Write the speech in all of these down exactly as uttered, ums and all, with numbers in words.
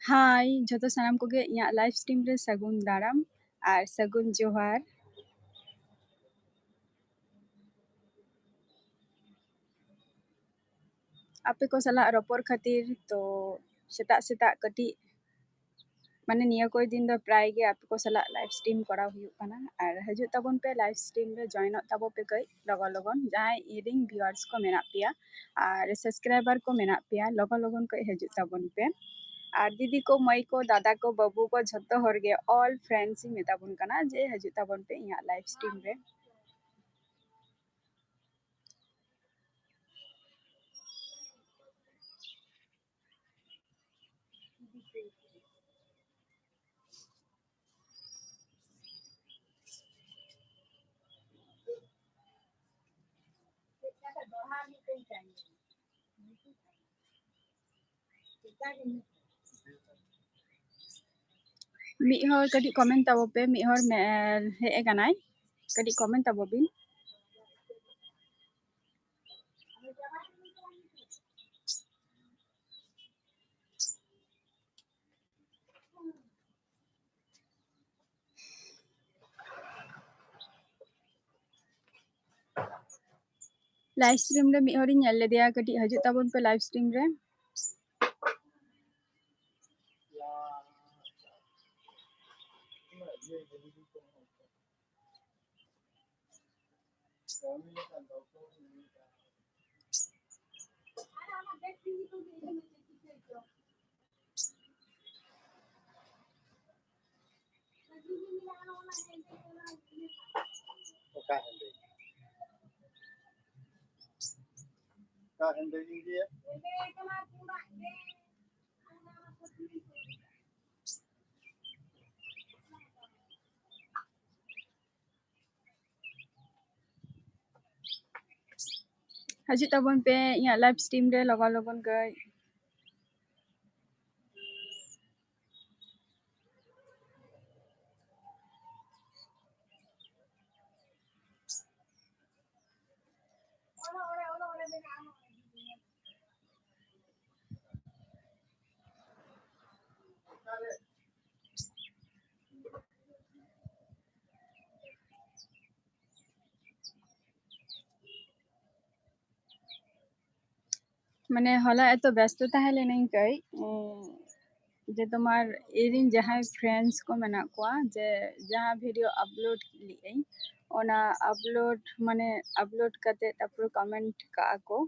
ᱦᱟᱭ ᱡᱷᱚᱛᱚ ᱥᱟᱱᱟᱢ ᱠᱚᱜᱮ, ᱤᱧᱟᱹᱜ live stream ᱨᱮ ᱥᱟᱹᱜᱩᱱ ᱫᱟᱨᱟᱢ ᱟᱨ ᱥᱟᱹᱜᱩᱱ ᱡᱚᱦᱟᱨ᱾ ᱟᱯᱮ ᱠᱚ ᱥᱟᱞᱟᱜ ᱨᱚᱯᱚᱲ ᱠᱷᱟᱹᱛᱤᱨ ᱛᱚ ᱥᱮᱛᱟᱜ ᱥᱮᱛᱟᱜ ᱠᱟᱹᱴᱤᱡ, ᱢᱟᱱᱮ, ᱱᱤᱭᱟᱹ ᱠᱚᱭ ᱫᱤᱱ ᱫᱚ ᱯᱨᱟᱭ ᱜᱮ ᱟᱯᱮ ᱠᱚ ᱥᱟᱞᱟᱜ live stream ᱠᱚᱨᱟᱣ ᱦᱩᱭᱩᱜ ᱠᱟᱱᱟ᱾ ᱟᱨ ᱦᱤᱡᱩᱜ ᱛᱟᱵᱚᱱ ᱯᱮ, live stream ᱨᱮ joinᱚᱜ ᱛᱟᱵᱚ ᱯᱮ ᱠᱟᱹᱡ ᱞᱚᱜᱚᱱ ᱞᱚᱜᱚᱱ, ᱡᱟᱦᱟᱸᱭ ᱤᱧᱨᱮᱱ viewers ᱠᱚ ᱢᱮᱱᱟᱜ ᱯᱮᱭᱟ ᱟᱨ subscriber ᱠᱚ ᱢᱮᱱᱟᱜ ᱯᱮᱭᱟ, ᱞᱚᱜᱚᱱ ᱞᱚᱜᱚᱱ ᱠᱟᱹᱡ ᱦᱤᱡᱩᱜ ᱛᱟᱵᱚᱱ ᱯᱮ᱾ ᱟᱨ ᱫᱤᱫᱤ ᱠᱚ, ᱢᱟᱹᱭ ᱠᱚ, ᱫᱟᱫᱟ ᱠᱚ, ᱵᱟᱹᱵᱩ ᱠᱚ, ᱡᱷᱚᱛᱚ ᱦᱚᱲ ᱜᱮ, all friends ᱤᱧ ᱢᱮᱛᱟ ᱵᱚᱱ ᱠᱟᱱᱟ ᱡᱮ ᱦᱤᱡᱩᱜ ᱛᱟᱵᱚᱱ ᱯᱮ ᱤᱧᱟᱹᱜ live stream ᱨᱮ᱾ ᱢᱤᱫ ᱦᱚᱲ ᱠᱟᱹᱴᱤᱡ comment ᱛᱟᱵᱚ ᱯᱮ, ᱢᱤᱫ ᱦᱚᱲ ᱢᱮ-, ᱦᱮᱡ ᱟᱠᱟᱱᱟᱭ, ᱠᱟᱹᱴᱤᱡ comment ᱛᱟᱵᱚ ᱵᱤᱱ᱾ Live stream ᱨᱮ ᱢᱤᱫ ᱦᱚᱲᱤᱧ ᱧᱮᱞ ᱞᱮᱫᱮᱭᱟ, ᱠᱟᱹᱴᱤᱡ ᱦᱤᱡᱩᱜ ᱛᱟᱵᱚᱱ ᱯᱮ live stream ᱨᱮ᱾ ᱚᱠᱟ ᱦᱮᱸᱫᱮ? ᱚᱠᱟ ᱦᱮᱸᱫᱮ ᱤᱧ ᱤᱫᱤᱭᱟ? ᱦᱤᱡᱩᱜ ᱛᱟᱵᱚᱱ ᱯᱮ ᱤᱧᱟᱹᱜ live stream ᱨᱮ ᱞᱚᱜᱚᱱ ᱞᱚᱜᱚᱱ ᱜᱮ᱾ ᱢᱟᱱᱮ ᱦᱚᱞᱟ ᱮᱛᱚ ᱵᱮᱥᱛᱚ ᱛᱟᱦᱮᱸ ᱞᱮᱱᱟᱹᱧ ᱠᱟᱹᱡ, ᱩᱸ, ᱡᱮ ᱛᱳᱢᱟᱨ ᱤᱧᱨᱮᱱ ᱡᱟᱦᱟᱸᱭ friends ᱠᱚ ᱢᱮᱱᱟᱜ ᱠᱚᱣᱟ, ᱡᱮ ᱡᱟᱦᱟᱸ video upload ᱞᱮᱜ ᱟᱹᱧ, ᱚᱱᱟ upload, ᱢᱟᱱᱮ upload ᱠᱟᱛᱮ ᱛᱟᱨᱯᱚᱨ comment ᱠᱟᱜᱼᱟ ᱠᱚ,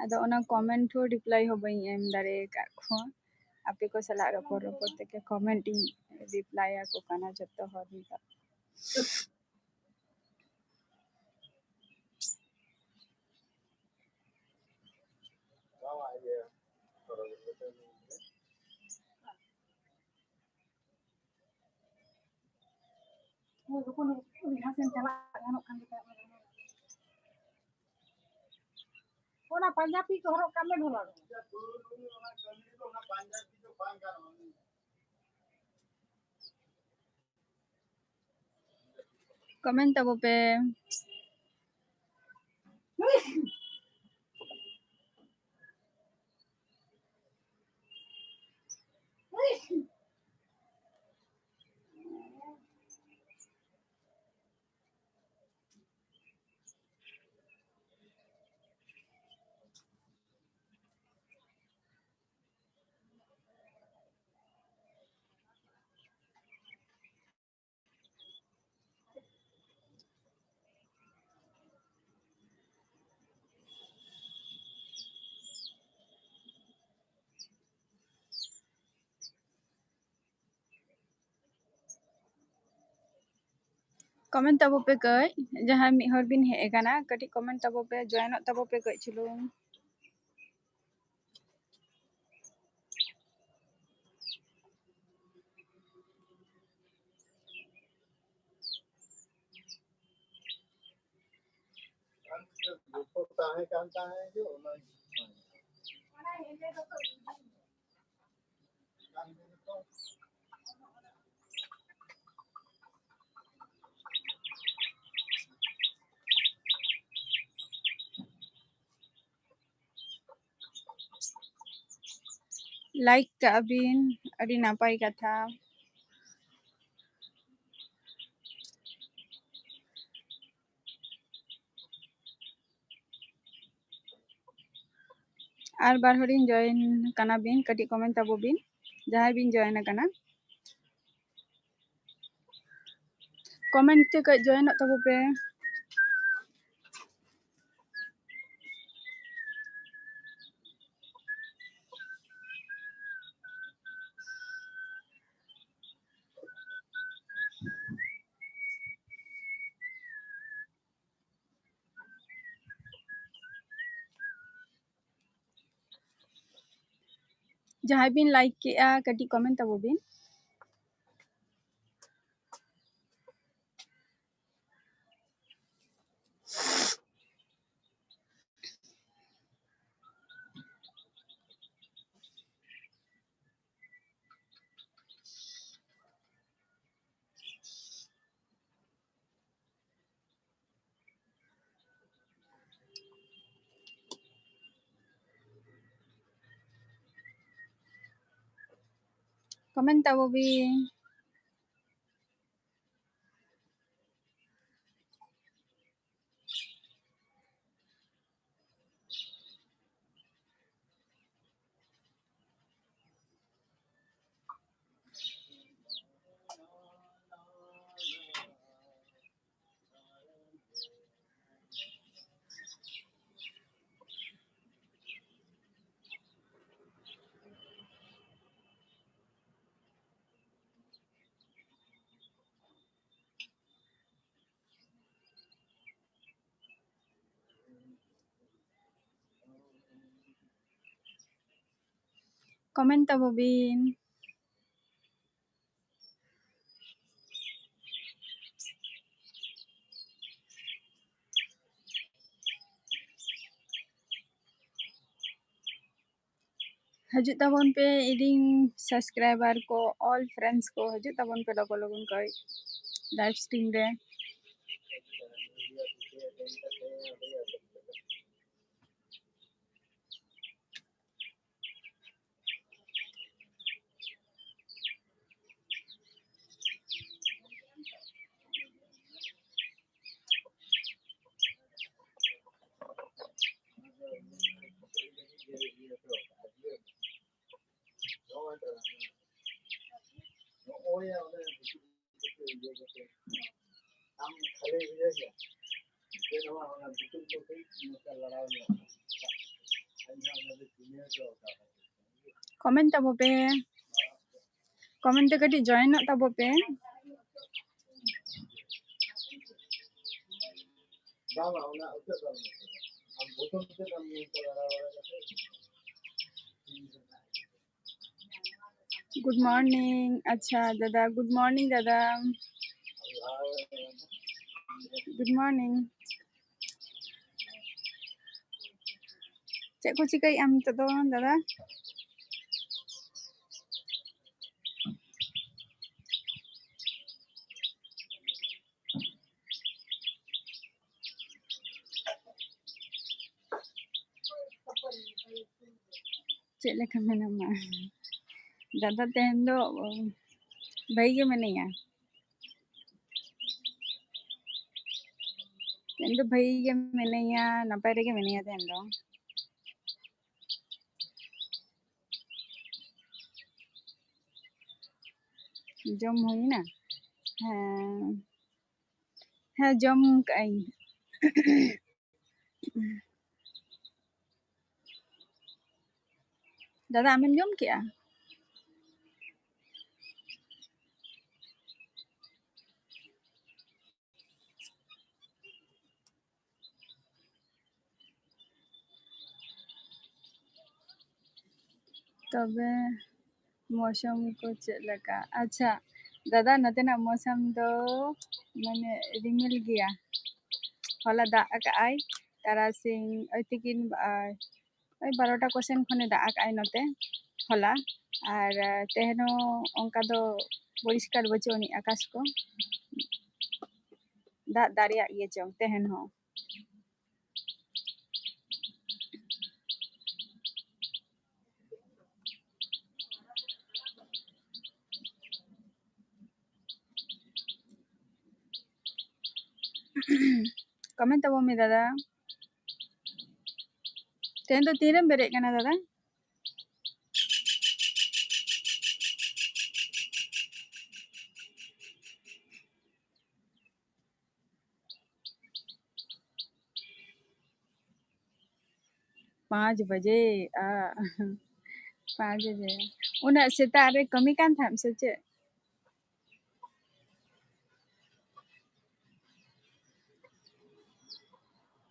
ᱟᱫᱚ ᱚᱱᱟ comment ᱦᱚᱸ reply ᱦᱚᱸ ᱵᱟᱹᱧ ᱮᱢ ᱫᱟᱲᱮ ᱟᱠᱟᱫ ᱠᱚᱣᱟ᱾ ᱟᱯᱮ ᱠᱚ ᱥᱟᱞᱟᱜ ᱨᱚᱯᱚᱲ ᱨᱚᱯᱚᱲ ᱛᱮᱜᱮ comment ᱤᱧ reply ᱟᱠᱚ ᱠᱟᱱᱟ ᱡᱚᱛᱚ ᱦᱚᱲ ᱱᱤᱛᱚᱜ᱾ ᱦᱳᱭ, ᱡᱚᱠᱷᱚᱱ ᱡᱟᱦᱟᱸ ᱥᱮᱱ ᱪᱟᱞᱟᱜ ᱜᱟᱱᱚᱜ ᱠᱷᱟᱱ ᱜᱮ ᱛᱟᱦᱮᱸ ᱚᱱᱟ ᱯᱟᱧᱡᱟᱵᱤ ᱠᱚ ᱦᱚᱨᱚᱜ ᱠᱟᱜ ᱢᱮ ᱵᱷᱟᱞᱟ ᱜᱮ᱾ Comment ᱛᱟᱵᱚ ᱯᱮ᱾ Comment ᱛᱟᱵᱚ ᱯᱮ ᱠᱟᱹᱡ, ᱡᱟᱦᱟᱸᱭ ᱢᱤᱫ ᱦᱚᱲ ᱵᱤᱱ ᱦᱮᱡ ᱟᱠᱟᱱᱟ, ᱠᱟᱹᱴᱤᱡ comment ᱛᱟᱵᱚ ᱯᱮ, joinᱚᱜ ᱛᱟᱵᱚ ᱯᱮ ᱠᱟᱹᱡ ᱪᱩᱞᱩᱝ᱾ ᱛᱟᱦᱮᱸ ᱠᱟᱱ ᱛᱟᱦᱮᱸ ᱡᱮ ᱚᱱᱟ Like ᱠᱟᱜᱼᱟ ᱵᱤᱱ, ᱟᱹᱰᱤ ᱱᱟᱯᱟᱭ ᱠᱟᱛᱷᱟ᱾ ᱟᱨ ᱵᱟᱨ ᱦᱚᱲᱤᱧ ᱡᱚᱭᱮᱱ ᱠᱟᱱᱟ ᱵᱤᱱ, ᱠᱟᱹᱴᱤᱡ ᱠᱚᱢᱮᱱᱴ ᱛᱟᱵᱚ ᱵᱤᱱ ᱡᱟᱦᱟᱸᱭ ᱵᱤᱱ ᱡᱚᱭᱮᱱ ᱟᱠᱟᱱᱟ᱾ ᱠᱚᱢᱮᱱᱴ ᱛᱮ ᱠᱟᱹᱡ ᱡᱚᱭᱮᱱᱚᱜ ᱛᱟᱵᱚ ᱯᱮ᱾ ᱡᱟᱦᱟᱸᱭ ᱵᱤᱱ ᱞᱟᱭᱤᱠ ᱠᱮᱜᱼᱟ, ᱠᱟᱹᱴᱤᱡ ᱠᱚᱢᱮᱱᱴ ᱛᱟᱵᱚ ᱵᱤᱱ᱾ ᱠᱚᱢᱮᱱᱴ ᱛᱟᱵᱚ ᱵᱤᱱ᱾ ᱠᱚᱢᱮᱱᱴ ᱛᱟᱵᱚ ᱵᱤᱱ᱾ ᱦᱤᱡᱩᱜ ᱛᱟᱵᱚᱱ ᱯᱮ ᱤᱧ ᱨᱮᱱ subscriber ᱠᱚ, all friends ᱠᱚ, ᱦᱤᱡᱩᱜ ᱛᱟᱵᱚᱱ ᱯᱮ ᱞᱚᱜᱚᱱ ᱞᱚᱜᱚᱱ ᱠᱚ live stream ᱨᱮ᱾ Comment ᱛᱟᱵᱚ ᱯᱮ, comment ᱛᱮ ᱠᱟᱹᱴᱤᱡ join ᱚᱜ ᱛᱟᱵᱚ ᱯᱮ᱾ Good morning. ᱟᱪᱪᱷᱟ ᱫᱟᱫᱟ, good morning ᱫᱟᱫᱟ, good morning. ᱪᱮᱫ ᱠᱚ ᱪᱤᱠᱟᱹᱭᱮᱫ ᱟᱢ ᱱᱤᱛᱚᱜ ᱫᱚ ᱫᱟᱫᱟ? ᱪᱮᱫ ᱞᱮᱠᱟ ᱢᱮᱱᱟᱢᱟ? ᱫᱟᱫᱟ ᱛᱮᱦᱮᱧ ᱫᱚ ᱵᱷᱟᱹᱜᱤ ᱜᱮ ᱢᱮᱱᱟᱹᱧᱟ᱾ ᱛᱮᱦᱮᱧ ᱫᱚ ᱵᱷᱟᱹᱜᱤ ᱜᱮ ᱢᱮᱱᱟᱹᱧᱟ, ᱱᱟᱯᱟᱭ ᱨᱮᱜᱮ ᱢᱮᱱᱟᱹᱧᱟ ᱛᱮᱦᱮᱧ ᱫᱚ᱾ ᱡᱚᱢ ᱦᱩᱭᱱᱟ? ᱦᱮᱸ, ᱦᱮᱸ, ᱡᱚᱢ ᱠᱟᱜ ᱟᱹᱧ᱾ ᱫᱟᱫᱟ, ᱟᱢᱮᱢ ᱡᱚᱢ ᱠᱮᱜᱼᱟ? ᱛᱚᱵᱮ ᱢᱳᱥᱚᱢ ᱠᱚ ᱪᱮᱫ ᱞᱮᱠᱟ? ᱟᱪᱪᱷᱟ ᱫᱟᱫᱟ, ᱱᱚᱛᱮᱱᱟᱜ ᱢᱳᱥᱚᱢ ᱫᱚ ᱢᱟᱱᱮ ᱨᱤᱢᱤᱞ ᱜᱮᱭᱟ᱾ ᱦᱚᱞᱟ ᱫᱟᱜ ᱟᱠᱟᱜᱼᱟᱭ ᱛᱟᱨᱟᱥᱤᱧ, ᱳᱭ ᱛᱤᱠᱤᱱ, ᱟᱨ ᱳᱭ ᱵᱟᱨᱚᱴᱟ ᱠᱚᱥᱮᱱ ᱠᱷᱚᱱᱮ ᱫᱟᱜ ᱟᱠᱟᱜᱼᱟᱭ ᱱᱚᱛᱮ ᱦᱚᱞᱟ᱾ ᱟᱨ ᱛᱮᱦᱮᱧ ᱦᱚᱸ ᱚᱱᱠᱟ ᱫᱚ ᱯᱚᱨᱤᱥᱠᱟᱨ ᱵᱟᱹᱪᱩᱜ ᱟᱹᱱᱤᱡ ᱟᱠᱟᱥ ᱠᱚ, ᱫᱟᱜ ᱫᱟᱲᱮᱭᱟᱜ ᱜᱮᱭᱟ ᱪᱚᱝ ᱛᱮᱦᱮᱧ ᱦᱚᱸ᱾ Comment ᱛᱟᱵᱚᱱ ᱢᱮ ᱫᱟᱫᱟ᱾ ᱛᱮᱦᱮᱧ ᱫᱚ ᱛᱤᱨᱮᱢ ᱵᱮᱨᱮᱫ ᱠᱟᱱᱟ ᱫᱟᱫᱟ? ᱯᱟᱸᱪ ᱵᱟᱡᱮ, ᱟ, ᱯᱟᱸᱪ ᱵᱟᱡᱮ᱾ ᱩᱱᱟᱹᱜ ᱥᱮᱛᱟᱜ ᱨᱮ ᱠᱟᱹᱢᱤ ᱠᱟᱱ ᱛᱟᱦᱮᱸᱫ ᱥᱮ ᱪᱮᱫ?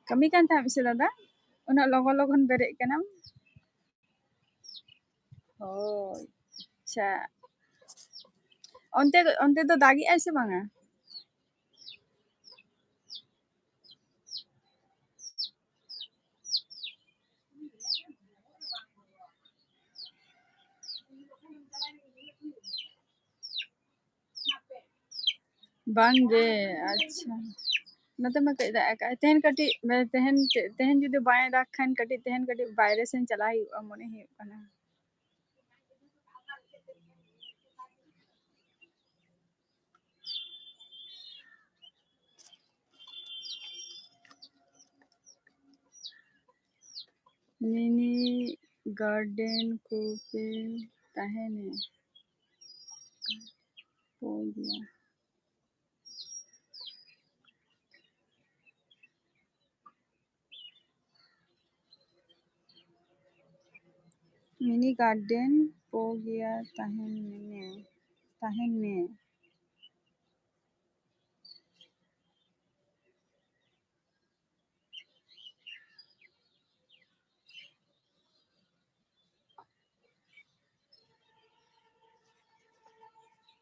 ᱠᱟᱹᱢᱤ ᱠᱟᱱ ᱛᱟᱦᱮᱸᱫ ᱥᱮ ᱫᱟᱫᱟ? ᱩᱱᱟᱹᱜ ᱞᱚᱜᱚᱱ ᱞᱚᱜᱚᱱ ᱵᱮᱨᱮᱫ ᱠᱟᱱᱟᱢ? ᱦᱳᱭ, ᱟᱪᱪᱷᱟ᱾ ᱚᱱᱛᱮ, ᱚᱱᱛᱮ ᱫᱚ ᱫᱟᱜᱮᱜᱼᱟᱭ ᱥᱮ ᱵᱟᱝᱟ? ᱵᱟᱝ ᱜᱮ, ᱟᱪᱪᱷᱟ᱾ ᱱᱚᱛᱮ ᱢᱟ ᱠᱟᱹᱡ ᱫᱟᱜ ᱟᱠᱟᱜᱼᱟᱭ᱾ ᱛᱮᱦᱮᱧ ᱠᱟᱹᱴᱤᱡ, ᱛᱮᱦᱮᱧ, ᱛᱮᱦᱮᱧ ᱡᱩᱫᱤ ᱵᱟᱭ ᱫᱟᱜᱽ ᱠᱷᱟᱱ, ᱠᱟᱹᱴᱤᱡ, ᱛᱮᱦᱮᱧ ᱠᱟᱹᱴᱤᱡ ᱵᱟᱭᱨᱮ ᱥᱮᱱ ᱪᱟᱞᱟᱜ ᱦᱩᱭᱩᱜᱼᱟ, ᱢᱚᱱᱮ ᱦᱩᱭᱩᱜ ᱠᱟᱱᱟ᱾ ᱢᱤᱱᱤ ᱜᱟᱨᱰᱮᱱ ᱠᱚᱯᱮ ᱛᱟᱦᱮᱱᱮ ᱯᱚᱜᱤᱭᱟ᱾ ᱢᱤᱱᱤ ᱜᱟᱨᱰᱮᱱ ᱯᱚᱜᱤᱭᱟ ᱛᱟᱦᱮᱱ ᱢᱮ, ᱛᱟᱦᱮᱱ ᱢᱮ᱾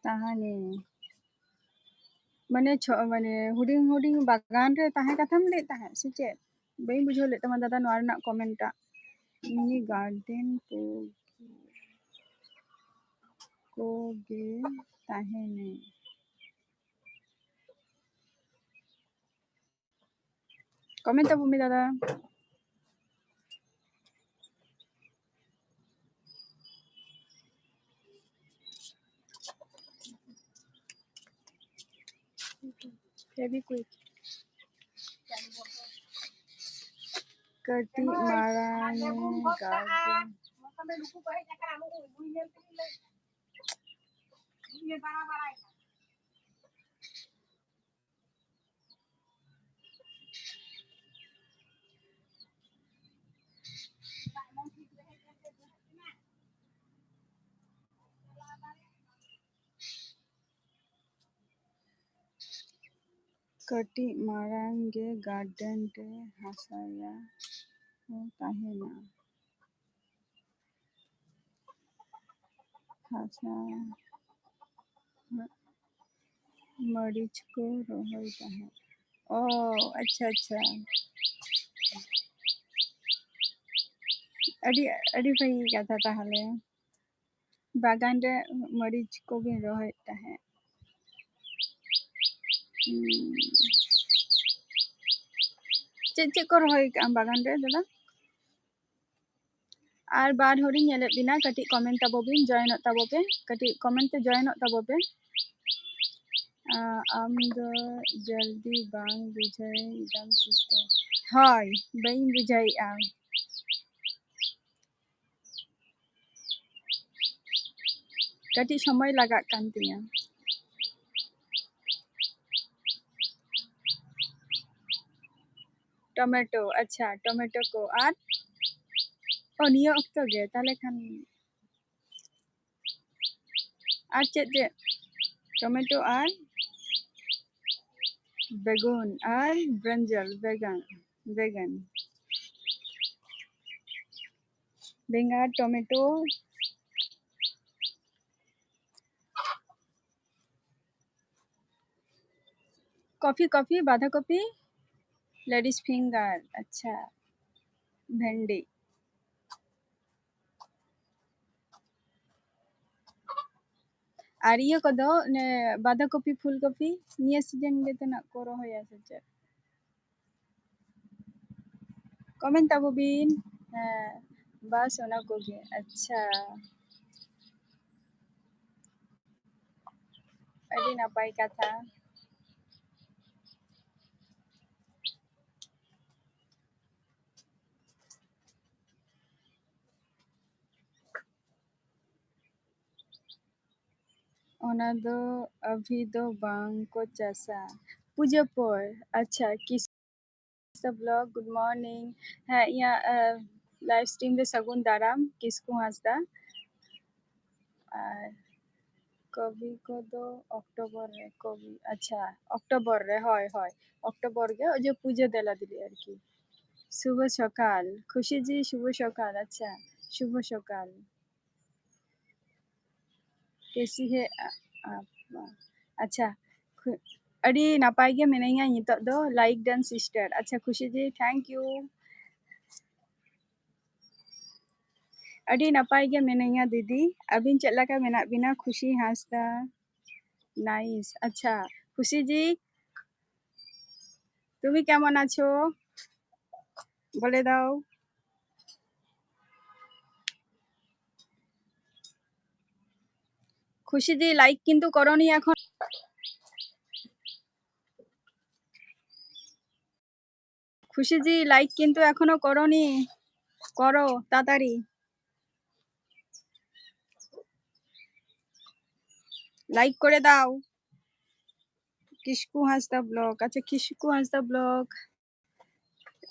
ᱛᱟᱦᱮᱱᱮ᱾ ᱢᱟᱱᱮ ᱪᱷᱚ-, ᱢᱟᱱᱮ ᱦᱩᱰᱤᱧ ᱦᱩᱰᱤᱧ ᱵᱟᱜᱟᱱ ᱨᱮ ᱛᱟᱦᱮᱸ ᱠᱟᱛᱷᱟᱢ ᱞᱟᱹᱭᱮᱫ ᱛᱟᱦᱮᱸᱫ ᱥᱮ ᱪᱮᱫ? ᱵᱟᱹᱧ ᱵᱩᱡᱷᱟᱹᱣ ᱞᱮᱫ ᱛᱟᱢᱟ ᱫᱟᱫᱟ ᱱᱚᱣᱟ ᱨᱮᱱᱟᱜ comment ᱴᱟᱜ᱾ ᱢᱤᱱᱤ ᱜᱟᱨᱰᱮᱱ ᱠᱚ, ᱠᱚᱜᱮ ᱛᱟᱦᱮᱱᱮ᱾ Comment ᱛᱟᱵᱚᱱ ᱢᱮ ᱫᱟᱫᱟ᱾ Fevikwik. ᱠᱟᱹᱴᱤᱡ ᱢᱟᱨᱟᱝ ᱜᱟᱨᱰᱮᱱ᱾ ᱠᱟᱹᱴᱤᱡ ᱢᱟᱨᱟᱝ ᱜᱮ ᱜᱟᱨᱰᱮᱱ ᱨᱮ ᱦᱟᱥᱟᱭᱟ ᱠᱚ ᱛᱟᱦᱮᱱᱟ᱾ ᱦᱟᱥᱟ ᱢᱟᱹᱨᱤᱪ ᱠᱚ ᱨᱚᱦᱚᱭ ᱛᱟᱦᱮᱸᱫ᱾ ᱚ, ᱟᱪᱪᱷᱟ, ᱟᱪᱪᱷᱟ᱾ ᱟᱹᱰᱤ, ᱟᱹᱰᱤ ᱵᱷᱟᱹᱜᱤ ᱠᱟᱛᱷᱟ ᱛᱟᱦᱚᱞᱮ᱾ ᱵᱟᱜᱟᱱ ᱨᱮ ᱢᱟᱹᱨᱤᱪ ᱠᱚᱵᱤᱱ ᱨᱚᱦᱚᱭᱮᱫ ᱛᱟᱦᱮᱸᱫ᱾ ᱦᱩᱸ᱾ ᱪᱮᱫ ᱪᱮᱫ ᱠᱚ ᱨᱚᱦᱚᱭ ᱠᱟᱜᱼᱟ ᱵᱟᱜᱟᱱ ᱨᱮ, ᱫᱟᱫᱟ? ᱟᱨ ᱵᱟᱨ ᱦᱚᱲᱤᱧ ᱧᱮᱞᱮᱫ ᱵᱤᱱᱟ, ᱠᱟᱹᱴᱤᱡ comment ᱛᱟᱵᱚ ᱵᱤᱱ, joinᱚᱜ ᱛᱟᱵᱚ ᱯᱮ, ᱠᱟᱹᱴᱤᱡ comment ᱛᱮ joinᱚᱜ ᱛᱟᱵᱚ ᱯᱮ᱾ ᱟ, ᱟᱢ ᱫᱚ ᱡᱚᱞᱫᱤ ᱵᱟᱝ ᱵᱩᱡᱷᱟᱹᱣ ᱫᱟᱢ sister᱾ ᱦᱳᱭ, ᱵᱟᱹᱧ ᱵᱩᱡᱷᱟᱹᱣᱮᱫᱼᱟ᱾ ᱠᱟᱹᱴᱤᱡ ᱥᱚᱢᱚᱭ ᱞᱟᱜᱟᱜ ᱠᱟᱱ ᱛᱤᱧᱟ᱾ ᱴᱚᱢᱮᱴᱳ, ᱟᱪᱪᱷᱟ, ᱴᱚᱢᱮᱴᱳ ᱠᱚ ᱟᱨ, ᱚ, ᱱᱤᱭᱟᱹ ᱚᱠᱛᱚ ᱜᱮ, ᱛᱟᱦᱞᱮ ᱠᱷᱟᱱ ᱟᱨ ᱪᱮᱫ ᱪᱮᱫ? ᱴᱚᱢᱮᱴᱳ ᱟᱨ ᱵᱮᱜᱩᱱ ᱟᱨ ᱵᱨᱤᱧᱡᱟᱞ, ᱵᱮᱜᱟᱱ, ᱵᱮᱜᱟᱱ, ᱵᱮᱸᱜᱟᱲ, ᱴᱚᱢᱮᱴᱳ, ᱠᱚᱯᱷᱤ, ᱠᱚᱯᱷᱤ, ᱵᱟᱸᱫᱷᱟ ᱠᱚᱯᱷᱤ, ladies finger, ᱟᱪᱪᱷᱟ, ᱵᱷᱮᱱᱰᱤ᱾ ᱟᱨ ᱤᱭᱟᱹ ᱠᱚᱫᱚ, ᱚᱱᱮ ᱵᱟᱸᱫᱷᱟ ᱠᱚᱯᱷᱤ, ᱯᱷᱩᱞ ᱠᱚᱯᱷᱤ, ᱱᱤᱭᱟᱹ season ᱜᱮ ᱛᱚ ᱱᱟᱜ ᱠᱚ ᱨᱚᱦᱚᱭᱟ ᱥᱮ ᱪᱮᱫ? Comment ᱛᱟᱵᱚ ᱵᱤᱱ᱾ ᱦᱮᱸ, ᱵᱟᱥ ᱚᱱᱟ ᱠᱚᱜᱮ᱾ ᱟᱪᱪᱷᱟ, ᱟᱹᱰᱤ ᱱᱟᱯᱟᱭ ᱠᱟᱛᱷᱟ᱾ ᱚᱱᱟ ᱫᱚ ᱟᱹᱵᱷᱤ ᱫᱚ ᱵᱟᱝ ᱠᱚ ᱪᱟᱥᱟ, ᱯᱩᱡᱟᱹ ᱯᱚᱨ᱾ ᱟᱪᱪᱷᱟ, ᱠᱤᱥ vlog, good morning. ᱦᱮᱸ, ᱤᱧᱟᱹᱜ, ᱮ, live stream ᱨᱮ ᱥᱟᱹᱜᱩᱱ ᱫᱟᱨᱟᱢ, ᱠᱤᱥᱠᱩ ᱦᱟᱸᱥᱫᱟ᱾ ᱟᱨ ᱠᱚᱵᱤ ᱠᱚᱫᱚ ᱚᱠᱴᱳᱵᱚᱨ ᱨᱮ ᱠᱚᱵᱤ, ᱟᱪᱪᱷᱟ, ᱚᱠᱴᱳᱵᱚᱨ ᱨᱮ, ᱦᱳᱭ, ᱦᱳᱭ, ᱚᱠᱴᱳᱵᱚᱨ ᱜᱮ, ᱚᱡᱚ ᱯᱩᱡᱟᱹ ᱫᱮᱞᱟ ᱫᱤᱞᱤ ᱟᱨᱠᱤ᱾ ᱥᱩᱵᱷ ᱥᱚᱠᱟᱞ, ᱠᱷᱩᱥᱤ ᱡᱤ, ᱥᱩᱵᱷ ᱥᱚᱠᱟᱞ, ᱟᱪᱪᱷᱟ, ᱥᱩᱵᱷ ᱥᱚᱠᱟᱞ᱾ ᱠᱮᱥᱤ ᱦᱮ ᱟ-, ᱟᱯᱟ᱾ ᱟᱪᱪᱷᱟ, ᱠᱷᱩ-, ᱟᱹᱰᱤ ᱱᱟᱯᱟᱭ ᱜᱮ ᱢᱤᱱᱟᱹᱧᱟ ᱱᱤᱛᱚᱜ ᱫᱚ, like done sister᱾ ᱟᱪᱪᱷᱟ, ᱠᱷᱩᱥᱤ ᱡᱤ, thank you᱾ ᱟᱹᱰᱤ ᱱᱟᱯᱟᱭ ᱜᱮ ᱢᱤᱱᱟᱹᱧᱟ ᱫᱤᱫᱤ, ᱟᱹᱵᱤᱱ ᱪᱮᱫ ᱞᱮᱠᱟ ᱢᱮᱱᱟᱜ ᱵᱤᱱᱟ? ᱠᱷᱩᱥᱤ ᱦᱟᱸᱥᱫᱟ, nice। আচ্ছা, খুশি জি, তুমি কেমন আছো? বলে দাও। খুশি জি, like কিন্তু করনি এখন। খুশি জি, like কিন্তু এখনো করনি, করো তাড়াতাড়ি। Like করে দাও। ᱠᱤᱥᱠᱩ ᱦᱟᱸᱥᱫᱟ vlog, ᱟᱪᱪᱷᱟ, ᱠᱤᱥᱠᱩ ᱦᱟᱸᱥᱫᱟ vlog,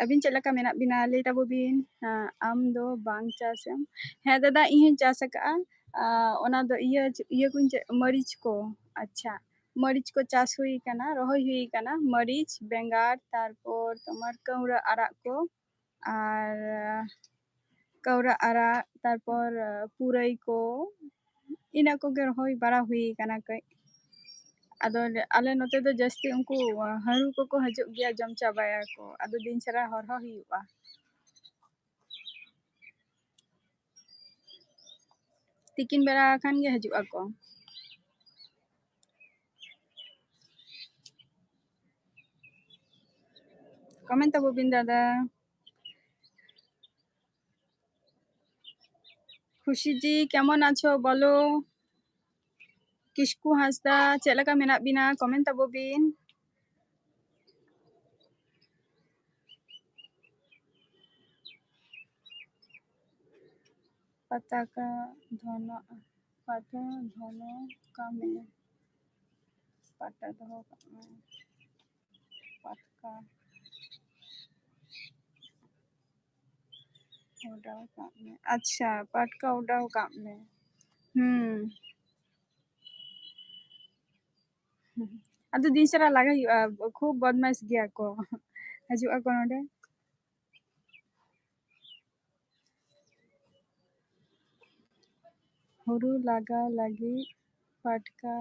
ᱟᱹᱵᱤᱱ ᱪᱮᱫ ᱞᱮᱠᱟ ᱢᱮᱱᱟᱜ ᱵᱤᱱᱟ? ᱞᱟᱹᱭ ᱛᱟᱵᱚ ᱵᱤᱱ᱾ ᱦᱮᱸ, ᱟᱢ ᱫᱚ ᱵᱟᱝ ᱪᱟᱥᱮᱢ? ᱦᱮᱸ ᱫᱟᱫᱟ, ᱤᱧ ᱦᱚᱸᱧ ᱪᱟᱥ ᱟᱠᱟᱫᱼᱟ᱾ ᱟᱨ ᱚᱱᱟ ᱫᱚ ᱤᱭᱟᱹ, ᱤᱭᱟᱹ ᱠᱚᱧ ᱪᱟ-, ᱢᱟᱹᱨᱤᱪ ᱠᱚ᱾ ᱟᱪᱪᱷᱟ, ᱢᱟᱹᱨᱤᱪ ᱠᱚ ᱪᱟᱥ ᱦᱩᱭ ᱟᱠᱟᱱᱟ, ᱨᱚᱦᱚᱭ ᱦᱩᱭ ᱟᱠᱟᱱᱟ, ᱢᱟᱹᱨᱤᱪ, ᱵᱮᱸᱜᱟᱲ, ᱛᱟᱨᱯᱚᱨ ᱛᱳᱢᱟᱨ ᱠᱟᱹᱣᱨᱟᱹ ᱟᱲᱟᱜ ᱠᱚ, ᱟᱨ ᱠᱟᱹᱣᱨᱟᱹ ᱟᱲᱟᱜ, ᱛᱟᱨᱯᱚᱨ ᱯᱩᱨᱟᱹᱭ ᱠᱚ, ᱤᱱᱟᱹ ᱠᱚᱜᱮ ᱨᱚᱦᱚᱭ ᱵᱟᱲᱟ ᱦᱩᱭ ᱟᱠᱟᱱᱟ ᱠᱟᱹᱡ᱾ ᱟᱫᱚ ᱟᱞᱮ ᱱᱚᱛᱮ ᱫᱚ ᱡᱟᱹᱥᱛᱤ ᱩᱱᱠᱩ ᱦᱟᱹᱲᱩ ᱠᱚᱠᱚ ᱦᱤᱡᱩᱜ ᱜᱮᱭᱟ, ᱡᱚᱢ ᱪᱟᱵᱟᱭᱟᱠᱚ᱾ ᱟᱫᱚ ᱫᱤᱱ ᱥᱟᱨᱟ ᱦᱚᱨᱦᱚ ᱦᱩᱭᱩᱜᱼᱟ᱾ ᱛᱤᱠᱤᱱ ᱵᱮᱲᱟ ᱠᱷᱟᱱ ᱜᱮ ᱦᱤᱡᱩᱜ ᱟᱠᱚ᱾ Comment ᱛᱟᱵᱚ ᱵᱤᱱ ᱫᱟᱫᱟ᱾ খুশি জি, কেমন আছো বলো? ᱠᱤᱥᱠᱩ ᱦᱟᱸᱥᱫᱟ, ᱪᱮᱫ ᱞᱮᱠᱟ ᱢᱮᱱᱟᱜ ᱵᱤᱱᱟ? Comment ᱛᱟᱵᱚ ᱵᱤᱱ᱾ ᱯᱟᱛᱟ ᱠᱟ ᱫᱷᱚᱱᱚ, ᱯᱟᱛᱟ ᱫᱷᱚᱱᱚ ᱠᱟᱜ ᱢᱮ, ᱯᱟᱴᱟ ᱫᱚᱦᱚ ᱠᱟᱜ ᱢᱮ, ᱯᱟᱛᱠᱟ ᱚᱰᱟᱣ ᱠᱟᱜ ᱢᱮ᱾ ᱟᱪᱪᱷᱟ, ᱯᱟᱴᱠᱟ ᱚᱰᱟᱣ ᱠᱟᱜ ᱢᱮ᱾ ᱦᱩᱸ᱾ ᱟᱫᱚ ᱫᱤᱱ ᱥᱟᱨᱟ ᱞᱟᱜᱟ ᱦᱩᱭᱩᱜᱼᱟ, ᱠᱷᱩᱵ ᱵᱚᱫᱢᱟᱭᱤᱥ ᱜᱮᱭᱟ ᱠᱚ᱾ ᱦᱤᱡᱩᱜ ᱟᱠᱚ ᱱᱚᱰᱮ᱾ ᱦᱩᱲᱩ ᱞᱟᱜᱟ ᱞᱟᱹᱜᱤᱫ ᱯᱟᱴᱠᱟ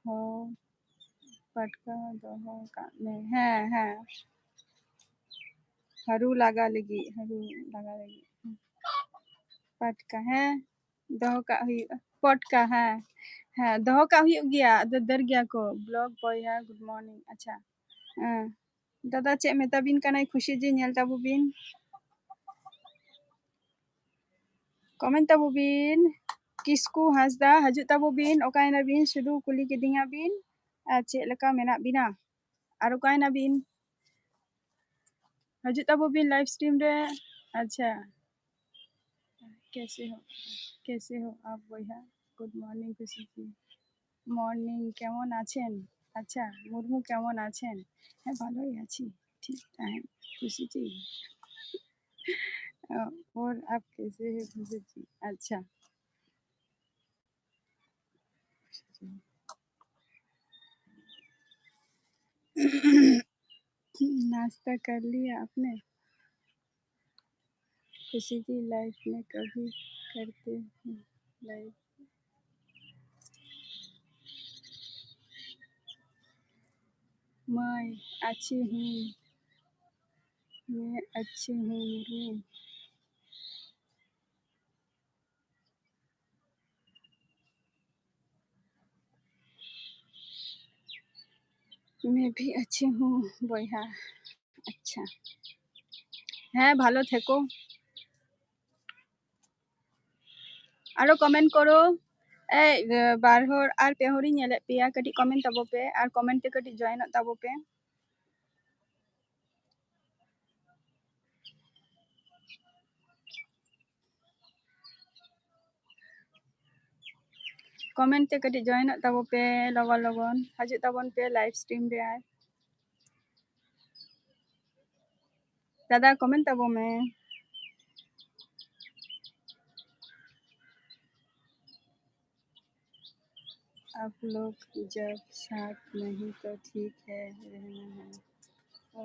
ᱦᱚᱸ, ᱯᱟᱴᱠᱟ ᱫᱚᱦᱚ ᱠᱟᱜ ᱢᱮ᱾ ᱦᱮᱸ, ᱦᱮᱸ᱾ ᱦᱟᱹᱨᱩ ᱞᱟᱜᱟ ᱞᱟᱹᱜᱤᱫ, ᱦᱟᱹᱨᱩ ᱞᱟᱜᱟ ᱞᱟᱹᱜᱤᱫ᱾ ᱯᱟᱴᱠᱟ, ᱦᱮᱸ, ᱫᱚᱦᱚ ᱠᱟᱜ ᱦᱩᱭᱩᱜᱼᱟ᱾ ᱯᱚᱴᱠᱟ, ᱦᱮᱸ᱾ ᱦᱮᱸ, ᱫᱚᱦᱚ ᱠᱟᱜ ᱦᱩᱭᱩᱜ ᱜᱮᱭᱟ, ᱟᱫᱚ ᱫᱟᱹᱨ ᱜᱮᱭᱟ ᱠᱚ᱾ Vlog ᱵᱚᱭᱦᱟ, good morning᱾ ᱟᱪᱪᱷᱟ᱾ ᱦᱮᱸ᱾ ᱫᱟᱫᱟ ᱪᱮᱫ ᱢᱮᱛᱟ ᱵᱤᱱ ᱠᱟᱱᱟᱭ, ᱠᱷᱩᱥᱤ ᱡᱤ, ᱧᱮᱞ ᱛᱟᱵᱚ ᱵᱤᱱ᱾ Comment ᱛᱟᱵᱚ ᱵᱤᱱ᱾ ᱠᱤᱥᱠᱩ ᱦᱟᱸᱥᱫᱟ, ᱦᱤᱡᱩᱜ ᱛᱟᱵᱚ ᱵᱤᱱ᱾ ᱚᱠᱟᱭᱮᱱᱟ ᱵᱤᱱ? ᱥᱩᱫᱷᱩ ᱠᱩᱞᱤ ᱠᱤᱫᱤᱧᱟ ᱵᱤᱱ᱾ ᱟᱨ ᱪᱮᱫ ᱞᱮᱠᱟ ᱢᱮᱱᱟᱜ ᱵᱤᱱᱟ? ᱟᱨ ᱚᱠᱟᱭᱮᱱᱟ ᱵᱤᱱ? ᱦᱤᱡᱩᱜ ᱛᱟᱵᱚ ᱵᱤᱱ live stream ᱨᱮ᱾ ᱟᱪᱪᱷᱟ᱾ कैसे हो, कैसे हो आप ᱵᱚᱭᱦᱟ? Good morning ᱠᱷᱩᱥᱤ ᱡᱤ। Morning, কেমন আছেন? আচ্ছা, মুর্মু কেমন আছেন? হ্যাঁ, ভালোই আছি। ঠিক, হ্যাঁ, খুশি জি। और आप कैसे हैं, खुशी जी? अच्छा। नाश्ता कर लिया आपने? खुशी जी, live में कभी करते हैं live। मैं अच्छी हूँ, मैं अच्छी हूँ, मुर्मू। मैं भी अच्छी हूँ ᱵᱚᱭᱦᱟ। ᱟᱪᱪᱷᱟ, ᱦᱮᱸ, ᱵᱷᱟᱞᱚ ᱛᱷᱮᱠᱚ। ᱟᱨᱚ comment ᱠᱚᱨᱚ। ᱮᱭ, ᱵᱟᱨ ᱦᱚᱲ ᱟᱨ ᱯᱮ ᱦᱚᱲᱤᱧ ᱧᱮᱞᱮᱫ ᱯᱮᱭᱟ, ᱠᱟᱹᱴᱤᱡ comment ᱛᱟᱵᱚ ᱯᱮ ᱟᱨ comment ᱛᱮ ᱠᱟᱹᱴᱤᱡ joinᱚᱜ ᱛᱟᱵᱚ ᱯᱮ। Comment ᱛᱮ ᱠᱟᱹᱴᱤᱡ joinᱚᱜ ᱛᱟᱵᱚ ᱯᱮ ᱞᱚᱜᱚᱱ ᱞᱚᱜᱚᱱ, ᱦᱤᱡᱩᱜ ᱛᱟᱵᱚᱱ ᱯᱮ live stream ᱨᱮ᱾ ᱟᱨ ᱫᱟᱫᱟ comment ᱛᱟᱵᱚ ᱢᱮ। आप लोग जब साथ नहीं तो ठीक है रहना है। ও।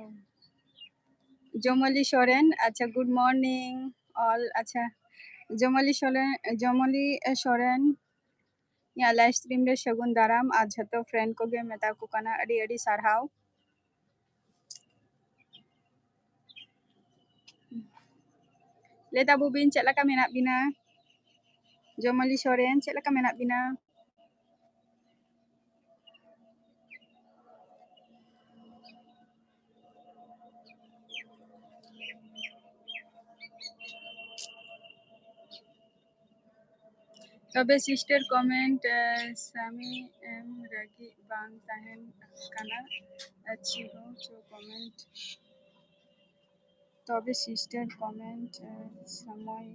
জমলি সোরেন, আচ্ছা, গুড মর্নিং অল। আচ্ছা, জমলি সোরেন, জমলি, এ, সোরেন, ᱤᱧᱟᱹᱜ ᱞᱟᱭᱤᱵᱷ ᱥᱴᱨᱤᱢ ᱨᱮ ᱥᱟᱹᱜᱩᱱ ᱫᱟᱨᱟᱢ ᱟᱨ ᱡᱷᱚᱛᱚ ᱯᱷᱨᱮᱱᱰ ᱠᱚᱜᱮ ᱢᱮᱛᱟ ᱠᱚ ᱠᱟᱱᱟ, ᱟᱹᱰᱤ ᱟᱹᱰᱤ ᱥᱟᱨᱦᱟᱣ᱾ ᱞᱮᱫᱟ ᱵᱩᱵᱤᱱ, ᱪᱮᱫ ᱞᱮᱠᱟ ᱢᱮᱱᱟᱜ ᱵᱤᱱᱟ? ᱡᱚᱢᱚᱞᱤ ᱥᱚᱨᱮᱱ, ᱪᱮᱫ ᱞᱮᱠᱟ ᱢᱮᱱᱟᱜ ᱵᱤᱱᱟ? ᱛᱚᱵᱮ ᱥᱤᱥᱴᱟᱨ ᱠᱚᱢᱮᱱᱴ, ᱮ, ᱥᱟᱢᱤ ᱮᱢ ᱨᱟᱹᱜᱤ ᱵᱟᱝ ᱛᱟᱦᱮᱱ ᱠᱟᱱᱟ, ᱟᱪᱪᱷᱤ ᱦᱚᱸ ᱪᱚ ᱠᱚᱢᱮᱱᱴ᱾ ᱛᱚᱵᱮ ᱥᱤᱥᱴᱟᱨ ᱠᱚᱢᱮᱱᱴ, ᱮ, ᱥᱚᱢᱚᱭ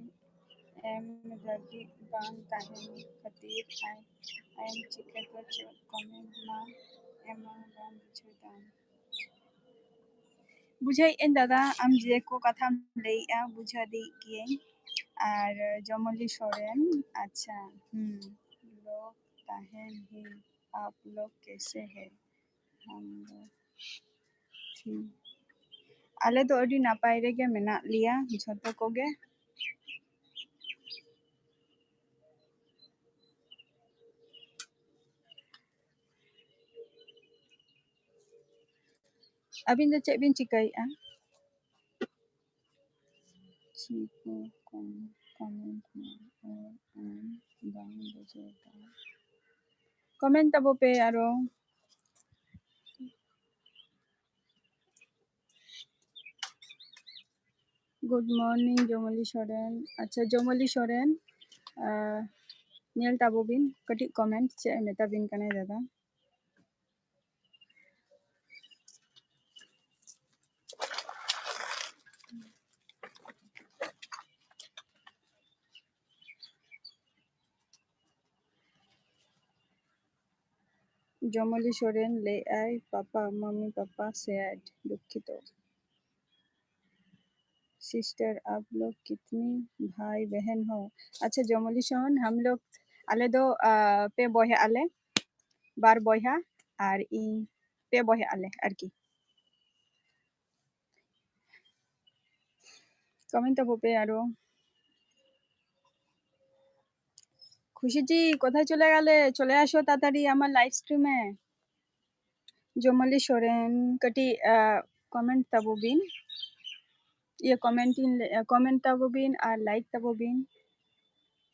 ᱮᱢ ᱨᱟᱹᱜᱤ ᱵᱟᱝ ᱛᱟᱦᱮᱱ ᱠᱷᱟᱹᱛᱤᱨ ᱟᱭ, ᱟᱭᱮᱢ ᱪᱤᱠᱟᱹ ᱠᱚ ᱪᱚ ᱠᱚᱢᱮᱱᱴ ᱢᱟ ᱮᱢᱟ ᱵᱟᱝ ᱵᱩᱡᱷᱟᱹᱣ ᱫᱟᱢ᱾ ᱵᱩᱡᱷᱟᱹᱣᱮᱫ ᱟᱹᱧ ᱫᱟᱫᱟ, ᱟᱢ ᱡᱮ ᱠᱚ ᱠᱟᱛᱷᱟᱢ ᱞᱟᱹᱭᱮᱜᱼᱟ, ᱵᱩᱡᱷᱟᱹᱣ ᱤᱫᱤᱭᱮᱫ ᱜᱤᱭᱟᱹᱧ᱾ ᱟᱨ ᱡᱚᱢᱚᱞᱤ ᱥᱚᱨᱮᱱ, ᱟᱪᱪᱷᱟ, ᱦᱩᱸ, ᱞᱳᱜ ᱛᱟᱦᱮᱱ ᱦᱤ, ᱟᱯ ᱞᱳᱜ ᱠᱮᱥᱮ ᱦᱮ? ᱦᱟᱢ ᱞᱳᱜ ᱴᱷᱤᱠ᱾ ᱟᱞᱮ ᱫᱚ ᱟᱹᱰᱤ ᱱᱟᱯᱟᱭ ᱨᱮᱜᱮ ᱢᱮᱱᱟᱜ ᱞᱮᱭᱟ ᱡᱷᱚᱛᱚ ᱠᱚᱜᱮ᱾ ᱟᱹᱵᱤᱱ ᱫᱚ ᱪᱮᱫ ᱵᱤᱱ ᱪᱤᱠᱟᱹᱭᱮᱫᱼᱟ? ᱪᱮᱫ ᱠᱚ ᱠᱚᱢ-, ᱠᱚᱢᱮᱱᱴ ᱢᱮ, ᱟᱨ ᱟᱢ ᱵᱟᱝ ᱵᱩᱡᱷᱟᱹᱣ ᱫᱟ᱾ ᱠᱚᱢᱮᱱᱴ ᱛᱟᱵᱚ ᱯᱮ ᱟᱨᱚ᱾ ᱜᱩᱰ ᱢᱚᱨᱱᱤᱝ ᱡᱚᱢᱚᱞᱤ ᱥᱚᱨᱮᱱ᱾ ᱟᱪᱪᱷᱟ, ᱡᱚᱢᱚᱞᱤ ᱥᱚᱨᱮᱱ, ᱟᱨ ᱧᱮᱞ ᱛᱟᱵᱚ ᱵᱤᱱ ᱠᱟᱹᱴᱤᱡ ᱠᱚᱢᱮᱱᱴ ᱪᱮᱫ ᱮ ᱢᱮᱛᱟ ᱵᱤᱱ ᱠᱟᱱᱟᱭ ᱫᱟᱫᱟ᱾ ᱡᱚᱢᱚᱞᱤ ᱥᱚᱨᱮᱱ ᱞᱟᱹᱭᱮᱫᱼᱟᱭ, ᱯᱟᱯᱟ, ᱢᱟᱢᱤ ᱯᱟᱯᱟ ᱥᱮᱰ, ᱫᱩᱠᱠᱷᱤᱛᱚ᱾ सिस्टर, आप लोग कितनी भाई बहन हो? ᱟᱪᱪᱷᱟ, ᱡᱚᱢᱚᱞᱤ ᱥᱚᱨᱮᱱ, ᱦᱟᱢ ᱞᱳᱜ, ᱟᱞᱮ ᱫᱚ, ᱟ, ᱯᱮ ᱵᱚᱭᱦᱟᱜ ᱟᱞᱮ᱾ ᱵᱟᱨ ᱵᱚᱭᱦᱟ ᱟᱨ ᱤᱧ, ᱯᱮ ᱵᱚᱭᱦᱟ ᱟᱞᱮ ᱟᱨᱠᱤ᱾ ᱠᱚᱢᱮᱱᱴ ᱛᱟᱵᱚ ᱯᱮ ᱟᱨᱚ᱾ খুশিজি, কোথায় চলে গেলে? চলে আসো তাড়াতাড়ি আমার লাইভ স্ট্রিমে। জমালি সরেন, ᱠᱟᱹᱴᱤᱡ ᱠᱚᱢᱮᱱᱴ ᱛᱟᱵᱚ ᱵᱤᱱ᱾ ᱤᱭᱟᱹ, ᱠᱚᱢᱮᱱᱴ ᱤᱧ ᱞᱟᱹᱭᱮᱜᱼᱟ, ᱠᱚᱢᱮᱱᱴ ᱛᱟᱵᱚ ᱵᱤᱱ ᱟᱨ ᱞᱟᱭᱤᱠ ᱛᱟᱵᱚ ᱵᱤᱱ᱾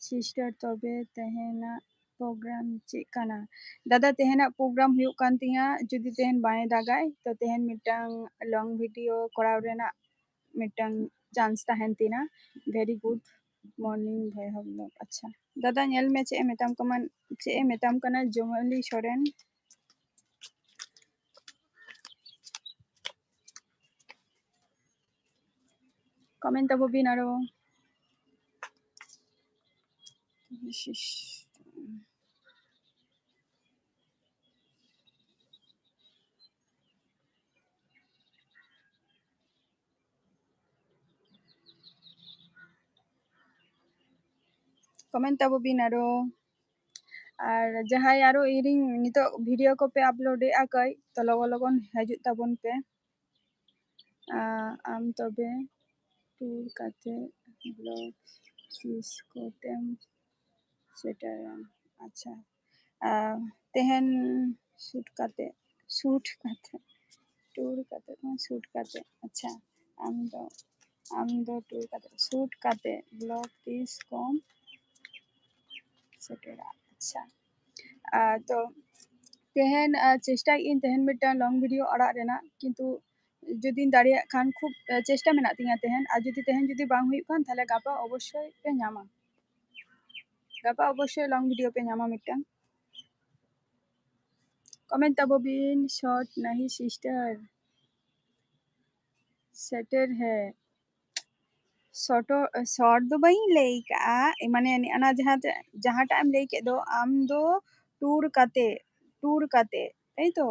ᱥᱤᱥᱴᱟᱨ, ᱛᱚᱵᱮ ᱛᱮᱦᱮᱧᱟᱜ ᱯᱨᱳᱜᱨᱟᱢ ᱪᱮᱫ ᱠᱟᱱᱟ? ᱫᱟᱫᱟ, ᱛᱮᱦᱮᱧᱟᱜ ᱯᱨᱳᱜᱨᱟᱢ ᱦᱩᱭᱩᱜ ᱠᱟᱱ ᱛᱤᱧᱟ, ᱡᱩᱫᱤ ᱛᱮᱦᱮᱧ ᱵᱟᱭ ᱫᱟᱜᱟᱭ ᱛᱚ ᱛᱮᱦᱮᱧ ᱢᱤᱫᱴᱟᱝ ᱞᱚᱝ ᱵᱷᱤᱰᱤᱭᱳ ᱠᱚᱨᱟᱣ ᱨᱮᱱᱟᱜ ᱢᱤᱫᱴᱟᱝ ᱪᱟᱱᱥ ᱛᱟᱦᱮᱱ ᱛᱤᱧᱟ᱾ ᱵᱷᱮᱨᱤ ᱜᱩᱰ ᱢᱚᱨᱱᱤᱝ ᱵᱷᱟᱭ ᱦᱚᱯᱚᱱ᱾ ᱟᱪᱪᱷᱟ ᱫᱟᱫᱟ, ᱧᱮᱞ ᱢᱮ ᱪᱮᱫ ᱮ ᱢᱮᱛᱟᱢ ᱠᱟᱱᱟ, ᱪᱮᱫ ᱮ ᱢᱮᱛᱟᱢ ᱠᱟᱱᱟ ᱡᱚᱢᱟᱞᱤ ᱥᱚᱨᱮᱱ᱾ ᱠᱚᱢᱮᱱᱴ ᱛᱟᱵᱚ ᱵᱤᱱ ᱟᱨᱚ᱾ ᱠᱚᱢᱮᱱᱴ ᱛᱟᱵᱚ ᱵᱤᱱ ᱟᱨᱚ᱾ ᱟᱨ ᱡᱟᱦᱟᱸᱭ ᱟᱨᱚ ᱤᱧ ᱱᱤᱛᱚᱜ ᱵᱷᱤᱰᱤᱭᱳ ᱠᱚᱯᱮ ᱟᱯᱞᱳᱰᱮᱜᱼᱟ ᱠᱟᱹᱡ, ᱛᱚ ᱞᱚᱜᱚᱱ ᱞᱚᱜᱚᱱ ᱦᱤᱡᱩᱜ ᱛᱟᱵᱚᱱ ᱯᱮ᱾ ᱟᱢ ᱛᱚᱵᱮ ᱴᱩᱨ ᱠᱟᱛᱮ ᱵᱞᱚᱜ ᱛᱤᱥ ᱠᱚᱛᱮᱢ ᱥᱮᱴᱮᱨᱟ? ᱟᱪᱪᱷᱟ, ᱛᱮᱦᱮᱧ ᱥᱩᱴ ᱠᱟᱛᱮ, ᱥᱩᱴ ᱠᱟᱛᱮ, ᱴᱩᱨ ᱠᱟᱛᱮ, ᱥᱩᱴ ᱠᱟᱛᱮ᱾ ᱟᱪᱪᱷᱟ, ᱟᱢ ᱫᱚ, ᱟᱢ ᱫᱚ ᱴᱩᱨ ᱠᱟᱛᱮ, ᱥᱩᱴ ᱠᱟᱛᱮ ᱵᱞᱚᱜ ᱛᱤᱥ ᱠᱚᱢ ᱥᱮᱴᱮᱨᱟ? ᱟᱪᱪᱷᱟ, ᱛᱚ ᱛᱮᱦᱮᱧ ᱪᱮᱥᱴᱟᱭᱮᱫ ᱟᱹᱧ ᱛᱮᱦᱮᱧ ᱢᱤᱫᱴᱟᱝ ᱞᱚᱝ ᱵᱷᱤᱰᱤᱭᱳ ᱟᱲᱟᱜ ᱨᱮᱱᱟᱜ, ᱠᱤᱱᱛᱩ ᱡᱩᱫᱤᱧ ᱫᱟᱲᱮᱭᱟᱜ ᱠᱷᱟᱱ, ᱠᱷᱩᱵ ᱪᱮᱥᱴᱟ ᱢᱮᱱᱟᱜ ᱛᱤᱧᱟᱹ ᱛᱮᱦᱮᱧ᱾ ᱟᱨ ᱡᱩᱫᱤ ᱛᱮᱦᱮᱧ ᱡᱩᱫᱤ ᱵᱟᱝ ᱦᱩᱭᱩᱜ ᱠᱷᱟᱱ, ᱛᱟᱦᱞᱮ ᱜᱟᱯᱟ ᱚᱵᱚᱥᱥᱳᱭ ᱯᱮ ᱧᱟᱢᱟ, ᱜᱟᱯᱟ ᱚᱵᱚᱥᱥᱳᱭ ᱞᱚᱝ ᱵᱷᱤᱰᱤᱭᱳ ᱯᱮ ᱧᱟᱢᱟ ᱢᱤᱫᱴᱟᱝ᱾ ᱠᱚᱢᱮᱱᱴ ᱛᱟᱵᱚ ᱵᱤᱱ, ᱥᱚᱨᱴ ᱱᱟᱦᱤ ᱥᱤᱥᱴᱟᱨ, ᱥᱮᱴᱮᱨ ᱦᱮ᱾ ᱥᱚᱴᱚ-, ᱥᱚᱨᱴ ᱫᱚ ᱵᱟᱹᱧ ᱞᱟᱹᱭ ᱠᱟᱜᱼᱟ, ᱢᱟᱱᱮ ᱚᱱᱟ ᱡᱟᱦᱟᱸ, ᱡᱟᱦᱟᱸᱴᱟᱜ ᱮᱢ ᱞᱟᱹᱭ ᱠᱮᱫ ᱫᱚ, ᱟᱢ ᱫᱚ ᱴᱩᱨ ᱠᱟᱛᱮ, ᱴᱩᱨ ᱠᱟᱛᱮ, ᱛᱟᱭ ᱛᱚ?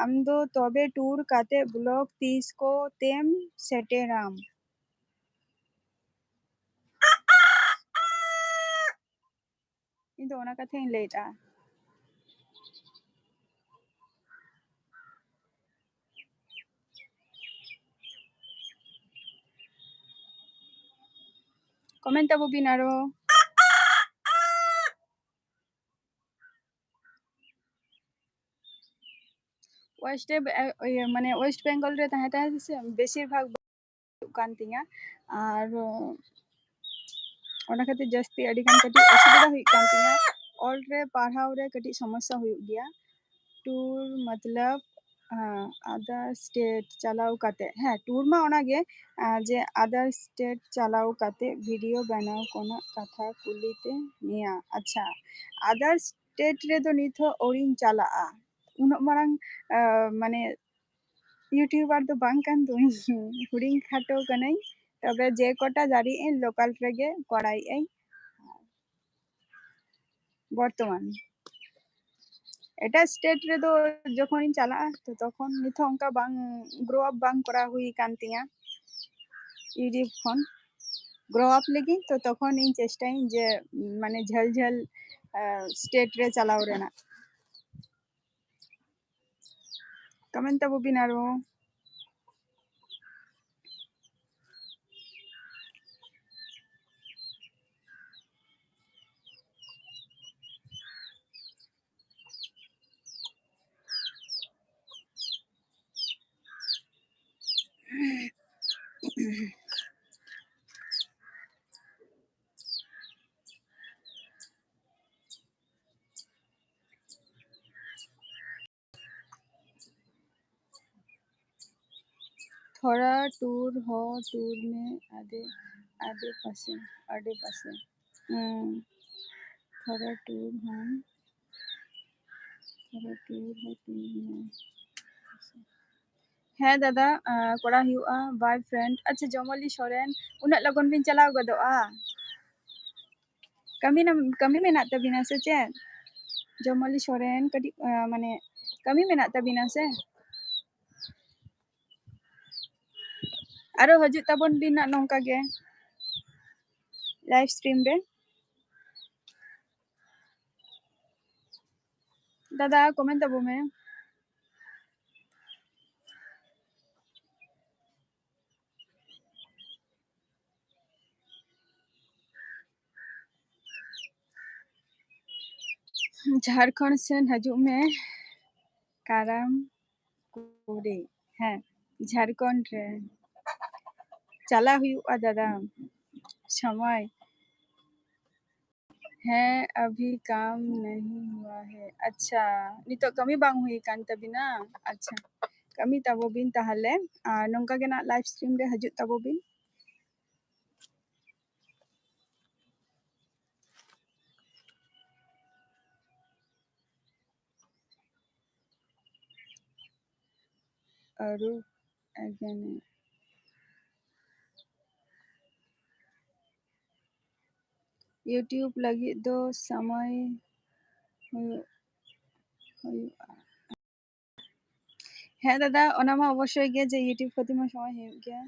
ᱟᱢ ᱫᱚ ᱛᱚᱵᱮ ᱴᱩᱨ ᱠᱟᱛᱮ ᱵᱞᱚᱜ ᱛᱤᱥ ᱠᱚᱛᱮᱢ ᱥᱮᱴᱮᱨᱟᱢ? ᱤᱧ ᱫᱚ ᱚᱱᱟ ᱠᱟᱛᱷᱟᱧ ᱞᱟᱹᱭᱫᱟ᱾ Comment ᱛᱟᱵᱚ ᱵᱤᱱ ᱟᱨᱚ᱾ West ᱵᱮ-, ᱤᱭᱟᱹ, ᱢᱟᱱᱮ West Bengal ᱨᱮ ᱛᱟᱦᱮᱸ ᱛᱟᱦᱮᱸ ᱥᱮ ᱵᱮᱥᱤᱨ ᱵᱷᱟᱜᱽ ᱦᱩᱭᱩᱜ ᱠᱟᱱ ᱛᱤᱧᱟ᱾ ᱟᱨ ᱚᱱᱟ ᱠᱷᱟᱹᱛᱤᱨ ᱡᱟᱹᱥᱛᱤ ᱟᱹᱰᱤ ᱜᱟᱱ ᱠᱟᱹᱴᱤᱡ ᱚᱥᱩᱵᱤᱫᱷᱟ ᱦᱩᱭᱩᱜ ᱠᱟᱱ ᱛᱤᱧᱟ᱾ ᱚᱞ ᱨᱮ, ᱯᱟᱲᱦᱟᱣ ᱨᱮ ᱠᱟᱹᱴᱤᱡ ᱥᱚᱢᱚᱥᱥᱟ ᱦᱩᱭᱩᱜ ᱜᱮᱭᱟ᱾ Tour ᱢᱚᱛᱞᱚᱵ, ᱟᱸ, other state ᱪᱟᱞᱟᱣ ᱠᱟᱛᱮ, ᱦᱮᱸ, tour ᱢᱟ ᱚᱱᱟᱜᱮ, ᱟᱸ, ᱡᱮ other state ᱪᱟᱞᱟᱣ ᱠᱟᱛᱮ video ᱵᱮᱱᱟᱣ ᱠᱚᱨᱮᱱᱟᱜ ᱠᱟᱛᱷᱟ ᱠᱩᱞᱤ ᱛᱮ ᱢᱮᱭᱟ᱾ ᱟᱪᱪᱷᱟ, other state ᱨᱮᱫᱚ ᱱᱤᱛ ᱦᱚᱸ ᱟᱹᱣᱨᱤᱧ ᱪᱟᱞᱟᱜᱼᱟ᱾ ᱩᱱᱟᱹᱜ ᱢᱟᱨᱟᱝ, ᱟᱸ, ᱢᱟᱱᱮ YouTuber ᱫᱚ ᱵᱟᱝ ᱠᱟᱱ ᱫᱩᱧ, ᱦᱩᱰᱤᱧ ᱠᱷᱟᱴᱚ ᱠᱟᱹᱱᱟᱹᱧ᱾ ᱛᱚᱵᱮ ᱡᱮ ᱠᱚᱴᱟ ᱫᱟᱲᱮᱭᱟᱜ ᱟᱹᱧ, local ᱨᱮᱜᱮ ᱠᱚᱨᱟᱣᱮᱫ ᱟᱹᱧ ᱵᱚᱨᱛᱚᱢᱟᱱ᱾ ᱮᱴᱟᱜ state ᱨᱮᱫᱚ ᱡᱚᱠᱷᱚᱱᱤᱧ ᱪᱟᱞᱟᱜᱼᱟ, ᱛᱚ ᱛᱚᱠᱷᱚᱱ ᱱᱤᱛ ᱦᱚᱸ ᱚᱱᱠᱟ ᱵᱟᱝ, grow up ᱵᱟᱝ ᱠᱚᱨᱟᱣ ᱦᱩᱭ ᱠᱟᱱ ᱛᱤᱧᱟ YouTube ᱠᱷᱚᱱ᱾ Grow up ᱞᱟᱹᱜᱤᱫ, ᱛᱚ ᱛᱚᱠᱷᱚᱱ ᱤᱧ ᱪᱮᱥᱴᱟᱭᱟᱹᱧ ᱡᱮ, ᱢᱟᱱᱮ, ᱡᱷᱟᱹᱞ ᱡᱷᱟᱹᱞ, ᱟᱸ, state ᱨᱮ ᱪᱟᱞᱟᱣ ᱨᱮᱱᱟᱜ᱾ Comment ᱛᱟᱵᱚ ᱵᱤᱱ ᱟᱨᱚ᱾ ᱛᱷᱚᱲᱟ tour ᱦᱚᱸ tour ᱢᱮ ᱟᱰᱮ, ᱟᱰᱮ ᱯᱟᱥᱮ, ᱟᱰᱮ ᱯᱟᱥᱮ᱾ ᱦᱩᱸ᱾ ᱛᱷᱚᱲᱟ tour ᱦᱚᱸ, ᱛᱷᱚᱲᱟ tour ᱦᱚᱸ tour ᱢᱮ᱾ ᱦᱮᱸ ᱫᱟᱫᱟ, ᱟᱸ, ᱠᱚᱨᱟᱣ ᱦᱩᱭᱩᱜᱼᱟ᱾ Bye friend᱾ ᱟᱪᱪᱷᱟ, ᱡᱚᱢᱚᱞᱤ ᱥᱚᱨᱮᱱ, ᱩᱱᱟᱹᱜ ᱞᱚᱜᱚᱱ ᱵᱤᱱ ᱪᱟᱞᱟᱣ ᱜᱚᱫᱚᱜᱼᱟ? ᱠᱟᱹᱢᱤ ᱱᱟᱢ-, ᱠᱟᱹᱢᱤ ᱢᱮᱱᱟᱜ ᱛᱟᱵᱤᱱᱟ ᱥᱮ ᱪᱮᱫ? ᱡᱚᱢᱚᱞᱤ ᱥᱚᱨᱮᱱ, ᱠᱟᱹᱴᱤᱡ, ᱟᱸ, ᱢᱟᱱᱮ, ᱠᱟᱹᱢᱤ ᱢᱮᱱᱟᱜ ᱛᱟᱵᱤᱱᱟ ᱥᱮ? ᱟᱨᱚ ᱦᱤᱡᱩᱜ ᱛᱟᱵᱚᱱ ᱵᱤᱱ ᱱᱟᱜ ᱱᱚᱝᱠᱟ ᱜᱮ live stream ᱨᱮ᱾ ᱫᱟᱫᱟ, comment ᱛᱟᱵᱚ ᱢᱮ᱾ ᱡᱷᱟᱲᱠᱷᱚᱸᱰ ᱥᱮᱱ ᱦᱤᱡᱩᱜ ᱢᱮ ᱠᱟᱨᱟᱢ ᱠᱩᱲᱤ᱾ ᱦᱮᱸ, ᱡᱷᱟᱲᱠᱷᱚᱸᱰ ᱨᱮ ᱪᱟᱞᱟᱜ ᱦᱩᱭᱩᱜᱼᱟ ᱫᱟᱫᱟ, ᱥᱚᱢᱚᱭ᱾ ᱦᱮᱸ, ᱟᱵᱷᱤ ᱠᱟᱢ ᱱᱟᱦᱤ ᱦᱩᱣᱟ ᱦᱮ᱾ ᱟᱪᱪᱷᱟ, ᱱᱤᱛᱚᱜ ᱠᱟᱹᱢᱤ ᱵᱟᱝ ᱦᱩᱭ ᱠᱟᱱ ᱛᱟᱵᱤᱱᱟ? ᱟᱪᱪᱷᱟ, ᱠᱟᱹᱢᱤ ᱛᱟᱵᱚ ᱵᱤᱱ ᱛᱟᱦᱚᱞᱮ, ᱟᱨ ᱱᱚᱝᱠᱟ ᱜᱮ ᱱᱟᱜ live stream ᱨᱮ ᱦᱤᱡᱩᱜ ᱛᱟᱵᱚ ᱵᱤᱱ᱾ ᱟᱹᱨᱩ ᱮᱜᱮᱱᱮ᱾ YouTube ᱞᱟᱹᱜᱤᱫ ᱫᱚ ᱥᱚᱢᱚᱭ ᱦᱩᱭᱩᱜ, ᱦᱩᱭᱩᱜᱼᱟ᱾ ᱦᱮᱸ ᱫᱟᱫᱟ, ᱚᱱᱟ ᱢᱟ ᱚᱵᱚᱥᱥᱳᱭ ᱜᱮ ᱡᱮ YouTube ᱠᱷᱟᱹᱛᱤᱨ ᱢᱟ ᱥᱚᱢᱚᱭ ᱦᱩᱭᱩᱜ ᱜᱮᱭᱟ᱾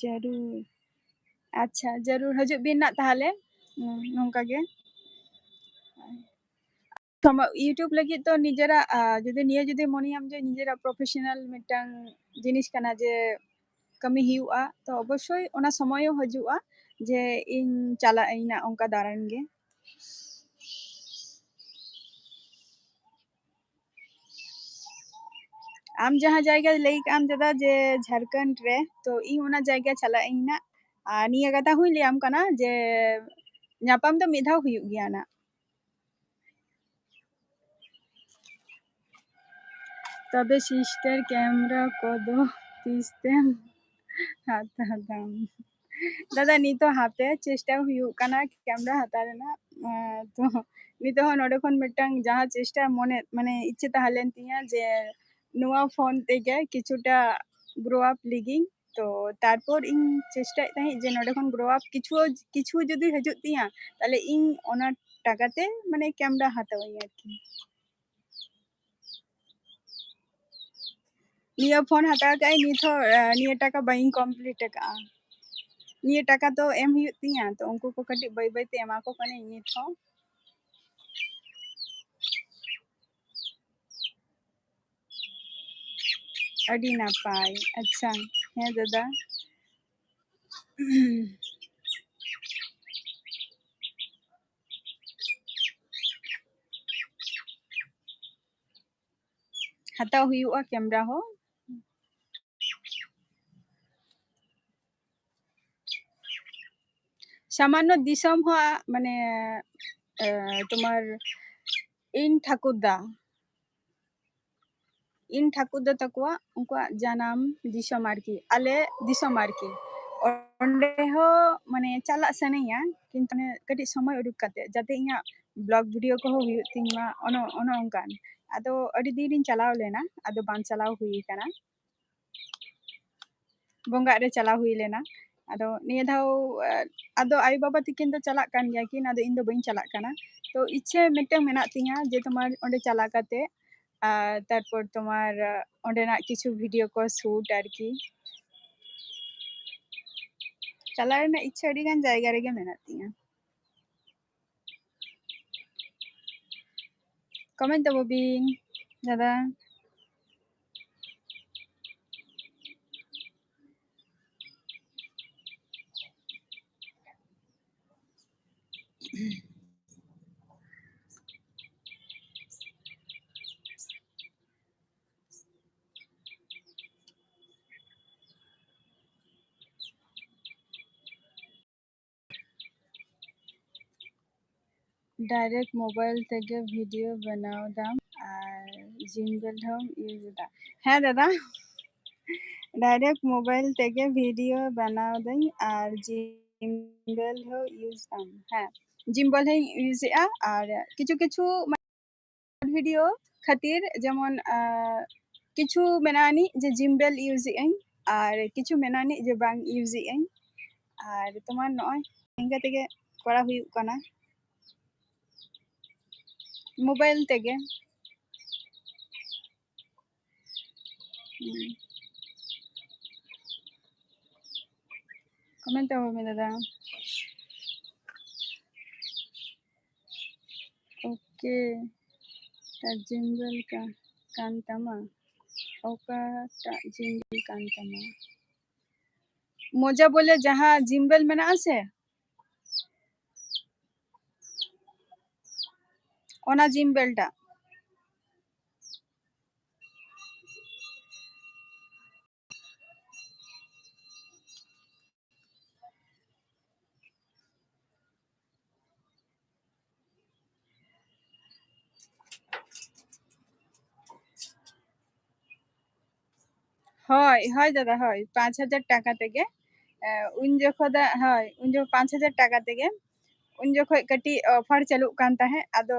ᱡᱟᱹᱨᱩᱲ᱾ ᱟᱪᱪᱷᱟ, ᱡᱟᱹᱨᱩᱲ ᱦᱤᱡᱩᱜ ᱵᱤᱱ ᱱᱟᱜ ᱛᱟᱦᱚᱞᱮ, ᱩᱸ, ᱱᱚᱝᱠᱟ ᱜᱮ᱾ ᱥᱚᱢᱚ-, YouTube ᱞᱟᱹᱜᱤᱫ ᱫᱚ ᱱᱤᱡᱮᱨᱟᱜ, ᱟ, ᱡᱩᱫᱤ ᱱᱤᱭᱟᱹ ᱡᱩᱫᱤ ᱢᱚᱱᱮᱭᱟᱢ ᱡᱮ ᱱᱤᱡᱮᱨᱟᱜ professional ᱢᱤᱫᱴᱟᱝ ᱡᱤᱱᱤᱥ ᱠᱟᱱᱟ ᱡᱮ ᱠᱟᱹᱢᱤ ᱦᱩᱭᱩᱜᱼᱟ, ᱛᱚ ᱚᱵᱚᱥᱥᱳᱭ ᱚᱱᱟ ᱥᱚᱢᱚᱭ ᱦᱚᱸ ᱦᱤᱡᱩᱜᱼᱟ ᱡᱮ ᱤᱧ ᱪᱟᱞᱟᱜ ᱟᱹᱧ ᱱᱟᱜ ᱚᱱᱠᱟ ᱫᱟᱬᱟᱱ ᱜᱮ᱾ ᱟᱢ ᱡᱟᱦᱟᱸ ᱡᱟᱭᱜᱟ ᱞᱟᱹᱭ ᱠᱟᱜ ᱟᱢ ᱫᱟᱫᱟ ᱡᱮ ᱡᱷᱟᱲᱠᱷᱚᱸᱰ ᱨᱮ, ᱛᱚ ᱤᱧ ᱚᱱᱟ ᱡᱟᱭᱜᱟ ᱪᱟᱞᱟᱜ ᱟᱹᱧ ᱱᱟᱜ᱾ ᱟᱨ ᱱᱤᱭᱟᱹ ᱠᱟᱛᱷᱟ ᱦᱚᱸᱧ ᱞᱟᱹᱭᱟᱢ ᱠᱟᱱᱟ ᱡᱮ ᱧᱟᱯᱟᱢ ᱫᱚ ᱢᱤᱫ ᱫᱷᱟᱣ ᱦᱩᱭᱩᱜ ᱜᱮᱭᱟ ᱱᱟᱜ᱾ ᱛᱚᱵᱮ sister camera ᱠᱚᱫᱚ ᱛᱤᱥ ᱛᱮᱢ ᱦᱟᱛᱟᱣ ᱫᱟᱢ? ᱫᱟᱫᱟ, ᱱᱤᱛᱚᱜ ᱦᱟᱯᱮ ᱪᱮᱥᱴᱟ ᱦᱩᱭᱩᱜ ᱠᱟᱱᱟ camera ᱦᱟᱛᱟᱣ ᱨᱮᱱᱟᱜ᱾ ᱟᱸ, ᱛᱚ ᱱᱤᱛᱚᱜ ᱦᱚᱸ ᱱᱚᱰᱮ ᱠᱷᱚᱱ ᱢᱤᱫᱴᱟᱝ ᱡᱟᱦᱟᱸ ᱪᱮᱥᱴᱟ ᱢᱚᱱᱮ, ᱢᱟᱱᱮ ᱤᱪᱪᱷᱟᱹ ᱛᱟᱦᱮᱸ ᱞᱮᱱ ᱛᱤᱧᱟᱹ ᱡᱮ ᱱᱚᱣᱟ phone ᱛᱮᱜᱮ ᱠᱤᱪᱷᱩᱴᱟ grow up ᱞᱟᱹᱜᱤᱫ᱾ ᱛᱚ ᱛᱟᱨᱯᱚᱨ ᱤᱧ ᱪᱮᱥᱴᱟᱭᱮᱫ ᱛᱟᱦᱮᱸᱫ ᱡᱮ ᱱᱚᱰᱮ ᱠᱷᱚᱱ grow up ᱠᱤᱪᱷᱩ, ᱠᱤᱪᱷᱩ ᱡᱩᱫᱤ ᱦᱤᱡᱩᱜ ᱛᱤᱧᱟᱹ, ᱛᱟᱦᱞᱮ ᱤᱧ ᱚᱱᱟ ᱴᱟᱠᱟ ᱛᱮ ᱢᱟᱱᱮ camera ᱦᱟᱛᱟᱣᱟᱹᱧ ᱟᱨᱠᱤ᱾ ᱱᱤᱭᱟᱹ phone ᱦᱟᱛᱟᱣ ᱠᱟᱜ ᱟᱹᱧ, ᱱᱤᱛ ᱦᱚᱸ, ᱟᱸ, ᱱᱤᱭᱟᱹ ᱴᱟᱠᱟ ᱵᱟᱹᱧ complete ᱟᱠᱟᱜᱼᱟ᱾ ᱱᱤᱭᱟᱹ ᱴᱟᱠᱟ ᱫᱚ ᱮᱢ ᱦᱩᱭᱩᱜ ᱛᱤᱧᱟᱹ, ᱛᱚ ᱩᱱᱠᱩ ᱠᱚ ᱠᱟᱹᱴᱤᱡ ᱵᱟᱹᱭ ᱵᱟᱹᱭ ᱛᱮ ᱮᱢᱟ ᱠᱚ ᱠᱟᱹᱱᱟᱹᱧ ᱱᱤᱛ ᱦᱚᱸ᱾ ᱟᱹᱰᱤ ᱱᱟᱯᱟᱭ᱾ ᱟᱪᱪᱷᱟ, ᱦᱮᱸ ᱫᱟᱫᱟ᱾ ᱦᱟᱛᱟᱣ ᱦᱩᱭᱩᱜᱼᱟ ᱠᱮᱢᱨᱟ ᱦᱚᱸ᱾ ᱥᱟᱢᱟᱱᱱᱚ ᱫᱤᱥᱚᱢ ᱦᱚᱸ, ᱢᱟᱱᱮ, ᱮ, ᱛᱳᱢᱟᱨ ᱤᱧ ᱴᱷᱟᱹᱠᱩᱨ ᱫᱟ, ᱤᱧ ᱴᱷᱟᱹᱠᱩᱨ ᱫᱟ ᱛᱟᱠᱚᱣᱟᱜ, ᱩᱱᱠᱩᱣᱟᱜ ᱡᱟᱱᱟᱢ ᱫᱤᱥᱚᱢ ᱟᱨᱠᱤ, ᱟᱞᱮ ᱫᱤᱥᱚᱢ ᱟᱨᱠᱤ᱾ ᱚᱸᱰᱮ ᱦᱚᱸ, ᱢᱟᱱᱮ, ᱪᱟᱞᱟᱜ ᱥᱟᱱᱟᱧᱟ, ᱠᱤᱱᱛᱩ, ᱢᱟᱱᱮ, ᱠᱟᱹᱴᱤᱡ ᱥᱚᱢᱚᱭ ᱩᱰᱩᱠ ᱠᱟᱛᱮ, ᱡᱟᱛᱮ ᱤᱧᱟᱹᱜ vlog video ᱠᱚᱦᱚᱸ ᱦᱩᱭᱩᱜ ᱛᱤᱧ ᱢᱟ, ᱚᱱᱚ-, ᱚᱱᱚ ᱚᱱᱠᱟᱱ᱾ ᱟᱫᱚ ᱟᱹᱰᱤ ᱫᱤᱱ ᱨᱤᱧ ᱪᱟᱞᱟᱣ ᱞᱮᱱᱟ, ᱟᱫᱚ ᱵᱟᱝ ᱪᱟᱞᱟᱣ ᱦᱩᱭ ᱟᱠᱟᱱᱟ᱾ ᱵᱚᱸᱜᱟᱜ ᱨᱮ ᱪᱟᱞᱟᱣ ᱦᱩᱭ ᱞᱮᱱᱟ᱾ ᱟᱫᱚ ᱱᱤᱭᱟᱹ ᱫᱷᱟᱣ, ᱟ, ᱟᱫᱚ ᱟᱭᱳ ᱵᱟᱵᱟ ᱛᱤᱠᱤᱱ ᱫᱚ ᱪᱟᱞᱟᱜ ᱠᱟᱱ ᱜᱮᱭᱟ ᱠᱤᱱ, ᱟᱫᱚ ᱤᱧ ᱫᱚ ᱵᱟᱹᱧ ᱪᱟᱞᱟᱜ ᱠᱟᱱᱟ᱾ ᱛᱚ ᱤᱪᱪᱷᱟᱹ ᱢᱤᱫᱴᱟᱝ ᱢᱮᱱᱟᱜ ᱛᱤᱧᱟᱹ ᱡᱮ ᱛᱳᱢᱟᱨ ᱚᱸᱰᱮ ᱪᱟᱞᱟᱣ ᱠᱟᱛᱮ, ᱟᱨ ᱛᱟᱨᱯᱚᱨ ᱛᱳᱢᱟᱨ, ᱟ, ᱚᱸᱰᱮᱱᱟᱜ ᱠᱤᱪᱷᱩ video ᱠᱚ shoot ᱟᱨᱠᱤ᱾ ᱪᱟᱞᱟᱣ ᱨᱮᱱᱟᱜ ᱤᱪᱪᱷᱟᱹ ᱟᱹᱰᱤ ᱜᱟᱱ ᱡᱟᱭᱜᱟ ᱨᱮᱜᱮ ᱢᱮᱱᱟᱜ ᱛᱤᱧᱟᱹ᱾ Comment ᱛᱟᱵᱚ ᱵᱤᱱ, ᱫᱟᱫᱟ᱾ Direct mobile ᱛᱮᱜᱮ video ᱵᱮᱱᱟᱣ ᱫᱟᱢ ᱟᱨ Gimbal ᱦᱚᱸᱢ use ᱮᱫᱟ? ᱦᱮᱸ ᱫᱟᱫᱟ, direct mobile ᱛᱮᱜᱮ video ᱵᱮᱱᱟᱣ ᱫᱟᱹᱧ ᱟᱨ Gimbal ᱦᱚᱸ use ᱫᱟᱢ? ᱦᱮᱸ, Gimbal ᱦᱚᱸᱧ use ᱮᱫᱼᱟ ᱟᱨ ᱠᱤᱪᱷᱩ ᱠᱤᱪᱷᱩ video ᱠᱷᱟᱹᱛᱤᱨ, ᱡᱮᱢᱚᱱ, ᱟᱸ, ᱠᱤᱪᱷᱩ ᱢᱮᱱᱟᱜ ᱟᱹᱱᱤᱡ ᱡᱮ Gimbal use ᱮᱫ ᱟᱹᱧ ᱟᱨ ᱠᱤᱪᱷᱩ ᱢᱮᱱᱟᱜ ᱟᱹᱱᱤᱡ ᱡᱮ ᱵᱟᱝ use ᱮᱫ ᱟᱹᱧ᱾ ᱟᱨ ᱛᱳᱢᱟᱨ ᱱᱚᱜᱼᱚᱭ ᱱᱤᱝᱠᱟᱹ ᱛᱮᱜᱮ ᱠᱚᱨᱟᱣ ᱦᱩᱭᱩᱜ ᱠᱟᱱᱟ mobile ᱛᱮᱜᱮ᱾ ᱦᱩᱸ᱾ Comment ᱛᱟᱵᱚᱱ ᱢᱮ ᱫᱟᱫᱟ᱾ Okay, ᱴᱟᱜ Gimbal ᱠᱟ-, ᱠᱟᱱ ᱛᱟᱢᱟ? ᱚᱠᱟᱴᱟᱜ Gimbal ᱠᱟᱱ ᱛᱟᱢᱟ? ᱢᱚᱡᱟ ᱵᱚᱞᱮ ᱡᱟᱦᱟᱸ Gimbal ᱢᱮᱱᱟᱜᱼᱟ ᱥᱮ, ᱚᱱᱟ Gimbal ᱴᱟᱜ᱾ ᱦᱳᱭ, ᱦᱳᱭ ᱫᱟᱫᱟ, ᱦᱳᱭ, ᱯᱟᱸᱪ ᱦᱟᱡᱟᱨ ᱴᱟᱠᱟ ᱛᱮᱜᱮ᱾ ᱮ, ᱩᱱ ᱡᱚᱠᱷᱚᱱ ᱫᱚ, ᱦᱳᱭ, ᱩᱱ ᱡᱚᱠᱷᱚᱱ ᱯᱟᱸᱪ ᱦᱟᱡᱟᱨ ᱴᱟᱠᱟ ᱛᱮᱜᱮ, ᱩᱱ ᱡᱚᱠᱷᱚᱱ ᱠᱟᱹᱴᱤᱡ offer ᱪᱟᱹᱞᱩᱜ ᱠᱟᱱ ᱛᱟᱦᱮᱸᱫ, ᱟᱫᱚ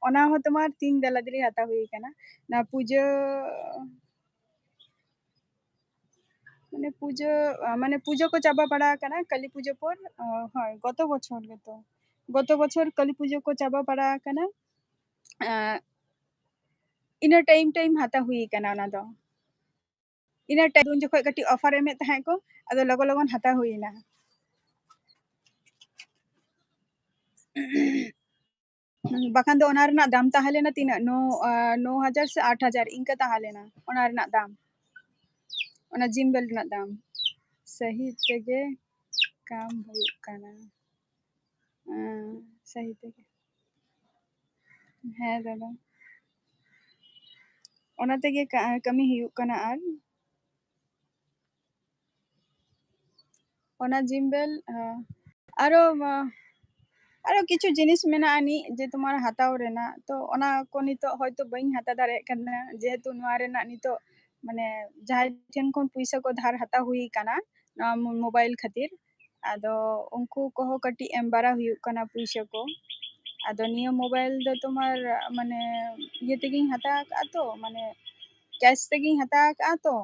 ᱚᱱᱟ ᱦᱚᱸ ᱛᱳᱢᱟᱨ ᱛᱤᱱ ᱫᱟᱞᱟᱫᱽᱨᱤ ᱦᱟᱛᱟᱣ ᱦᱩᱭ ᱠᱟᱱᱟ᱾ ᱚᱱᱟ ᱯᱩᱡᱟᱹ, ᱢᱟᱱᱮ ᱯᱩᱡᱟᱹ, ᱟ, ᱢᱟᱱᱮ ᱯᱩᱡᱟᱹ ᱠᱚ ᱪᱟᱵᱟ ᱵᱟᱲᱟ ᱟᱠᱟᱱᱟ, ᱠᱟᱹᱞᱤ ᱯᱩᱡᱟᱹ ᱯᱚᱨ, ᱟ, ᱦᱳᱭ, ᱜᱚᱛᱚ ᱵᱚᱪᱷᱚᱨ ᱜᱮᱛᱚ, ᱜᱚᱛᱚ ᱵᱚᱪᱷᱚᱨ ᱠᱟᱹᱞᱤ ᱯᱩᱡᱟᱹ ᱠᱚ ᱪᱟᱵᱟ ᱵᱟᱲᱟ ᱟᱠᱟᱱᱟ᱾ ᱟ, ᱤᱱᱟᱹ time time ᱦᱟᱛᱟᱣ ᱦᱩᱭ ᱠᱟᱱᱟ ᱚᱱᱟ ᱫᱚ᱾ ᱤᱱᱟᱹ time ᱩᱱ ᱡᱚᱠᱷᱚᱱ ᱠᱟᱹᱴᱤᱡ offer ᱮᱢᱮᱫ ᱛᱟᱦᱮᱸᱫ ᱠᱚ, ᱟᱫᱚ ᱞᱚᱜᱚᱱ ᱞᱚᱜᱚᱱ ᱦᱟᱛᱟᱣ ᱦᱩᱭ ᱮᱱᱟ᱾ ᱵᱟᱠᱷᱟᱱ ᱫᱚ ᱚᱱᱟ ᱨᱮᱱᱟᱜ ᱫᱟᱢ ᱛᱟᱦᱮᱸ ᱞᱮᱱᱟ ᱛᱤᱱᱟᱹᱜ? ᱱᱚ, ᱟ, ᱱᱚ ᱦᱟᱡᱟᱨ ᱥᱮ ᱟᱴ ᱦᱟᱡᱟᱨ ᱤᱱᱠᱟᱹ ᱛᱟᱦᱮᱸ ᱞᱮᱱᱟ ᱚᱱᱟ ᱨᱮᱱᱟᱜ ᱫᱟᱢ, ᱚᱱᱟ gimbal ᱨᱮᱱᱟᱜ ᱫᱟᱢ᱾ ᱥᱟᱹᱦᱤ ᱛᱮᱜᱮ ᱠᱟᱢ ᱦᱩᱭᱩᱜ ᱠᱟᱱᱟ᱾ ᱦᱮᱸ, ᱥᱟᱹᱦᱤ ᱛᱮᱜᱮ᱾ ᱦᱮᱸ ᱫᱟᱫᱟ, ᱚᱱᱟ ᱛᱮᱜᱮ ᱠᱟ-, ᱠᱟᱹᱢᱤ ᱦᱩᱭᱩᱜ ᱠᱟᱱᱟ᱾ ᱟᱨ ᱚᱱᱟ gimbal, ᱟ, ᱟᱨᱚ, ᱟ, ᱟᱨᱚ ᱠᱤᱪᱷᱩ ᱡᱤᱱᱤᱥ ᱢᱮᱱᱟᱜᱼᱟ ᱱᱤᱡ ᱡᱮ ᱛᱳᱢᱟᱨ ᱦᱟᱛᱟᱣ ᱨᱮᱱᱟᱜ, ᱛᱚ ᱚᱱᱟ ᱠᱚ ᱱᱤᱛᱚᱜ ᱦᱚᱭᱛᱳ ᱵᱟᱹᱧ ᱦᱟᱛᱟᱣ ᱫᱟᱲᱮᱭᱟᱜ ᱠᱟᱱᱟ, ᱡᱮᱦᱮᱛᱩ ᱱᱚᱣᱟ ᱨᱮᱱᱟᱜ ᱱᱤᱛᱚᱜ ᱢᱟᱱᱮ ᱡᱟᱦᱟᱸᱭ ᱴᱷᱮᱱ ᱠᱷᱚᱱ ᱯᱩᱭᱥᱟᱹ ᱠᱚ ᱫᱷᱟᱨ ᱦᱟᱛᱟᱣ ᱦᱩᱭ ᱠᱟᱱᱟ ᱱᱚᱣᱟ ᱢᱳ-, mobile ᱠᱷᱟᱹᱛᱤᱨ, ᱟᱫᱚ ᱩᱱᱠᱩ ᱠᱚᱦᱚᱸ ᱠᱟᱹᱴᱤᱡ ᱮᱢ ᱵᱟᱲᱟ ᱦᱩᱭᱩᱜ ᱠᱟᱱᱟ ᱯᱩᱭᱥᱟᱹ ᱠᱚ᱾ ᱟᱫᱚ ᱱᱤᱭᱟᱹ mobile ᱫᱚ ᱛᱳᱢᱟᱨ ᱢᱟᱱᱮ ᱤᱭᱟᱹ ᱛᱮᱜᱮᱧ ᱦᱟᱛᱟᱣ ᱟᱠᱟᱫᱼᱟ ᱛᱚ, ᱢᱟᱱᱮ cash ᱛᱮᱜᱮᱧ ᱦᱟᱛᱟᱣ ᱟᱠᱟᱫᱼᱟ ᱛᱚ,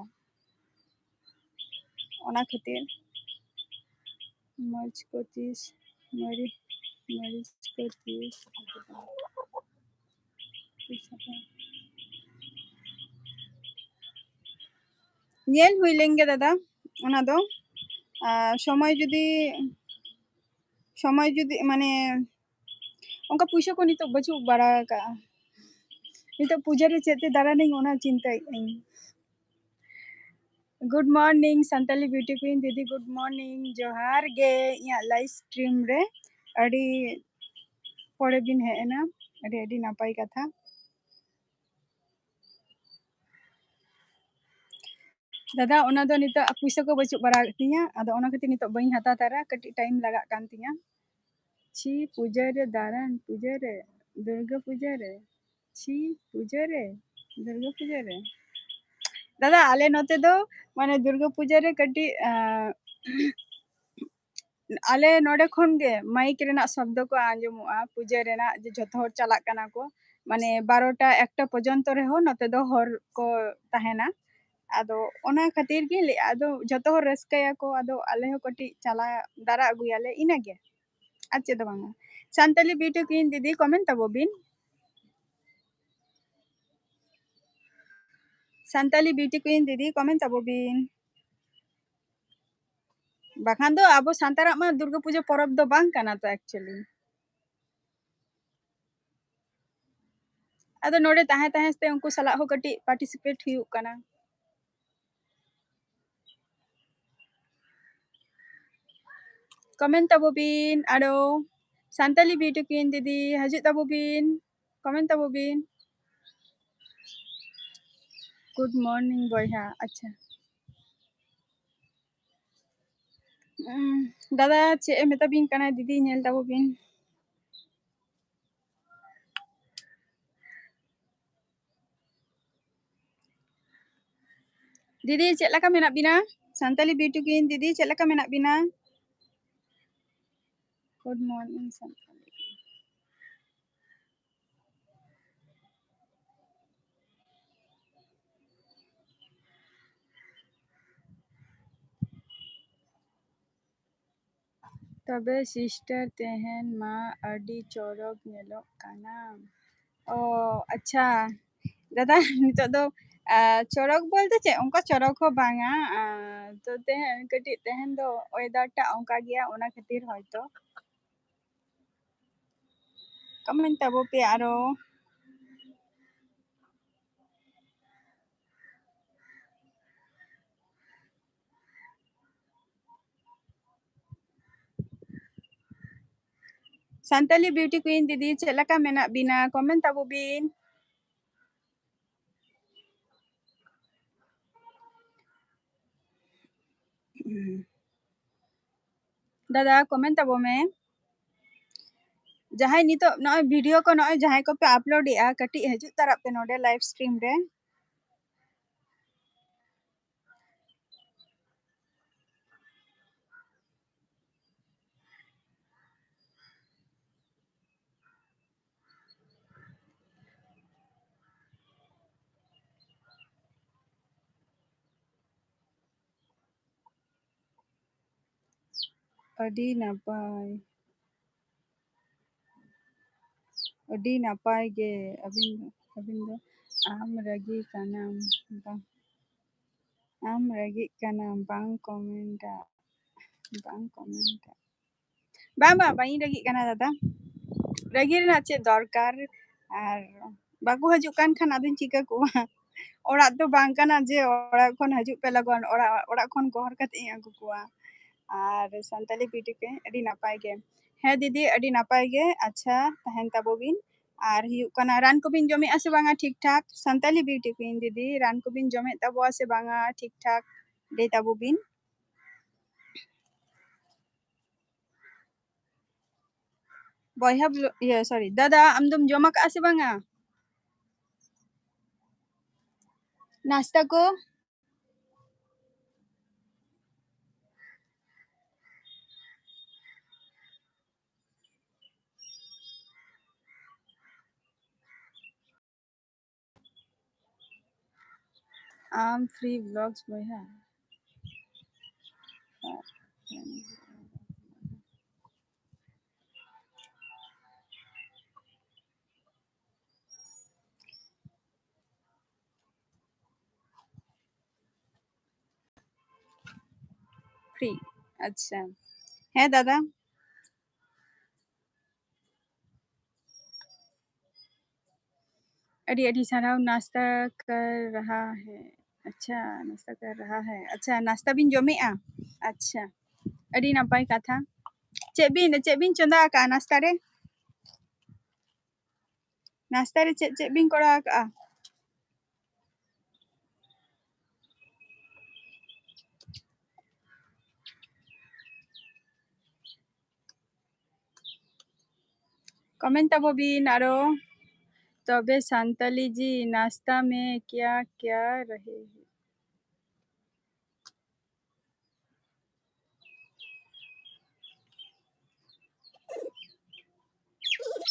ᱚᱱᱟ ᱠᱷᱟᱹᱛᱤᱨ᱾ ᱢᱟᱹᱨᱤᱪ ᱠᱚ ᱛᱤᱥ, ᱢᱟᱹᱨᱤᱪ, ᱢᱟᱹᱨᱤᱪ ᱠᱚ ᱛᱤᱥ᱾ ᱧᱮᱞ ᱦᱩᱭ ᱞᱮᱱ ᱜᱮ ᱫᱟᱫᱟ, ᱚᱱᱟ ᱫᱚ᱾ ᱟᱨ ᱥᱚᱢᱚᱭ ᱡᱩᱫᱤ, ᱥᱚᱢᱚᱭ ᱡᱩᱫᱤ ᱢᱟᱱᱮ ᱚᱱᱠᱟ ᱯᱩᱭᱥᱟᱹ ᱠᱚ ᱱᱤᱛᱚᱜ ᱵᱟᱹᱪᱩᱜ ᱵᱟᱲᱟ ᱟᱠᱟᱜᱼᱟ᱾ ᱱᱤᱛᱚᱜ ᱯᱩᱡᱟᱹ ᱨᱮ ᱪᱮᱫ ᱛᱮ ᱫᱟᱬᱟᱱᱤᱧ, ᱚᱱᱟ ᱪᱤᱱᱛᱟᱹᱭᱮᱫ ᱟᱹᱧ᱾ Good morning Santali beauty queen ᱫᱤᱫᱤ, good morning, ᱡᱚᱦᱟᱨ ᱜᱮ ᱤᱧᱟᱹᱜ live stream ᱨᱮ᱾ ᱟᱹᱰᱤ ᱯᱚᱨᱮ ᱵᱤᱱ ᱦᱮᱡ ᱮᱱᱟ, ᱟᱹᱰᱤ ᱟᱹᱰᱤ ᱱᱟᱯᱟᱭ ᱠᱟᱛᱷᱟ᱾ ᱫᱟᱫᱟ, ᱚᱱᱟ ᱫᱚ ᱱᱤᱛᱚᱜ ᱯᱩᱭᱥᱟᱹ ᱠᱚ ᱵᱟᱹᱪᱩᱜ ᱵᱟᱲᱟ ᱛᱤᱧᱟ, ᱟᱫᱚ ᱚᱱᱟ ᱠᱷᱟᱹᱛᱤᱨ ᱱᱤᱛᱚᱜ ᱵᱟᱹᱧ ᱦᱟᱛᱟᱣ ᱛᱟᱨᱟ, ᱠᱟᱹᱴᱤᱡ time ᱞᱟᱜᱟᱜ ᱠᱟᱱ ᱛᱤᱧᱟ᱾ ᱪᱷᱤ, ᱯᱩᱡᱟᱹ ᱨᱮ ᱫᱟᱬᱟᱱ, ᱯᱩᱡᱟᱹ ᱨᱮ, ᱫᱩᱨᱜᱟᱹ ᱯᱩᱡᱟᱹ ᱨᱮ, ᱪᱷᱤ, ᱯᱩᱡᱟᱹ ᱨᱮ, ᱫᱩᱨᱜᱟᱹ ᱯᱩᱡᱟᱹ ᱨᱮ᱾ ᱫᱟᱫᱟ, ᱟᱞᱮ ᱱᱚᱛᱮ ᱫᱚ ᱢᱟᱱᱮ ᱫᱩᱨᱜᱟᱹ ᱯᱩᱡᱟᱹ ᱨᱮ ᱠᱟᱹᱴᱤᱡ, ᱟᱸ, ᱟᱞᱮ ᱱᱚᱰᱮ ᱠᱷᱚᱱ ᱜᱮ ᱢᱟᱭᱤᱠ ᱨᱮᱱᱟᱜ ᱥᱚᱵᱫᱚ ᱠᱚ ᱟᱸᱡᱚᱢᱚᱜᱼᱟ, ᱯᱩᱡᱟᱹ ᱨᱮᱱᱟᱜ, ᱡᱮ ᱡᱷᱚᱛᱚ ᱦᱚᱲ ᱪᱟᱞᱟᱜ ᱠᱟᱱᱟ ᱠᱚ, ᱢᱟᱱᱮ ᱵᱟᱨᱚᱴᱟ ᱮᱠᱴᱟ ᱯᱚᱨᱡᱚᱱᱛᱚ ᱨᱮᱦᱚᱸ ᱱᱚᱛᱮ ᱫᱚ ᱦᱚᱲ ᱠᱚ ᱛᱟᱦᱮᱱᱟ᱾ ᱟᱫᱚ ᱚᱱᱟ ᱠᱷᱟᱹᱛᱤᱨ ᱜᱮ ᱞᱟᱹᱭ, ᱟᱫᱚ ᱡᱷᱚᱛᱚ ᱦᱚᱲ ᱨᱟᱹᱥᱠᱟᱹᱭᱟᱠᱚ, ᱟᱫᱚ ᱟᱞᱮ ᱦᱚᱸ ᱠᱟᱹᱴᱤᱡ ᱪᱟᱞᱟᱣ ᱫᱟᱨᱟ ᱟᱹᱜᱩᱭᱟᱞᱮ, ᱤᱱᱟᱹᱜᱮ, ᱟᱨ ᱪᱮᱫ ᱦᱚᱸ ᱵᱟᱝᱟ᱾ ᱥᱟᱱᱛᱟᱞᱤ ᱵᱤᱭᱩᱴᱤ ᱠᱩᱭᱤᱱ ᱫᱤᱫᱤ, ᱠᱚᱢᱮᱱᱴ ᱛᱟᱵᱚ ᱵᱤᱱ᱾ ᱥᱟᱱᱛᱟᱞᱤ ᱵᱤᱭᱩᱴᱤ ᱠᱩᱭᱤᱱ ᱫᱤᱫᱤ, ᱠᱚᱢᱮᱱᱴ ᱛᱟᱵᱚ ᱵᱤᱱ᱾ ᱵᱟᱠᱷᱟᱱ ᱫᱚ ᱟᱵᱚ ᱥᱟᱱᱛᱟᱲᱟᱜ ᱢᱟ ᱫᱩᱨᱜᱟᱹ ᱯᱩᱡᱟᱹ ᱯᱚᱨᱚᱵᱽ ᱫᱚ ᱵᱟᱝ ᱠᱟᱱᱟ ᱛᱚ actually᱾ ᱟᱫᱚ ᱱᱚᱰᱮ ᱛᱟᱦᱮᱸ ᱛᱟᱦᱮᱸ ᱛᱮ ᱩᱱᱠᱩ ᱥᱟᱞᱟᱜ ᱦᱚᱸ ᱠᱟᱹᱴᱤᱡ participate ᱦᱩᱭᱩᱜ ᱠᱟᱱᱟ᱾ ᱠᱚᱢᱮᱱᱴ ᱛᱟᱵᱚ ᱵᱤᱱ ᱟᱨᱚ᱾ ᱥᱟᱱᱛᱟᱞᱤ ᱵᱤᱭᱩᱴᱤ ᱠᱩᱭᱤᱱ ᱫᱤᱫᱤ, ᱦᱤᱡᱩᱜ ᱛᱟᱵᱚ ᱵᱤᱱ, ᱠᱚᱢᱮᱱᱴ ᱛᱟᱵᱚ ᱵᱤᱱ᱾ Good morning ᱵᱚᱭᱦᱟ᱾ ᱟᱪᱪᱷᱟ, ᱩᱸ, ᱫᱟᱫᱟ ᱪᱮᱫ ᱮ ᱢᱮᱛᱟ ᱵᱤᱱ ᱠᱟᱱᱟ ᱫᱤᱫᱤ, ᱧᱮᱞ ᱛᱟᱵᱚ ᱵᱤᱱ᱾ ᱫᱤᱫᱤ, ᱪᱮᱫ ᱞᱮᱠᱟ ᱢᱮᱱᱟᱜ ᱵᱤᱱᱟ? ᱥᱟᱱᱛᱟᱞᱤ ᱵᱤᱭᱩᱴᱤ ᱠᱩᱭᱤᱱ ᱫᱤᱫᱤ, ᱪᱮᱫ ᱞᱮᱠᱟ ᱢᱮᱱᱟᱜ ᱵᱤᱱᱟ? Good morning Santali. ᱛᱚᱵᱮ sister ᱛᱮᱦᱮᱧ ᱢᱟ ᱟᱹᱰᱤ ᱪᱚᱨᱚᱠ ᱧᱮᱞᱚᱜ ᱠᱟᱱᱟ᱾ ᱚ, ᱟᱪᱪᱷᱟ᱾ ᱫᱟᱫᱟ, ᱱᱤᱛᱚᱜ ᱫᱚ, ᱟ, ᱪᱚᱨᱚᱠ ᱵᱚᱞᱛᱮ ᱪᱮᱫ? ᱚᱱᱠᱟ ᱪᱚᱨᱚᱠ ᱦᱚᱸ ᱵᱟᱝᱟ᱾ ᱟ, ᱛᱚ, ᱛᱮᱦᱮᱧ ᱠᱟᱹᱴᱤᱡ, ᱛᱮᱦᱮᱧ ᱫᱚ weather ᱴᱟᱜ ᱚᱱᱠᱟ ᱜᱮᱭᱟ, ᱚᱱᱟ ᱠᱷᱟᱹᱛᱤᱨ ᱦᱚᱭᱛᱚ᱾ ᱠᱚᱢᱮᱱᱴ ᱛᱟᱵᱚ ᱯᱮ ᱟᱨᱚ᱾ ᱥᱟᱱᱛᱟᱞᱤ ᱵᱤᱭᱩᱴᱤ ᱠᱩᱭᱤᱱ ᱫᱤᱫᱤ, ᱪᱮᱫ ᱞᱮᱠᱟ ᱢᱮᱱᱟᱜ ᱵᱤᱱᱟ? ᱠᱚᱢᱮᱱᱴ ᱛᱟᱵᱚ ᱵᱤᱱ᱾ ᱫᱟᱫᱟ, ᱠᱚᱢᱮᱱᱴ ᱛᱟᱵᱚ ᱢᱮ᱾ ᱡᱟᱦᱟᱸᱭ ᱱᱤᱛᱚᱜ ᱱᱚᱜᱼᱚᱭ ᱵᱷᱤᱰᱤᱭᱳ ᱠᱚ ᱱᱚᱜᱼᱚᱭ ᱡᱟᱦᱟᱸᱭ ᱠᱚᱯᱮ ᱟᱯᱞᱳᱰ ᱮᱜᱼᱟ, ᱠᱟᱹᱴᱤᱡ ᱦᱤᱡᱩᱜ ᱛᱟᱨᱟᱜ ᱯᱮ ᱱᱚᱰᱮ ᱞᱟᱭᱤᱵᱷ ᱥᱴᱨᱤᱢ ᱨᱮ᱾ ᱟᱹᱰᱤ ᱱᱟᱯᱟᱭ᱾ ᱟᱹᱰᱤ ᱱᱟᱯᱟᱭ ᱜᱮ᱾ ᱟᱹᱵᱤᱱ, ᱟᱹᱵᱤᱱ ᱫᱚ ᱟᱢ ᱨᱟᱹᱜᱤ ᱠᱟᱱᱟᱢ ᱵᱟᱝ? ᱟᱢ ᱨᱟᱹᱜᱤᱜ ᱠᱟᱱᱟᱢ, ᱵᱟᱝ comment ᱟ, ᱵᱟᱝ comment ᱟ᱾ ᱵᱟᱝ, ᱵᱟᱝ, ᱵᱟᱹᱧ ᱨᱟᱹᱜᱤᱜ ᱠᱟᱱᱟ ᱫᱟᱫᱟ᱾ ᱨᱟᱹᱜᱤ ᱨᱮᱱᱟᱜ ᱪᱮᱫ ᱫᱚᱨᱠᱟᱨ? ᱟᱨ ᱵᱟᱠᱚ ᱦᱤᱡᱩᱜ ᱠᱟᱱ ᱠᱷᱟᱱ ᱟᱫᱚᱧ ᱪᱤᱠᱟᱹ ᱠᱚᱣᱟ? ᱚᱲᱟᱜ ᱫᱚ ᱵᱟᱝ ᱠᱟᱱᱟ ᱡᱮ ᱚᱲᱟᱜ ᱠᱷᱚᱱ ᱦᱤᱡᱩᱜ ᱯᱮ ᱞᱟᱹᱜᱤᱫ, ᱚᱲᱟᱜ, ᱚᱲᱟᱜ ᱠᱷᱚᱱ ᱜᱚᱦᱚᱨ ᱠᱟᱛᱮ ᱤᱧ ᱟᱹᱜᱩ ᱠᱚᱣᱟ᱾ ᱟᱨ ᱥᱟᱱᱛᱟᱞᱤ beauty queen ᱟᱹᱰᱤ ᱱᱟᱯᱟᱭ ᱜᱮ᱾ ᱦᱮᱸ ᱫᱤᱫᱤ, ᱟᱹᱰᱤ ᱱᱟᱯᱟᱭ ᱜᱮ᱾ ᱟᱪᱪᱷᱟ, ᱛᱟᱦᱮᱱ ᱛᱟᱵᱚ ᱵᱤᱱ᱾ ᱟᱨ ᱦᱩᱭᱩᱜ ᱠᱟᱱᱟ, ᱨᱟᱱ ᱠᱚᱵᱤᱱ ᱡᱚᱢᱮᱫᱼᱟ ᱥᱮ ᱵᱟᱝᱟ ᱴᱷᱤᱠ ᱴᱷᱟᱠ? ᱥᱟᱱᱛᱟᱞᱤ beauty queen ᱫᱤᱫᱤ, ᱨᱟᱱ ᱠᱚᱵᱤᱱ ᱡᱚᱢᱮᱫ ᱛᱟᱵᱚᱣᱟ ᱥᱮ ᱵᱟᱝᱟ ᱴᱷᱤᱠ ᱴᱷᱟᱠ? ᱞᱟᱹᱭ ᱛᱟᱵᱚ ᱵᱤᱱ᱾ ᱵᱚᱭᱦᱟ ᱵᱞᱚ-, ᱤᱭᱟᱹ, sorry, ᱫᱟᱫᱟ, ᱟᱢ ᱫᱚᱢ ᱡᱚᱢ ᱟᱠᱟᱫᱼᱟ ᱥᱮ ᱵᱟᱝᱟ? ᱱᱟᱥᱛᱟ ᱠᱚ? ᱟᱢ free vlogs ᱵᱚᱭᱦᱟ᱾ Free, ᱟᱪᱪᱷᱟ᱾ ᱦᱮᱸ ᱫᱟᱫᱟ᱾ ᱟᱹᱰᱤ ᱟᱹᱰᱤ ᱥᱟᱨᱦᱟᱣ, ᱱᱟᱥᱛᱟ ᱠᱟᱨ ᱨᱟᱦᱟ ᱦᱮ᱾ ᱟᱪᱪᱷᱟ, ᱱᱟᱥᱛᱟ ᱠᱟᱨ ᱨᱟᱦᱟ ᱦᱮ᱾ ᱟᱪᱪᱷᱟ, ᱱᱟᱥᱛᱟ ᱵᱤᱱ ᱡᱚᱢᱮᱜᱼᱟ? ᱟᱪᱪᱷᱟ, ᱟᱹᱰᱤ ᱱᱟᱯᱟᱭ ᱠᱟᱛᱷᱟ᱾ ᱪᱮᱫ ᱵᱤᱱ, ᱪᱮᱫ ᱵᱤᱱ ᱪᱚᱸᱫᱟ ᱟᱠᱟᱜᱼᱟ ᱱᱟᱥᱛᱟ ᱨᱮ? ᱱᱟᱥᱛᱟ ᱨᱮ ᱪᱮᱫ ᱪᱮᱫ ᱵᱤᱱ ᱠᱚᱨᱟᱣ ᱟᱠᱟᱜᱼᱟ? Comment ᱛᱟᱵᱚ ᱵᱤᱱ ᱟᱨᱚ᱾ ᱛᱚᱵᱮ ᱥᱟᱱᱛᱟᱞᱤ ᱡᱤ ᱱᱟᱥᱛᱟ ᱢᱮ ᱠᱮᱭᱟ ᱠᱮᱭᱟ ᱨᱟᱦᱮ᱾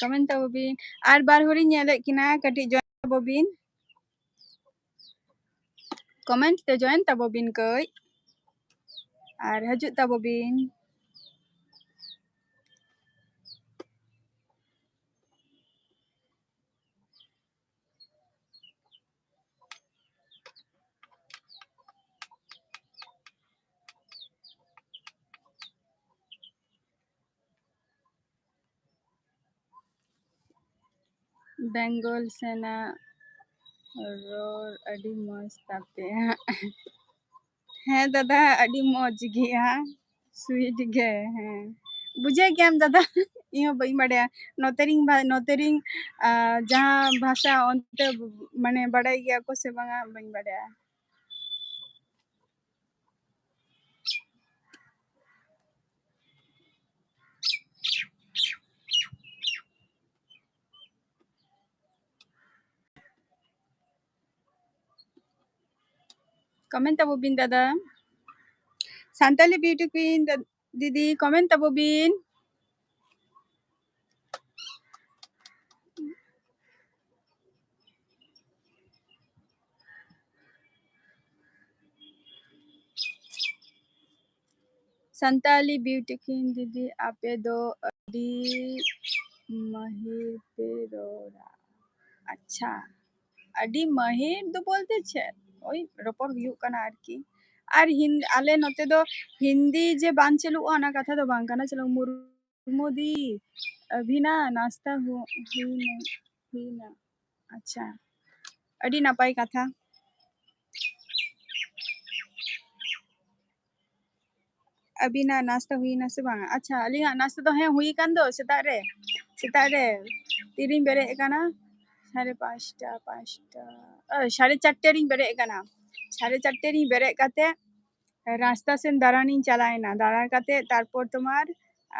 Comment ᱛᱟᱵᱚ ᱵᱤᱱ᱾ ᱟᱨ ᱵᱟᱨ ᱦᱚᱲᱤᱧ ᱧᱮᱞᱮᱫ ᱠᱤᱱᱟ, ᱠᱟᱹᱴᱤᱡ join ᱛᱟᱵᱚ ᱵᱤᱱ᱾ Comment ᱛᱮ join ᱛᱟᱵᱚ ᱵᱤᱱ ᱠᱟᱹᱡ᱾ ᱟᱨ ᱦᱤᱡᱩᱜ ᱛᱟᱵᱚ ᱵᱤᱱ᱾ ᱵᱮᱝᱜᱚᱞ ᱥᱮᱱᱟᱜ ᱨᱚᱲ ᱟᱹᱰᱤ ᱢᱚᱡᱽ ᱛᱟᱯᱮᱭᱟ᱾ ᱦᱮᱸ ᱫᱟᱫᱟ, ᱟᱹᱰᱤ ᱢᱚᱡᱽ ᱜᱮᱭᱟ, sweet ᱜᱮ᱾ ᱦᱮᱸ, ᱵᱩᱡᱷᱟᱹᱣ ᱜᱮᱭᱟᱢ ᱫᱟᱫᱟ᱾ ᱤᱧ ᱦᱚᱸ ᱵᱟᱹᱧ ᱵᱟᱰᱟᱭᱟ, ᱱᱚᱛᱮ ᱨᱤᱧ ᱵᱷᱟ-, ᱱᱚᱛᱮ ᱨᱤᱧ, ᱟ, ᱡᱟᱦᱟᱸ ᱵᱷᱟᱥᱟ ᱚᱱᱛᱮ, ᱢᱟᱱᱮ, ᱵᱟᱰᱟᱭ ᱜᱮᱭᱟ ᱠᱚ ᱥᱮ ᱵᱟᱝᱟ, ᱵᱟᱹᱧ ᱵᱟᱰᱟᱭᱟ᱾ Comment ᱛᱟᱵᱚ ᱵᱤᱱ ᱫᱟᱫᱟ᱾ ᱥᱟᱱᱛᱟᱞᱤ beauty queen ᱫᱟ-, ᱫᱤᱫᱤ, comment ᱛᱟᱵᱚ ᱵᱤᱱ᱾ ᱥᱟᱱᱛᱟᱞᱤ beauty queen ᱫᱤᱫᱤ, ᱟᱯᱮ ᱫᱚ ᱟᱹᱰᱤ ᱢᱟᱹᱦᱤᱨ ᱯᱮ ᱨᱚᱲᱟ᱾ ᱟᱪᱪᱷᱟ, ᱟᱹᱰᱤ ᱢᱟᱹᱦᱤᱨ ᱫᱚ ᱵᱚᱞᱛᱮ ᱪᱮᱫ? ᱳᱭ ᱨᱚᱯᱚᱲ ᱦᱩᱭᱩᱜ ᱠᱟᱱᱟ ᱟᱨᱠᱤ᱾ ᱟᱨ ᱦᱤᱱ-, ᱟᱞᱮ ᱱᱚᱛᱮ ᱫᱚ ᱦᱤᱱᱫᱤ ᱡᱮ ᱵᱟᱝ ᱪᱟᱹᱞᱩᱜᱼᱟ, ᱚᱱᱟ ᱠᱟᱛᱷᱟ ᱫᱚ ᱵᱟᱝ ᱠᱟᱱᱟ᱾ ᱪᱚᱞᱚ, ᱢᱩᱨᱢᱩ ᱫᱤ, ᱟᱹᱵᱷᱤᱱᱟ ᱱᱟᱥᱛᱟ ᱦᱩ-, ᱦᱩᱭᱱᱟ, ᱦᱩᱭᱱᱟ᱾ ᱟᱪᱪᱷᱟ, ᱟᱹᱰᱤ ᱱᱟᱯᱟᱭ ᱠᱟᱛᱷᱟ᱾ ᱟᱹᱵᱤᱱᱟᱜ ᱱᱟᱥᱛᱟ ᱦᱩᱭᱱᱟ ᱥᱮ ᱵᱟᱝ? ᱟᱪᱪᱷᱟ, ᱟᱹᱞᱤᱧᱟᱜ ᱱᱟᱥᱛᱟ ᱫᱚ ᱦᱮᱸ ᱦᱩᱭ ᱟᱠᱟᱱ ᱫᱚ ᱥᱮᱛᱟᱜ ᱨᱮ᱾ ᱥᱮᱛᱟᱜ ᱨᱮ ᱛᱤᱨᱤᱧ ᱵᱮᱨᱮᱫ ᱟᱠᱟᱱᱟ? ᱥᱟᱲᱮ ᱯᱟᱸᱪᱴᱟ, ᱯᱟᱸᱪᱴᱟ, ᱳ, ᱥᱟᱲᱮ ᱪᱟᱨᱴᱮ ᱨᱤᱧ ᱵᱮᱨᱮᱫ ᱟᱠᱟᱱᱟ᱾ ᱥᱟᱲᱮ ᱪᱟᱨᱴᱮ ᱨᱤᱧ ᱵᱮᱨᱮᱫ ᱠᱟᱛᱮ ᱨᱟᱥᱛᱟ ᱥᱮᱱ ᱫᱟᱬᱟᱱᱤᱧ ᱪᱟᱞᱟᱣᱮᱱᱟ᱾ ᱫᱟᱬᱟ ᱠᱟᱛᱮ ᱛᱟᱨᱯᱚᱨ ᱛᱳᱢᱟᱨ,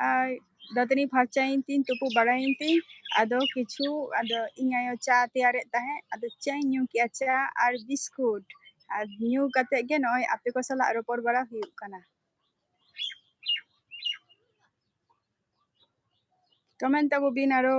ᱟᱨ, ᱫᱟᱹᱛᱟᱹᱱᱤ ᱯᱷᱟᱨᱪᱟᱭᱮᱱ ᱛᱤᱧ, ᱛᱩᱯᱩ ᱵᱟᱲᱟᱭᱮᱱ ᱛᱤᱧ, ᱟᱫᱚ ᱠᱤᱪᱷᱩ, ᱟᱫᱚ ᱤᱧ ᱟᱭᱳ ᱪᱟ ᱛᱮᱭᱟᱨᱮᱫ ᱛᱟᱦᱮᱸᱫ, ᱟᱫᱚ ᱪᱟᱧ ᱧᱩ ᱠᱮᱜᱼᱟ, ᱪᱟ ᱟᱨ ᱵᱤᱥᱠᱩᱴ᱾ ᱟᱨ ᱧᱩ ᱠᱟᱛᱮ ᱜᱮ ᱱᱚᱜᱼᱚᱭ ᱟᱯᱮ ᱠᱚ ᱥᱟᱞᱟᱜ ᱨᱚᱯᱚᱲ ᱵᱟᱲᱟ ᱦᱩᱭᱩᱜ ᱠᱟᱱᱟ᱾ Comment ᱛᱟᱵᱚ ᱵᱤᱱ ᱟᱨᱚ᱾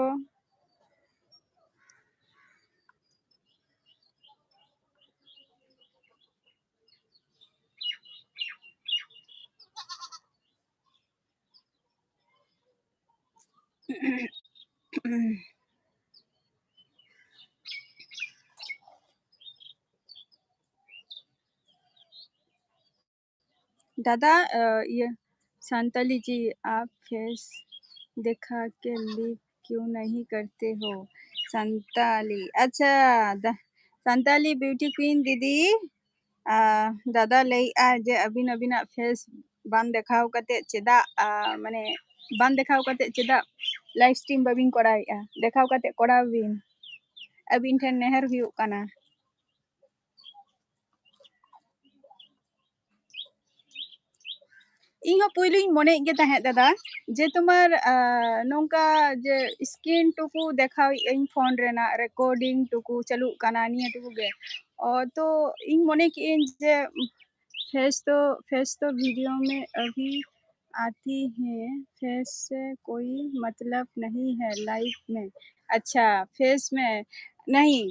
दादा, अ, ये संताली जी, आप फेस दिखा के लिव क्यों नहीं करते हो? ᱥᱟᱱᱛᱟᱞᱤ, ᱟᱪᱪᱷᱟ, ᱫᱟ-, ᱥᱟᱱᱛᱟᱞᱤ beauty queen ᱫᱤᱫᱤ, ᱟ, ᱫᱟᱫᱟ ᱞᱟᱹᱭᱮᱜᱼᱟ ᱡᱮ ᱟᱹᱵᱤᱱ ᱟᱹᱵᱤᱱᱟᱜ face ᱵᱟᱝ ᱫᱮᱠᱷᱟᱣ ᱠᱟᱛᱮ ᱪᱮᱫᱟᱜ, ᱟ, ᱢᱟᱱᱮ ᱵᱟᱝ ᱫᱮᱠᱷᱟᱣ ᱠᱟᱛᱮ ᱪᱮᱫᱟᱜ live stream ᱵᱟᱹᱵᱤᱱ ᱠᱚᱨᱟᱣᱮᱜᱼᱟ? ᱫᱮᱠᱷᱟᱣ ᱠᱟᱛᱮ ᱠᱚᱨᱟᱣ ᱵᱤᱱ, ᱟᱹᱵᱤᱱ ᱴᱷᱮᱱ ᱱᱮᱦᱚᱨ ᱦᱩᱭᱩᱜ ᱠᱟᱱᱟ᱾ ᱤᱧ ᱦᱚᱸ ᱯᱩᱭᱞᱩᱧ ᱢᱚᱱᱮᱭᱮᱫ ᱜᱮ ᱛᱟᱦᱮᱸᱫ ᱫᱟᱫᱟ, ᱡᱮ ᱛᱳᱢᱟᱨ, ᱟ, ᱱᱚᱝᱠᱟ ᱡᱮ screen ᱴᱩᱠᱩ ᱫᱮᱠᱷᱟᱣᱮᱫ ᱟᱹᱧ, phone ᱨᱮᱱᱟᱜ recording ᱴᱩᱠᱩ ᱪᱟᱹᱞᱩᱜ ᱠᱟᱱᱟ, ᱱᱤᱭᱟᱹ ᱴᱩᱠᱩ ᱜᱮ᱾ ᱚ, ᱛᱚ ᱤᱧ ᱢᱚᱱᱮ ᱠᱮᱜ ᱟᱹᱧ ᱡᱮ face ᱛᱚ, face ᱛᱚ video ᱢᱮ ᱟᱹᱵᱷᱤ ᱟᱛᱤ ᱦᱮᱸ, face ᱥᱮ ᱠᱳᱭᱤ ᱢᱚᱛᱞᱚᱵ ᱱᱟᱦᱤ ᱦᱮ life ᱢᱮ᱾ ᱟᱪᱪᱷᱟ, face ᱢᱮ ᱱᱟᱦᱤ,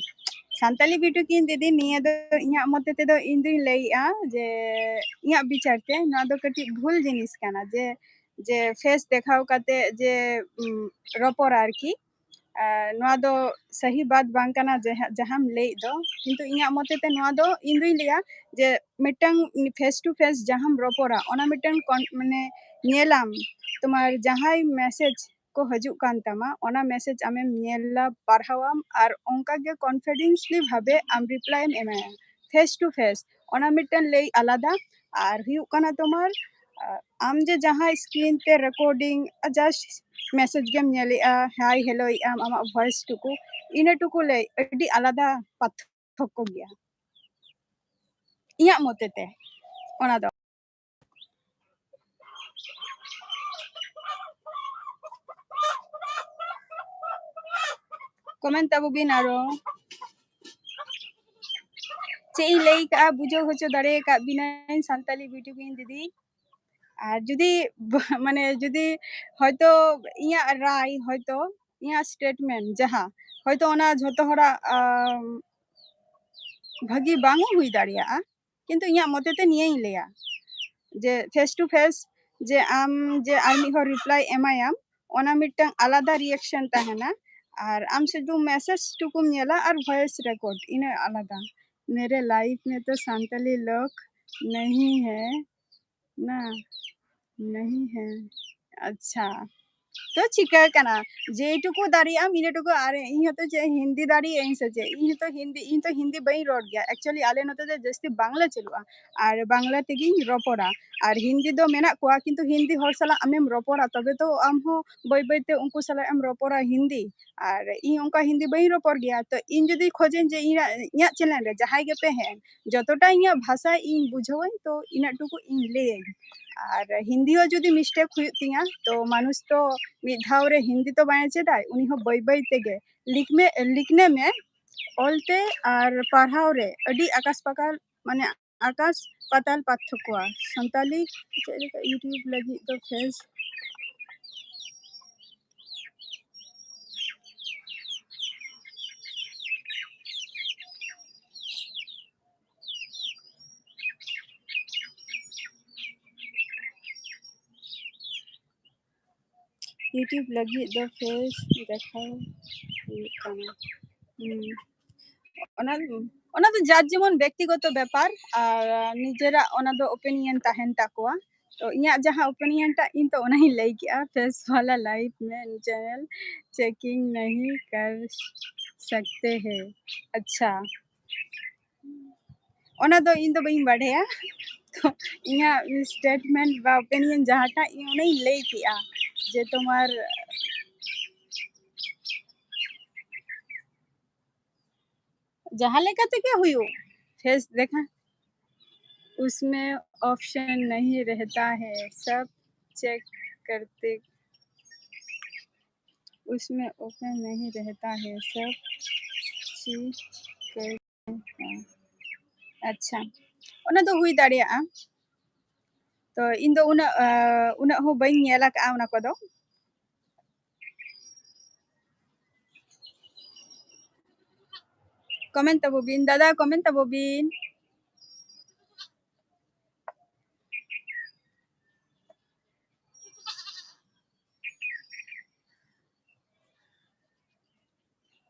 ᱥᱟᱱᱛᱟᱞᱤ beauty queen ᱫᱤᱫᱤ, ᱱᱤᱭᱟᱹ ᱫᱚ ᱤᱧᱟᱹᱜ ᱢᱚᱛᱮ ᱛᱮᱫᱚ ᱤᱧ ᱫᱩᱧ ᱞᱟᱹᱭᱮᱜᱼᱟ ᱡᱮ ᱤᱧᱟᱹᱜ ᱵᱤᱪᱟᱹᱨ ᱛᱮ ᱱᱚᱣᱟ ᱫᱚ ᱠᱟᱹᱴᱤᱡ ᱵᱷᱩᱞ ᱡᱤᱱᱤᱥ ᱠᱟᱱᱟ, ᱡᱮ, ᱡᱮ face ᱫᱮᱠᱷᱟᱣ ᱠᱟᱛᱮ ᱡᱮ, ᱩᱢ, ᱨᱚᱯᱚᱲ ᱟᱨᱠᱤ᱾ ᱟᱨ ᱱᱚᱣᱟ ᱫᱚ ᱥᱟᱹᱦᱤ ᱵᱟᱛ ᱵᱟᱝ ᱠᱟᱱᱟ, ᱡᱟᱦᱟᱸ, ᱡᱟᱦᱟᱸᱢ ᱞᱟᱹᱭᱮᱫ ᱫᱚ᱾ ᱠᱤᱱᱛᱩ ᱤᱧᱟᱹᱜ ᱢᱚᱛᱮ ᱛᱮ ᱱᱚᱣᱟ ᱫᱚ ᱤᱧ ᱫᱩᱧ ᱞᱟᱹᱭᱟ ᱡᱮ ᱢᱤᱫᱴᱟᱝ face to face ᱡᱟᱦᱟᱸᱢ ᱨᱚᱯᱚᱲᱟ, ᱚᱱᱟ ᱢᱤᱫᱴᱟᱝ ᱠᱚᱱ-, ᱢᱟᱱᱮ ᱧᱮᱞᱟᱢ, ᱛᱳᱢᱟᱨ ᱡᱟᱦᱟᱸᱭ message ᱠᱚ ᱦᱤᱡᱩᱜ ᱠᱟᱱ ᱛᱟᱢᱟ, ᱚᱱᱟ message ᱟᱢᱮᱢ ᱧᱮᱞᱟ, ᱯᱟᱲᱦᱟᱣᱟᱢ, ᱟᱨ ᱚᱱᱠᱟ ᱜᱮ confidently ᱵᱷᱟᱵᱮ ᱟᱢ reply ᱮᱢ ᱮᱢᱟᱭᱟ face to face᱾ ᱚᱱᱟ ᱢᱤᱫᱴᱮᱱ ᱞᱟᱹᱭ ᱟᱞᱟᱫᱟ᱾ ᱟᱨ ᱦᱩᱭᱩᱜ ᱠᱟᱱᱟ ᱛᱳᱢᱟᱨ, ᱟ, ᱟᱢ ᱡᱮ ᱡᱟᱦᱟᱸ screen ᱛᱮ recording, just message ᱜᱮᱢ ᱧᱮᱞᱮᱜᱼᱟ, hi hello ᱮᱜᱼᱟᱢ, ᱟᱢᱟᱜ voice ᱴᱩᱠᱩ, ᱤᱱᱟᱹ ᱴᱩᱠᱩ ᱞᱟᱹᱭ ᱟᱹᱰᱤ ᱟᱞᱟᱫᱟ ᱯᱟᱨᱛᱷᱚᱠᱠᱚ ᱜᱮᱭᱟ ᱤᱧᱟᱹᱜ ᱢᱚᱛᱮ ᱛᱮ᱾ ᱚᱱᱟ ᱫᱚ comment ᱛᱟᱵᱚ ᱵᱤᱱ ᱟᱨᱚ᱾ ᱪᱮᱫ ᱤᱧ ᱞᱟᱹᱭ ᱠᱟᱜᱼᱟ, ᱵᱩᱡᱷᱟᱹᱣ ᱦᱚᱪᱚ ᱫᱟᱲᱮ ᱟᱠᱟᱫ ᱵᱤᱱᱟᱹᱧ ᱥᱟᱱᱛᱟᱞᱤ beauty queen ᱫᱤᱫᱤ᱾ ᱟᱨ ᱡᱩᱫᱤ ᱵ-, ᱢᱟᱱᱮ ᱡᱩᱫᱤ ᱦᱚᱭᱛᱳ ᱤᱧᱟᱹᱜ ᱨᱟᱭ, ᱦᱚᱭᱛᱳ ᱤᱧᱟᱹᱜ statement ᱡᱟᱦᱟᱸ, ᱦᱚᱭᱛᱳ ᱚᱱᱟ ᱡᱷᱚᱛᱚ ᱦᱚᱲᱟᱜ, ᱟᱢ, ᱵᱷᱟᱹᱜᱤ ᱵᱟᱝ ᱦᱚᱸ ᱦᱩᱭ ᱫᱟᱲᱮᱭᱟᱜᱼᱟ, ᱠᱤᱱᱛᱩ ᱤᱧᱟᱹᱜ ᱢᱚᱛᱮ ᱛᱮ ᱱᱤᱭᱟᱹᱧ ᱞᱟᱹᱭᱟ ᱡᱮ face to face ᱡᱮ ᱟᱢ ᱡᱮ ᱟᱨ ᱢᱤᱫ ᱦᱚᱲ reply ᱮᱢᱟᱭᱟᱢ, ᱚᱱᱟ ᱢᱤᱫᱴᱟᱝ ᱟᱞᱟᱫᱟ reaction ᱛᱟᱦᱮᱱᱟ᱾ ᱟᱨ ᱟᱢ ᱥᱩᱫᱷᱩ message ᱴᱩᱠᱩᱢ ᱧᱮᱞᱟ ᱟᱨ voice record, ᱤᱱᱟᱹ ᱟᱞᱟᱫᱟ᱾ मेरे life में तो ᱥᱟᱱᱛᱟᱞᱤ लोग नहीं है ना, नहीं है। ᱟᱪᱪᱷᱟ, ᱛᱚ ᱪᱤᱠᱟᱹ ᱠᱟᱱᱟ, ᱡᱮᱴᱩᱠᱩ ᱫᱟᱲᱮᱭᱟᱜ ᱟᱢ ᱤᱱᱟᱹᱴᱩᱠᱩ᱾ ᱟᱨ ᱤᱧ ᱦᱚᱸᱛᱚ ᱪᱮᱫ ᱦᱤᱱᱫᱤ ᱫᱟᱲᱮᱭᱟᱜ ᱟᱹᱧ ᱥᱮ ᱪᱮᱫ? ᱤᱧ ᱦᱚᱸᱛᱚ ᱦᱤᱱᱫᱤ, ᱤᱧ ᱛᱚ ᱦᱤᱱᱫᱤ ᱵᱟᱹᱧ ᱨᱚᱲ ᱜᱮᱭᱟ᱾ Actually ᱟᱞᱮ ᱱᱚᱛᱮ ᱫᱚ ᱡᱟᱹᱥᱛᱤ ᱵᱟᱝᱞᱟ ᱪᱟᱹᱞᱩᱜᱼᱟ, ᱟᱨ ᱵᱟᱝᱞᱟ ᱛᱮᱜᱮᱧ ᱨᱚᱯᱚᱲᱟ᱾ ᱟᱨ ᱦᱤᱱᱫᱤ ᱫᱚ ᱢᱮᱱᱟᱜ ᱠᱚᱣᱟ, ᱠᱤᱱᱛᱩ ᱦᱤᱱᱫᱤ ᱦᱚᱲ ᱥᱟᱞᱟᱜ ᱟᱢᱮᱢ ᱨᱚᱯᱚᱲᱟ, ᱛᱚᱵᱮ ᱛᱚ ᱟᱢ ᱦᱚᱸ ᱵᱟᱹᱭ ᱵᱟᱹᱭ ᱛᱮ ᱩᱱᱠᱩ ᱥᱟᱞᱟᱜ ᱮᱢ ᱨᱚᱯᱚᱲᱟ ᱦᱤᱱᱫᱤ᱾ ᱟᱨ ᱤᱧ ᱚᱱᱠᱟ ᱦᱤᱱᱫᱤ ᱵᱟᱹᱧ ᱨᱚᱯᱚᱲ ᱜᱮᱭᱟ, ᱛᱚ ᱤᱧ ᱡᱩᱫᱤ ᱠᱷᱚᱡᱟᱹᱧ ᱡᱮ ᱤᱧᱟᱹᱜ, ᱤᱧᱟᱹᱜ channel ᱨᱮ ᱡᱟᱦᱟᱸᱭ ᱜᱮᱯᱮ ᱦᱮᱡ ᱮᱱ, ᱡᱚᱛᱚᱴᱟ ᱤᱧᱟᱹᱜ ᱵᱷᱟᱥᱟ ᱤᱧ ᱵᱩᱡᱷᱟᱹᱣᱟᱹᱧ, ᱛᱚ ᱤᱱᱟᱹᱜ ᱴᱩᱠᱩ ᱤᱧ ᱞᱟᱹᱭᱟᱹᱧ᱾ ᱟᱨ ᱦᱤᱱᱫᱤ ᱦᱚᱸ ᱡᱩᱫᱤ mistake ᱦᱩᱭᱩᱜ ᱛᱤᱧᱟ, ᱛᱚ ᱢᱟᱱᱩᱥ ᱛᱚ ᱢᱤᱫ ᱫᱷᱟᱣ ᱨᱮ ᱦᱤᱱᱫᱤ ᱛᱚ ᱵᱟᱭ ᱪᱮᱫᱟᱭ, ᱩᱱᱤ ᱦᱚᱸ ᱵᱟᱹᱭ ᱵᱟᱹᱭ ᱛᱮᱜᱮ ᱞᱤᱠᱷ ᱢᱮ, ᱞᱤᱠᱷᱱᱮ ᱢᱮ, ᱚᱞᱛᱮ ᱟᱨ ᱯᱟᱲᱦᱟᱣ ᱨᱮ ᱟᱹᱰᱤ ᱟᱠᱟᱥ ᱯᱟᱠᱟᱞ, ᱢᱟᱱᱮ ᱟᱠᱟᱥ ᱯᱟᱛᱟᱞ ᱯᱟᱨᱛᱷᱚᱠᱠᱚ᱾ ᱥᱟᱱᱛᱟᱞᱤ ᱪᱮᱫ ᱞᱮᱠᱟ YouTube ᱞᱟᱹᱜᱤᱫ ᱫᱚ ᱯᱷᱮᱥ YouTube ᱞᱟᱹᱜᱤᱫ ᱫᱚ ᱯᱷᱮᱥ ᱫᱮᱠᱷᱟᱣ ᱦᱩᱭᱩᱜ ᱠᱟᱱᱟ᱾ ᱦᱩᱸ᱾ ᱚᱱᱟ, ᱚᱱᱟ ᱫᱚ ᱡᱟᱨ ᱡᱮᱢᱚᱱ ᱵᱮᱠᱛᱤᱜᱚᱛᱚ ᱵᱮᱯᱟᱨ, ᱟᱨ ᱱᱤᱡᱮᱨᱟᱜ ᱚᱱᱟ ᱫᱚ opinion ᱛᱟᱦᱮᱱ ᱛᱟᱠᱚᱣᱟ᱾ ᱛᱚ ᱤᱧᱟᱹᱜ ᱡᱟᱦᱟᱸ opinion ᱴᱟᱜ, ᱤᱧ ᱛᱚ ᱚᱱᱟᱧ ᱞᱟᱹᱭ ᱠᱮᱜᱼᱟ, ᱯᱷᱮᱥ ᱣᱟᱞᱟ ᱞᱟᱭᱤᱯᱷ ᱢᱮ ᱪᱮᱱᱮᱞ ᱪᱮᱠᱤᱝ ᱱᱟᱦᱤ ᱠᱟᱨ ᱥᱟᱠᱛᱮ ᱦᱮ᱾ ᱟᱪᱪᱷᱟ, ᱚᱱᱟ ᱫᱚ ᱤᱧ ᱫᱚ ᱵᱟᱹᱧ ᱵᱟᱰᱟᱭᱟ᱾ ᱛᱚ ᱤᱧᱟᱹᱜ statement ᱵᱟ opinion ᱡᱟᱦᱟᱸᱴᱟᱜ, ᱤᱧ ᱚᱱᱟᱧ ᱞᱟᱹᱭ ᱠᱮᱜᱼᱟ ᱡᱮ ᱛᱳᱢᱟᱨ ᱡᱟᱦᱟᱸ ᱞᱮᱠᱟ ᱛᱮᱜᱮ ᱦᱩᱭᱩᱜ, ᱯᱷᱮᱥ ᱫᱮᱠᱷᱟ, उसमें option नहीं रहता है, सब चेक करते, उसमें option नहीं रहता है, सब चेक कर, ᱟᱪᱪᱷᱟ, ᱚᱱᱟ ᱫᱚ ᱦᱩᱭ ᱫᱟᱲᱮᱭᱟᱜᱼᱟ᱾ ᱛᱚ ᱤᱧ ᱫᱚ ᱩᱱᱟᱹᱜ, ᱟᱸ, ᱩᱱᱟᱹᱜ ᱦᱚᱸ ᱵᱟᱹᱧ ᱧᱮᱞ ᱟᱠᱟᱫᱼᱟ ᱚᱱᱟ ᱠᱚᱫᱚ᱾ Comment ᱛᱟᱵᱚ ᱵᱤᱱ ᱫᱟᱫᱟ, comment ᱛᱟᱵᱚ ᱵᱤᱱ᱾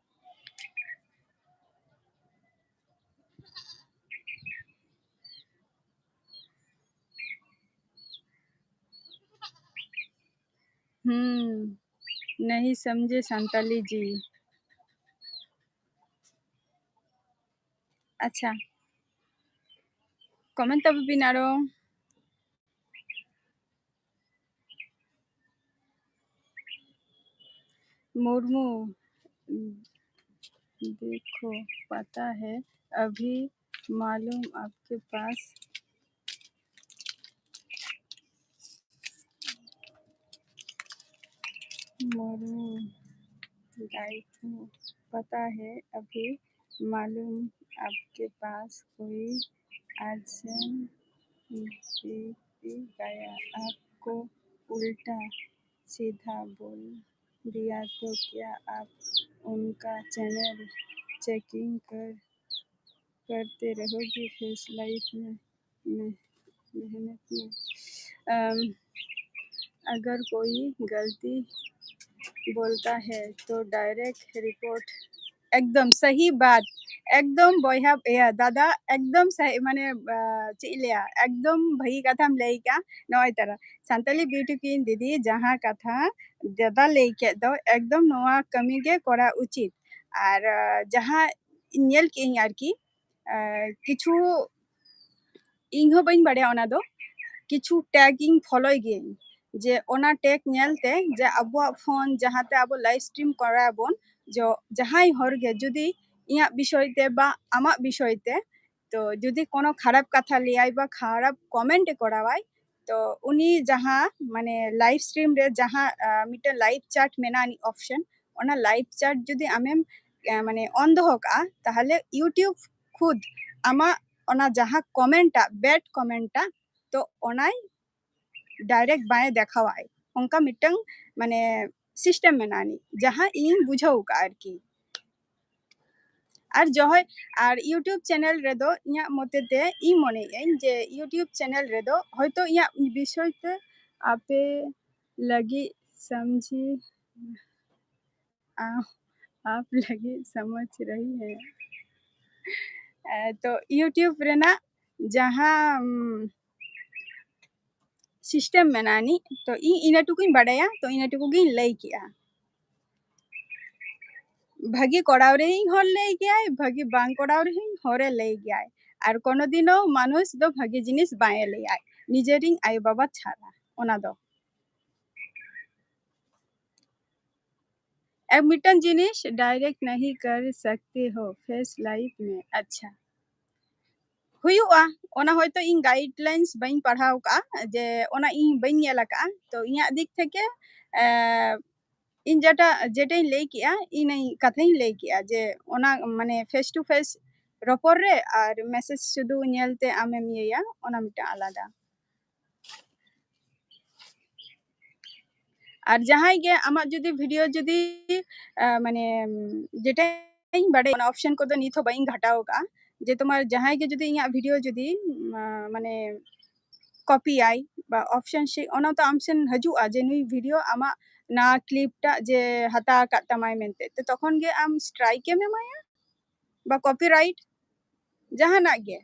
हम्म, नहीं समझे संताली जी। अच्छा, comment ᱛᱟᱵᱚ ᱵᱤᱱ ᱟᱨᱚ᱾ मुर्मू, देखो, पता है, अभी मालूम आपके पास। मुर्मू, देखो, पता है, अभी मालूम आपके पास कोई अर्जेंट बीती गया, आपको उल्टा सीधा बोल दिया तो क्या आप उनका चैनल चेकिंग कर करते रहोगे फेस लाइफ में, में मेहनत में? अम, अगर कोई गलती बोलता है तो डायरेक्ट रिपोर्ट। एकदम सही बात, एकदम ᱵᱚᱭᱦᱟ, ᱤᱭᱟᱹ, ᱫᱟᱫᱟ, एकदम सही, ᱢᱟᱱᱮ, ᱟ, ᱪᱮᱫ ᱤᱧ ᱞᱟᱹᱭᱟ, एकदम ᱵᱷᱟᱹᱜᱤ ᱠᱟᱛᱷᱟᱢ ᱞᱟᱹᱭ ᱠᱟᱜᱼᱟ᱾ ᱱᱚᱜᱼᱚᱭ ᱛᱟᱨᱟ ᱥᱟᱱᱛᱟᱞᱤ ᱵᱤᱭᱩᱴᱤ ᱠᱩᱭᱤᱱ ᱫᱤᱫᱤ ᱡᱟᱦᱟᱸ ᱠᱟᱛᱷᱟ ᱫᱟᱫᱟ ᱞᱟᱹᱭ ᱠᱮᱫ ᱫᱚ, एकदम ᱱᱚᱣᱟ ᱠᱟᱹᱢᱤ ᱜᱮ ᱠᱚᱨᱟᱣ ᱩᱪᱤᱛ᱾ ᱟᱨ, ᱟ, ᱡᱟᱦᱟᱸ ᱧᱮᱞ ᱠᱮᱜ ᱟᱹᱧ ᱟᱨᱠᱤ, ᱟ, ᱠᱤᱪᱷᱩ ᱤᱧ ᱦᱚᱸ ᱵᱟᱹᱧ ᱵᱟᱲᱟᱭᱟ ᱚᱱᱟ ᱫᱚ, ᱠᱤᱪᱷᱩ ᱴᱮᱜᱽ ᱤᱧ ᱯᱷᱚᱞᱳᱭ ᱜᱤᱭᱟᱹᱧ, ᱡᱮ ᱚᱱᱟ ᱴᱮᱜᱽ ᱧᱮᱞᱛᱮ ᱡᱮ ᱟᱵᱚᱣᱟᱜ ᱯᱷᱳᱱ ᱡᱟᱦᱟᱸᱛᱮ ᱟᱵᱚ ᱞᱟᱭᱤᱵᱷ ᱥᱴᱨᱤᱢ ᱠᱚᱨᱟᱣ ᱟᱵᱚᱱ, ᱡᱚ-, ᱡᱟᱦᱟᱸᱭ ᱦᱚᱲ ᱜᱮ ᱡᱩᱫᱤ ᱤᱧᱟᱹᱜ ᱵᱤᱥᱚᱭ ᱛᱮ ᱵᱟ ᱟᱢᱟᱜ ᱵᱤᱥᱚᱭ ᱛᱮ, ᱛᱚ ᱡᱩᱫᱤ ᱠᱳᱱᱳ ᱠᱷᱟᱨᱟᱯ ᱠᱟᱛᱷᱟ ᱞᱟᱹᱭᱟᱭ ᱵᱟ ᱠᱷᱟᱨᱟᱯ ᱠᱚᱢᱮᱱᱴ ᱮ ᱠᱚᱨᱟᱣᱟᱭ, ᱛᱚ ᱩᱱᱤ ᱡᱟᱦᱟᱸ ᱢᱟᱱᱮ ᱞᱟᱭᱤᱵᱷ ᱥᱴᱨᱤᱢ ᱨᱮ ᱡᱟᱦᱟᱸ, ᱟ, ᱢᱤᱫᱴᱮᱱ ᱞᱟᱭᱤᱵᱷ ᱪᱟᱴ ᱢᱮᱱᱟᱜᱼᱟ, ᱟᱹᱱᱤᱡ ᱚᱯᱥᱮᱱ, ᱚᱱᱟ ᱞᱟᱭᱤᱵᱷ ᱪᱟᱴ ᱡᱩᱫᱤ ᱟᱢᱮᱢ, ᱟ, ᱢᱟᱱᱮ ᱚᱱ ᱫᱚᱦᱚ ᱠᱟᱜᱼᱟ, ᱛᱟᱦᱚᱞᱮ YouTube ᱠᱷᱩᱫ ᱟᱢᱟᱜ ᱚᱱᱟ ᱡᱟᱦᱟᱸ ᱠᱚᱢᱮᱱᱴᱟᱜ, ᱵᱮᱰ ᱠᱚᱢᱮᱱᱴᱟᱜ, ᱛᱚ ᱚᱱᱟᱭ ᱰᱟᱭᱨᱮᱠᱴ ᱵᱟᱭ ᱫᱮᱠᱷᱟᱣᱟᱭ᱾ ᱚᱱᱠᱟ ᱢᱤᱫᱴᱟᱝ ᱢᱟᱱᱮ ᱥᱤᱥᱴᱮᱢ ᱢᱮᱱᱟᱜᱼᱟ ᱟᱹᱱᱤᱡ, ᱡᱟᱦᱟᱸ ᱤᱧᱤᱧ ᱵᱩᱡᱷᱟᱹᱣ ᱠᱟᱜᱼᱟ ᱟᱨᱠᱤ᱾ ᱟᱨ ᱡᱚᱦᱚᱭ, ᱟᱨ YouTube ᱪᱮᱱᱮᱞ ᱨᱮᱫᱚ ᱤᱧᱟᱹᱜ ᱢᱚᱛᱮ ᱛᱮ ᱤᱧ ᱢᱚᱱᱮᱭᱮᱫ ᱟᱹᱧ ᱡᱮ YouTube ᱪᱮᱱᱮᱞ ᱨᱮᱫᱚ ᱦᱚᱭᱛᱳ ᱤᱧᱟᱹᱜ ᱵᱤᱥᱚᱭ ᱛᱮ ᱟᱯᱮ ᱞᱟᱹᱜᱤᱫ ᱥᱟᱢᱡᱷᱤ, ᱟ-, ᱟᱯ ᱞᱟᱹᱜᱤᱫ ᱥᱟᱢᱡᱷ ᱨᱟᱦᱤ ᱦᱮ᱾ ᱮ, ᱛᱚ YouTube ᱨᱮᱱᱟᱜ ᱡᱟᱦᱟᱸ, ᱩᱢ, system ᱢᱮᱱᱟᱜ ᱟᱹᱱᱤᱡ᱾ ᱛᱚ ᱤᱧ ᱤᱱᱟᱹ ᱴᱩᱠᱩᱧ ᱵᱟᱰᱟᱭᱟ, ᱛᱚ ᱤᱱᱟᱹ ᱴᱩᱠᱩ ᱜᱤᱧ ᱞᱟᱹᱭ ᱠᱮᱜᱼᱟ᱾ ᱵᱷᱟᱹᱜᱤ ᱠᱚᱨᱟᱣ ᱨᱮᱦᱚᱸ ᱦᱚᱲ ᱞᱟᱹᱭ ᱜᱮᱭᱟᱭ, ᱵᱷᱟᱹᱜᱤ ᱵᱟᱝ ᱠᱚᱨᱟᱣ ᱨᱮᱦᱚᱸ ᱦᱚᱲᱮ ᱞᱟᱹᱭ ᱜᱮᱭᱟᱭ᱾ ᱟᱨ ᱠᱳᱱᱳ ᱫᱤᱱ ᱦᱚᱸ ᱢᱟᱱᱩᱥ ᱫᱚ ᱵᱷᱟᱹᱜᱤ ᱡᱤᱱᱤᱥ ᱵᱟᱭ ᱞᱟᱹᱭᱟᱭ, ᱱᱤᱡᱮᱨᱤᱧ ᱟᱭᱳ ᱵᱟᱵᱟ ᱪᱷᱟᱲᱟ᱾ ᱚᱱᱟ ᱫᱚ ᱮᱠ ᱢᱤᱫᱴᱟᱝ ᱡᱤᱱᱤᱥ direct ᱱᱟᱦᱤ ᱠᱟᱨ ᱥᱟᱠᱛᱮ ᱦᱳ ᱯᱷᱮᱥ ᱞᱟᱭᱤᱵᱷ ᱢᱮ᱾ ᱟᱪᱪᱷᱟ, ᱦᱩᱭᱩᱜᱼᱟ, ᱚᱱᱟ ᱦᱚᱭᱛᱳ ᱤᱧ guidelines ᱵᱟᱹᱧ ᱯᱟᱲᱦᱟᱣ ᱠᱟᱜᱼᱟ, ᱡᱮ ᱚᱱᱟ ᱤᱧ ᱵᱟᱹᱧ ᱧᱮᱞ ᱟᱠᱟᱜᱼᱟ᱾ ᱛᱚ ᱤᱧᱟᱹᱜ ᱫᱤᱠ ᱛᱷᱮᱠᱮ ᱤᱧ ᱡᱮᱴᱟ ᱡᱮᱴᱟᱧ ᱞᱟᱹᱭ ᱠᱮᱜᱼᱟ, ᱤᱱᱟᱹ ᱠᱟᱛᱷᱟᱧ ᱞᱟᱹᱭ ᱠᱮᱜᱼᱟ, ᱡᱮ ᱚᱱᱟ ᱢᱟᱱᱮ face to face ᱨᱚᱯᱚᱲ ᱨᱮ ᱟᱨ message ᱥᱩᱫᱷᱩ ᱧᱮᱞᱛᱮ ᱟᱢᱮᱢ ᱤᱭᱟᱹᱭᱟ, ᱚᱱᱟ ᱢᱤᱫᱴᱟᱝ ᱟᱞᱟᱫᱟ᱾ ᱟᱨ ᱡᱟᱦᱟᱸᱭ ᱜᱮ ᱟᱢᱟᱜ ᱡᱩᱫᱤ video ᱡᱩᱫᱤ ᱢᱟᱱᱮ ᱡᱮᱴᱟᱧ ᱵᱟᱰᱟᱭ, ᱚᱱᱟ option ᱠᱚᱫᱚ ᱱᱤᱛ ᱦᱚᱸ ᱵᱟᱹᱧ ᱜᱷᱟᱴᱟᱣ ᱟᱠᱟᱜᱼᱟ, ᱡᱮ ᱛᱳᱢᱟᱨ ᱡᱟᱦᱟᱸᱭ ᱜᱮ ᱡᱩᱫᱤ ᱤᱧᱟᱹᱜ video ᱡᱩᱫᱤ ᱢᱟᱱᱮ copy ᱟᱭ ᱵᱟ option ᱥᱮ ᱚᱱᱟ ᱛᱚ ᱟᱢ ᱥᱮᱱ ᱦᱤᱡᱩᱜᱼᱟ ᱡᱮ ᱱᱩᱭ video ᱟᱢᱟᱜ ᱱᱟ clip ᱴᱟᱜ ᱡᱮ ᱦᱟᱛᱟᱣ ᱟᱠᱟᱫ ᱛᱟᱢᱟᱭ ᱢᱮᱱᱛᱮ, ᱛᱚ ᱛᱚᱠᱷᱚᱱ ᱜᱮ ᱟᱢ strike ᱮᱢ ᱮᱢᱟᱭᱟ ᱵᱟ copyright ᱡᱟᱦᱟᱱᱟᱜ ᱜᱮ᱾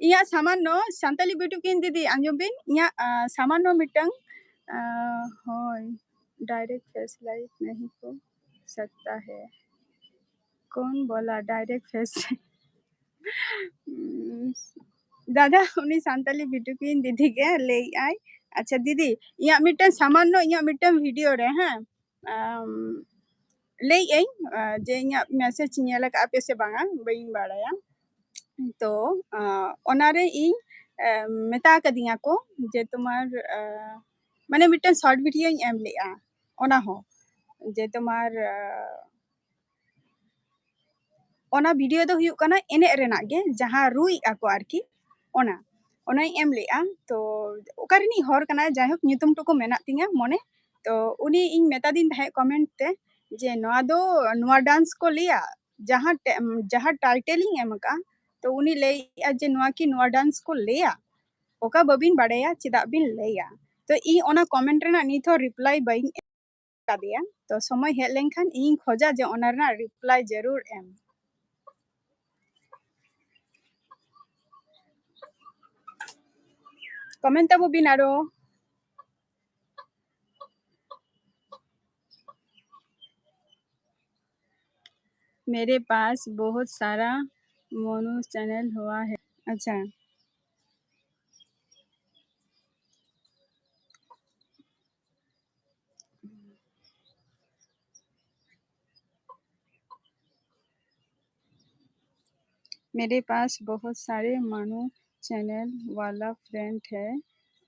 ᱤᱧᱟᱹᱜ ᱥᱟᱢᱟᱱᱱᱚ ᱥᱟᱱᱛᱟᱞᱤ beauty queen ᱫᱤᱫᱤ, ᱟᱸᱡᱚᱢ ᱵᱤᱱ, ᱤᱧᱟᱹᱜ ᱥᱟᱢᱟᱱᱱᱚ ᱢᱤᱫᱴᱟᱝ ᱦᱳᱭ, direct face live नहीं हो सकता है। कौन बोला direct face? ᱫᱟᱫᱟ, ᱩᱱᱤ ᱥᱟᱱᱛᱟᱞᱤ beauty queen ᱫᱤᱫᱤ ᱜᱮ ᱞᱟᱹᱭᱮᱜᱼᱟᱭ᱾ ᱟᱪᱪᱷᱟ ᱫᱤᱫᱤ, ᱤᱧᱟᱹᱜ ᱢᱤᱫᱴᱟᱝ ᱥᱟᱢᱟᱱᱱᱚ ᱤᱧᱟᱹᱜ ᱢᱤᱫᱴᱟᱝ video ᱨᱮ, ᱦᱮᱸ, ᱞᱟᱹᱭᱮᱜ ᱟᱹᱧ ᱡᱮ ᱤᱧᱟᱹᱜ message ᱧᱮᱞ ᱟᱠᱟᱫᱼᱟ ᱯᱮ ᱥᱮ ᱵᱟᱝᱟ, ᱵᱟᱹᱧ ᱵᱟᱲᱟᱭᱟ᱾ ᱛᱚ ᱚᱱᱟᱨᱮ ᱤᱧ ᱢᱮᱛᱟ ᱠᱟᱫᱤᱧᱟ ᱠᱚ ᱡᱮ ᱛᱳᱢᱟᱨ ᱢᱟᱱᱮ ᱢᱤᱫᱴᱮᱱ short videoᱧ ᱮᱢ ᱞᱮᱜᱼᱟ, ᱚᱱᱟ ᱦᱚᱸ ᱡᱮ ᱛᱳᱢᱟᱨ ᱚᱱᱟ video ᱫᱚ ᱦᱩᱭᱩᱜ ᱠᱟᱱᱟ ᱮᱱᱮᱡ ᱨᱮᱱᱟᱜ ᱜᱮ, ᱡᱟᱦᱟᱸ ᱨᱩᱭᱮᱜᱼᱟ ᱠᱚ ᱟᱨᱠᱤ, ᱚᱱᱟ ᱚᱱᱟᱧ ᱮᱢ ᱞᱮᱜᱼᱟ᱾ ᱛᱚ ᱚᱠᱟ ᱨᱤᱱᱤᱡ ᱦᱚᱲ ᱠᱟᱱᱟᱭ, ᱡᱟᱭᱦᱳᱠ ᱧᱩᱛᱩᱢ ᱴᱩᱠᱩ ᱢᱮᱱᱟᱜ ᱛᱤᱧᱟ ᱢᱚᱱᱮ, ᱛᱚ ᱩᱱᱤ ᱤᱧ ᱢᱮᱛᱟ ᱫᱤᱧ ᱛᱟᱦᱮᱸᱫ comment ᱛᱮ ᱡᱮ ᱱᱚᱣᱟ ᱫᱚ ᱱᱚᱣᱟ dance ᱠᱚ ᱞᱟᱹᱭᱟ, ᱡᱟᱦᱟᱸ ᱡᱟᱦᱟᱸ title ᱤᱧ ᱮᱢ ᱟᱠᱟᱫᱼᱟ, ᱛᱚ ᱩᱱᱤ ᱞᱟᱹᱭᱮᱜᱼᱟ ᱡᱮ ᱱᱚᱣᱟ ᱠᱤ ᱱᱚᱣᱟ dance ᱠᱚ ᱞᱟᱹᱭᱟ? ᱚᱠᱟ ᱵᱟᱹᱵᱤᱱ ᱵᱟᱲᱟᱭᱟ ᱪᱮᱫᱟᱜ ᱵᱤᱱ ᱞᱟᱹᱭᱟ? ᱛᱚ ᱤᱧ ᱚᱱᱟ comment ᱨᱮᱱᱟᱜ ᱱᱤᱛ ᱦᱚᱸ reply ᱵᱟᱹᱧ ᱠᱟᱫᱮᱭᱟ᱾ ᱛᱚ ᱥᱚᱢᱚᱭ ᱦᱮᱡ ᱞᱮᱱᱠᱷᱟᱱ ᱤᱧᱤᱧ ᱠᱷᱚᱡᱟ ᱡᱮ ᱚᱱᱟ ᱨᱮᱱᱟᱜ reply ᱡᱟᱹᱨᱩᱲ ᱮᱢ᱾ Comment ᱛᱟᱵᱚ ᱵᱤᱱ ᱟᱨᱚ᱾ मेरे पास बहुत सारा मोनू चैनल हुआ है। अच्छा। मेरे पास बहुत सारे मोनू चैनल वाला फ्रेंड है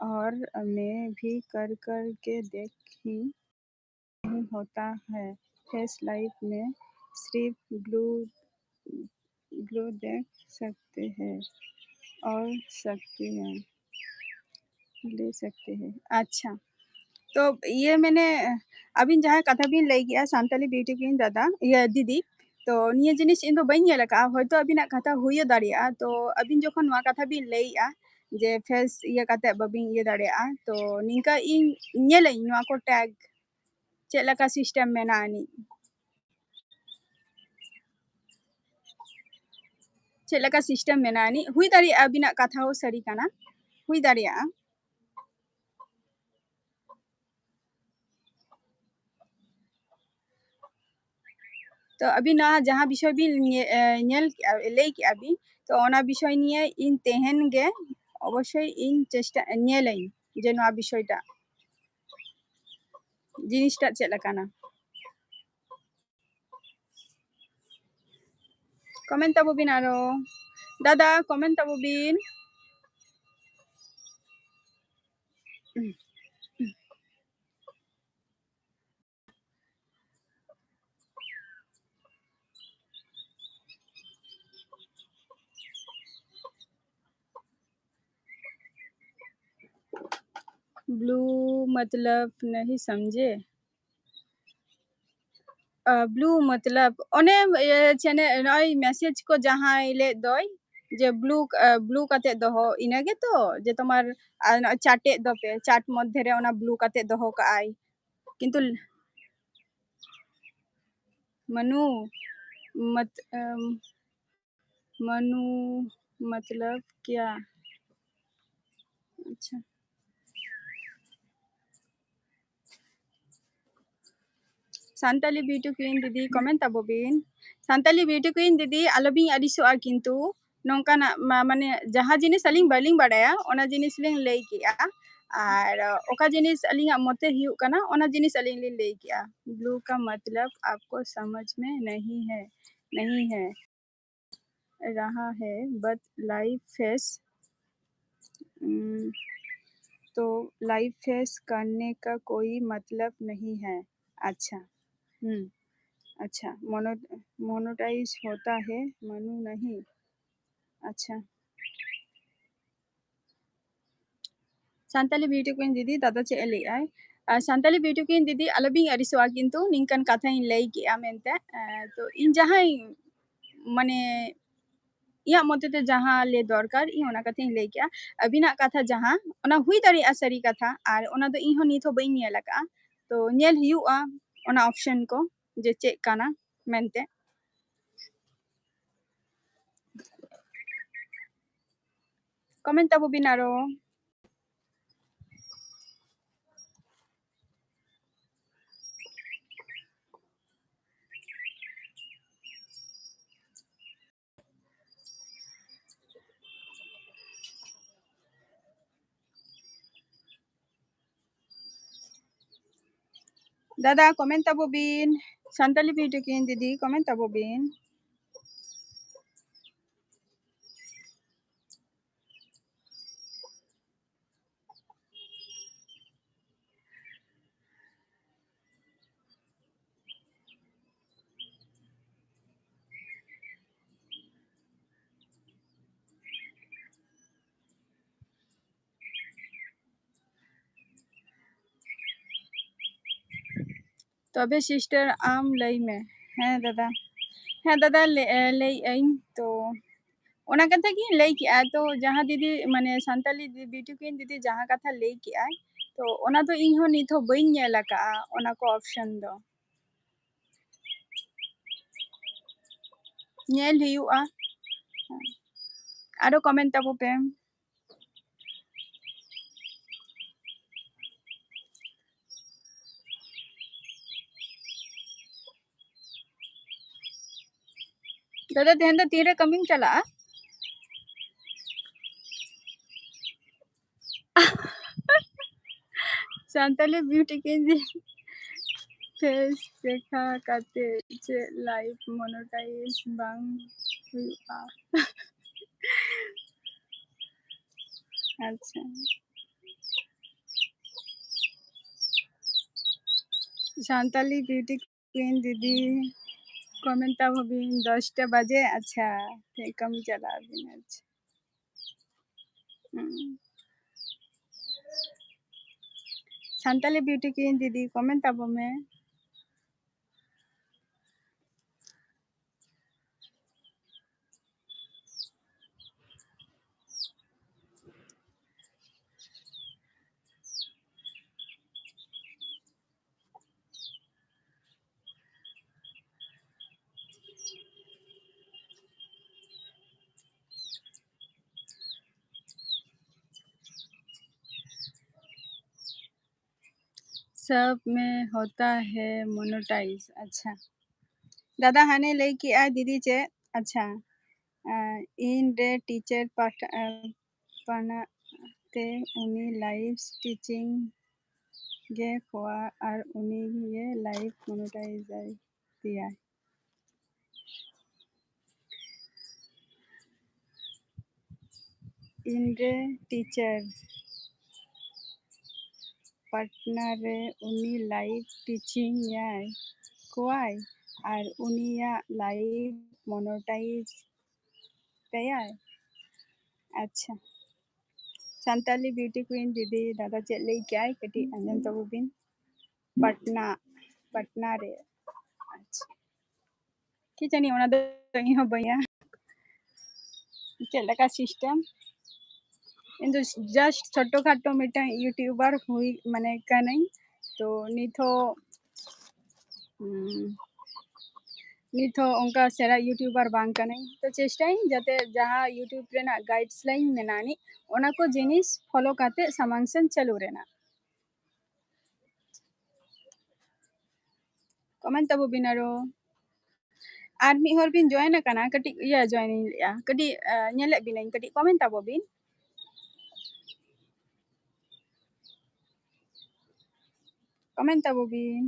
और मैं भी कर कर के देखी। नहीं होता है। फेस लाइव में सिर्फ ब्लू ब्लू देख सकते हैं और सकते हैं ले सकते हैं। अच्छा, ᱛᱚ ᱤᱭᱟᱹ ᱢᱟᱱᱮ ᱟᱹᱵᱤᱱ ᱡᱟᱦᱟᱸ ᱠᱟᱛᱷᱟ ᱵᱤᱱ ᱞᱟᱹᱭ ᱠᱮᱜᱼᱟ ᱥᱟᱱᱛᱟᱞᱤ ᱵᱤᱭᱩᱴᱤ ᱠᱩᱭᱤᱱ ᱫᱟᱫᱟ, ᱤᱭᱟᱹ ᱫᱤᱫᱤ, ᱛᱚ ᱱᱤᱭᱟᱹ ᱡᱤᱱᱤᱥ ᱤᱧ ᱫᱚ ᱵᱟᱹᱧ ᱧᱮᱞ ᱟᱠᱟᱫᱼᱟ, ᱦᱚᱭᱛᱳ ᱟᱹᱵᱤᱱᱟᱜ ᱠᱟᱛᱷᱟ ᱦᱩᱭ ᱫᱟᱲᱮᱭᱟᱜᱼᱟ᱾ ᱛᱚ ᱟᱹᱵᱤᱱ ᱡᱚᱠᱷᱚᱱ ᱱᱚᱣᱟ ᱠᱟᱛᱷᱟ ᱵᱤᱱ ᱞᱟᱹᱭᱮᱜᱼᱟ ᱡᱮ ᱯᱷᱮᱥ ᱤᱭᱟᱹ ᱠᱟᱛᱮ ᱵᱟᱹᱵᱤᱱ ᱤᱭᱟᱹ ᱫᱟᱲᱮᱭᱟᱜᱼᱟ, ᱛᱚ ᱱᱤᱝᱠᱟ ᱤᱧ ᱧᱮᱞᱟᱹᱧ ᱱᱚᱣᱟ ᱠᱚ ᱴᱮᱜᱽ ᱪᱮᱫ ᱞᱮᱠᱟ ᱥᱤᱥᱴᱮᱢ ᱢᱮᱱᱟᱜᱼᱟ ᱟᱹᱱᱤᱡ᱾ ᱪᱮᱫ ᱞᱮᱠᱟ ᱥᱤᱥᱴᱮᱢ ᱢᱮᱱᱟᱜᱼᱟ ᱟᱹᱱᱤᱡ, ᱦᱩᱭ ᱫᱟᱲᱮᱭᱟᱜᱼᱟ ᱟᱹᱵᱤᱱᱟᱜ ᱠᱟᱛᱷᱟ ᱦᱚᱸ ᱥᱟᱹᱨᱤ ᱠᱟᱱᱟ, ᱦᱩᱭ ᱫᱟᱲᱮᱭᱟᱜᱼᱟ᱾ ᱛᱚ ᱟᱹᱵᱤᱱ ᱱᱚᱣᱟ ᱡᱟᱦᱟᱸ ᱵᱤᱥᱚᱭ ᱵᱤᱱ ᱧᱮ-, ᱮ, ᱧᱮᱞ ᱠᱮᱜᱼᱟ, ᱞᱟᱹᱭ ᱠᱮᱜᱼᱟ ᱵᱤᱱ, ᱛᱚ ᱚᱱᱟ ᱵᱤᱥᱚᱭ ᱱᱤᱭᱮ ᱤᱧ ᱛᱮᱦᱮᱧ ᱜᱮ ᱚᱵᱚᱥᱥᱳᱭ ᱤᱧ ᱪᱮᱥᱴᱟ, ᱧᱮᱞᱟᱹᱧ ᱡᱮ ᱱᱚᱣᱟ ᱵᱤᱥᱚᱭᱴᱟᱜ, ᱡᱤᱱᱤᱥᱴᱟᱜ ᱪᱮᱫ ᱞᱮᱠᱟᱱᱟ᱾ Comment ᱛᱟᱵᱚ ᱵᱤᱱ ᱟᱨᱚ᱾ ᱫᱟᱫᱟ, comment ᱛᱟᱵᱚ ᱵᱤᱱ᱾ ब्लू मतलब नहीं समझे। ᱟ, ᱵᱞᱩ ᱢᱚᱛᱞᱚᱵ ᱚᱱᱮ, ᱤᱭᱟᱹ, ᱪᱮᱱᱮ-, ᱱᱚᱜᱼᱚᱭ ᱢᱮᱥᱮᱡᱽ ᱠᱚ ᱡᱟᱦᱟᱸᱭ ᱞᱮᱫ ᱫᱚᱭ, ᱡᱮ ᱵᱞᱩ, ᱟ, ᱵᱞᱩ ᱠᱟᱛᱮ ᱫᱚᱦᱚ, ᱤᱱᱟᱹ ᱜᱮᱛᱚ? ᱡᱮ ᱛᱚᱢᱟᱨ, ᱟ, ᱱᱚᱜᱼᱚᱭ ᱪᱟᱴᱮᱫ ᱫᱚᱯᱮ, ᱪᱟᱴ ᱢᱚᱫᱽᱫᱷᱮ ᱨᱮ ᱚᱱᱟ ᱵᱞᱩ ᱠᱟᱛᱮ ᱫᱚᱦᱚ ᱠᱟᱜᱼᱟᱭ᱾ ᱠᱤᱱᱛᱩ ᱞ-, ᱢᱟᱱᱩ, ᱢᱚᱛ-, ᱟᱢ, ᱢᱟᱱᱩ ᱢᱚᱛᱞᱚᱵ ᱠᱮᱭᱟ? ᱟᱪᱪᱷᱟ᱾ ᱥᱟᱱᱛᱟᱞᱤ beauty queen ᱫᱤᱫᱤ, comment ᱛᱟᱵᱚ ᱵᱤᱱ᱾ ᱥᱟᱱᱛᱟᱞᱤ beauty queen ᱫᱤᱫᱤ, ᱟᱞᱚᱵᱤᱱ ᱟᱹᱲᱤᱥᱚᱜᱼᱟ, ᱠᱤᱱᱛᱩ ᱱᱚᱝᱠᱟᱱᱟᱜ ᱢᱟ-, ᱢᱟᱱᱮ ᱡᱟᱦᱟᱸ ᱡᱤᱱᱤᱥ ᱟᱹᱞᱤᱧ ᱵᱟᱹᱞᱤᱧ ᱵᱟᱲᱟᱭᱟ, ᱚᱱᱟ ᱡᱤᱱᱤᱥ ᱞᱤᱧ ᱞᱟᱹᱭ ᱠᱮᱜᱼᱟ, ᱟᱨ ᱚᱠᱟ ᱡᱤᱱᱤᱥ ᱟᱹᱞᱤᱧᱟᱜ ᱢᱚᱛᱮ ᱦᱩᱭᱩᱜ ᱠᱟᱱᱟ, ᱚᱱᱟ ᱡᱤᱱᱤᱥ ᱟᱹᱞᱤᱧ ᱞᱤᱧ ᱞᱟᱹᱭ ᱠᱮᱜᱼᱟ᱾ ब्लू का मतलब आपको समझ में नहीं है, नहीं है। रहा है, but लाइव फेस, उम, तो लाइव फेस करने का कोई मतलब नहीं है। अच्छा, हम्म, अच्छा, मोनो-, मोनेटाइज होता है, मनु नहीं। अच्छा। ᱥᱟᱱᱛᱟᱞᱤ beauty queen ᱫᱤᱫᱤ, ᱫᱟᱫᱟ ᱪᱮᱫ ᱮ ᱞᱟᱹᱭᱮᱜᱼᱟᱭ? ᱟᱨ ᱥᱟᱱᱛᱟᱞᱤ beauty queen ᱫᱤᱫᱤ, ᱟᱞᱚᱵᱤᱱ ᱟᱹᱲᱤᱥᱚᱜᱼᱟ, ᱠᱤᱱᱛᱩ ᱱᱤᱝᱠᱟᱱ ᱠᱟᱛᱷᱟᱧ ᱞᱟᱹᱭ ᱠᱮᱜᱼᱟ ᱢᱮᱱᱛᱮ᱾ ᱮ, ᱛᱚ ᱤᱧ ᱡᱟᱦᱟᱸᱭ, ᱢᱟᱱᱮ, ᱤᱧᱟᱹᱜ ᱢᱚᱛᱮ ᱛᱮ ᱡᱟᱦᱟᱸ ᱞᱟᱹᱭ ᱫᱚᱨᱠᱟᱨ, ᱤᱧ ᱚᱱᱟ ᱠᱟᱛᱷᱟᱧ ᱞᱟᱹᱭ ᱠᱮᱜᱼᱟ᱾ ᱟᱹᱵᱤᱱᱟᱜ ᱠᱟᱛᱷᱟ ᱡᱟᱦᱟᱸ, ᱚᱱᱟ ᱦᱩᱭ ᱫᱟᱲᱮᱭᱟᱜᱼᱟ ᱥᱟᱹᱨᱤ ᱠᱟᱛᱷᱟ, ᱟᱨ ᱚᱱᱟ ᱫᱚ ᱤᱧ ᱦᱚᱸ ᱱᱤᱛ ᱦᱚᱸ ᱵᱟᱹᱧ ᱧᱮᱞ ᱟᱠᱟᱜᱼᱟ᱾ ᱛᱚ ᱧᱮᱞ ᱦᱩᱭᱩᱜᱼᱟ ᱚᱱᱟ ᱚᱯᱥᱮᱱ ᱠᱚ, ᱡᱮ ᱪᱮᱫ ᱠᱟᱱᱟ ᱢᱮᱱᱛᱮ᱾ comment ᱛᱟᱵᱚ ᱵᱤᱱ ᱟᱨᱚ᱾ ᱫᱟᱫᱟ, comment ᱛᱟᱵᱚ ᱵᱤᱱ᱾ ᱥᱟᱱᱛᱟᱞᱤ beauty queen ᱫᱤᱫᱤ, comment ᱛᱟᱵᱚ ᱵᱤᱱ᱾ ᱛᱚᱵᱮ sister ᱟᱢ ᱞᱟᱹᱭ ᱢᱮ᱾ ᱦᱮᱸ ᱫᱟᱫᱟ, ᱦᱮᱸ ᱫᱟᱫᱟ, ᱞᱟᱹᱭ, ᱮ, ᱞᱟᱹᱭᱮᱜ ᱟᱹᱧ ᱛᱚ, ᱚᱱᱟ ᱠᱟᱛᱷᱟ ᱜᱤᱧ ᱞᱟᱹᱭ ᱠᱮᱜᱼᱟ᱾ ᱛᱚ ᱡᱟᱦᱟᱸ ᱫᱤᱫᱤ, ᱢᱟᱱᱮ ᱥᱟᱱᱛᱟᱞᱤ ᱫᱤ-, beauty queen ᱫᱤᱫᱤ ᱡᱟᱦᱟᱸ ᱠᱟᱛᱷᱟ ᱞᱟᱹᱭ ᱠᱮᱜᱼᱟᱭ, ᱛᱚ ᱚᱱᱟ ᱫᱚ ᱤᱧ ᱦᱚᱸ ᱱᱤᱛ ᱦᱚᱸ ᱵᱟᱹᱧ ᱧᱮᱞ ᱟᱠᱟᱜᱼᱟ, ᱚᱱᱟ ᱠᱚ ᱚᱯᱥᱮᱱ ᱫᱚ᱾ ᱧᱮᱞ ᱦᱩᱭᱩᱜᱼᱟ᱾ ᱟᱨᱚ comment ᱛᱟᱵᱚ ᱯᱮ᱾ ᱫᱟᱫᱟ, ᱛᱮᱦᱮᱧ ᱫᱚ ᱛᱤᱱᱨᱮ ᱠᱟᱹᱢᱤᱢ ᱪᱟᱞᱟᱜᱼᱟ? ᱥᱟᱱᱛᱟᱞᱤ ᱵᱤᱭᱩᱴᱤ ᱠᱤᱱ ᱯᱷᱮᱥ ᱫᱮᱠᱷᱟ ᱠᱟᱛᱮ ᱪᱮᱫ ᱞᱟᱭᱤᱵᱷ ᱢᱚᱱᱮᱴᱟᱭᱤᱡᱽ ᱵᱟᱝ ᱦᱩᱭᱩᱜᱼᱟ? ᱟᱪᱪᱷᱟ, ᱥᱟᱱᱛᱟᱞᱤ ᱵᱤᱭᱩᱴᱤ ᱠᱩᱭᱤᱱ ᱫᱤᱫᱤ, ᱠᱚᱢᱮᱱᱴ ᱛᱟᱵᱚ ᱵᱤᱱ, ᱫᱚᱥᱴᱟ ᱵᱟᱡᱮ᱾ ᱟᱪᱪᱷᱟ, ᱛᱮᱦᱮᱧ ᱠᱟᱹᱢᱤ ᱪᱟᱞᱟᱜ ᱟᱵᱤᱱ᱾ ᱟᱪᱪᱷᱟ, ᱦᱩᱸ᱾ ᱥᱟᱱᱛᱟᱞᱤ ᱵᱤᱭᱩᱴᱤ ᱠᱩᱭᱤᱱ ᱫᱤᱫᱤ, ᱠᱚᱢᱮᱱᱴ ᱛᱟᱵᱚ ᱢᱮ᱾ सब में होता है मोनेटाइज। ᱟᱪᱪᱷᱟ, ᱫᱟᱫᱟ ᱦᱟᱱᱮ ᱞᱟᱹᱭ ᱠᱮᱜᱼᱟᱭ ᱫᱤᱫᱤ ᱪᱮᱫ? ᱟᱪᱪᱷᱟ, ᱟᱸ, ᱤᱧ ᱨᱮ ᱴᱤᱪᱟᱨ ᱯᱟᱴ-, ᱟᱸ, ᱯᱟᱱᱟ ᱛᱮ ᱩᱱᱤ ᱞᱟᱭᱤᱵᱷ ᱴᱤᱪᱤᱝ ᱜᱮ ᱠᱚᱣᱟ ᱟᱨ ᱩᱱᱤ ᱜᱮ ᱞᱟᱭᱤᱵᱷ ᱢᱚᱱᱮᱴᱟᱭᱤᱡᱟᱭ ᱛᱮᱭᱟᱭ᱾ ᱤᱧ ᱨᱮ ᱴᱤᱪᱟᱨ ᱯᱟᱴᱱᱟ ᱨᱮ ᱩᱱᱤ ᱞᱟᱭᱤᱵᱷ ᱴᱤᱪᱤᱝ ᱭᱟᱭ ᱠᱚᱣᱟᱭ ᱟᱨ ᱩᱱᱤᱭᱟᱜ ᱞᱟᱭᱤᱵᱷ ᱢᱚᱱᱮᱴᱟᱭᱤᱡᱽ ᱛᱟᱭᱟᱭ᱾ ᱟᱪᱪᱷᱟ, ᱥᱟᱱᱛᱟᱞᱤ ᱵᱤᱭᱩᱴᱤ ᱠᱩᱭᱤᱱ ᱫᱤᱫᱤ, ᱫᱟᱫᱟ ᱪᱮᱫ ᱞᱟᱹᱭ ᱠᱮᱜᱼᱟᱭ ᱠᱟᱹᱴᱤᱡ ᱟᱸᱡᱚᱢ ᱛᱟᱵᱚ ᱵᱤᱱ᱾ ᱯᱟᱴᱱᱟ, ᱯᱟᱴᱱᱟ ᱨᱮ᱾ ᱟᱪᱪᱷᱟ, ᱠᱤ ᱡᱟᱹᱱᱤ ᱚᱱᱟ ᱫᱚ ᱤᱧ ᱦᱚᱸ ᱵᱟᱹᱧ ᱪᱮᱫ ᱞᱮᱠᱟ ᱥᱤᱥᱴᱮᱢ᱾ ᱤᱧ ᱫᱚ ᱡᱟᱥᱴ ᱪᱷᱳᱴᱳ ᱠᱷᱟᱴᱳ ᱢᱤᱫᱴᱟᱝ ᱤᱭᱩᱴᱤᱭᱩᱵᱟᱨ ᱦᱩᱭ ᱢᱟᱱᱮ ᱠᱟᱹᱱᱟᱹᱧ᱾ ᱛᱚ ᱱᱤᱛ ᱦᱚᱸ, ᱩᱸ, ᱱᱤᱛ ᱦᱚᱸ ᱚᱱᱠᱟ ᱥᱮᱬᱟ ᱤᱭᱩᱴᱤᱭᱩᱵᱟᱨ ᱵᱟᱝ ᱠᱟᱹᱱᱟᱹᱧ᱾ ᱛᱚ ᱪᱮᱥᱴᱟᱭᱟᱹᱧ ᱡᱟᱛᱮ ᱡᱟᱦᱟᱸ ᱤᱭᱩᱴᱤᱭᱩᱵᱽ ᱨᱮᱱᱟᱜ ᱜᱟᱭᱤᱰᱥ ᱞᱟᱭᱤᱱ ᱢᱮᱱᱟᱜ ᱟᱹᱱᱤᱡ, ᱚᱱᱟ ᱠᱚ ᱡᱤᱱᱤᱥ ᱯᱷᱳᱞᱳ ᱠᱟᱛᱮ ᱥᱟᱢᱟᱝ ᱥᱮᱱ ᱪᱟᱹᱞᱩ ᱨᱮᱱᱟᱜ᱾ ᱠᱚᱢᱮᱱᱴ ᱛᱟᱵᱚ ᱵᱤᱱ ᱟᱨᱚ᱾ ᱟᱨ ᱢᱤᱫ ᱦᱚᱲ ᱵᱤᱱ join ᱟᱠᱟᱱᱟ, ᱠᱟᱹᱴᱤᱡ ᱤᱭᱟᱹ join ᱤᱧ ᱞᱟᱹᱭᱮᱜᱼᱟ, ᱠᱟᱹᱴᱤᱡ ᱧᱮᱞᱮᱫ ᱵᱤᱱᱟᱹᱧ, ᱠᱟᱹᱴᱤᱡ comment ᱛᱟᱵᱚ ᱵᱤᱱ᱾ Comment ᱛᱟᱵᱚ ᱵᱤᱱ᱾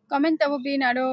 Comment ᱛᱟᱵᱚ ᱵᱤᱱ ᱟᱨᱚ᱾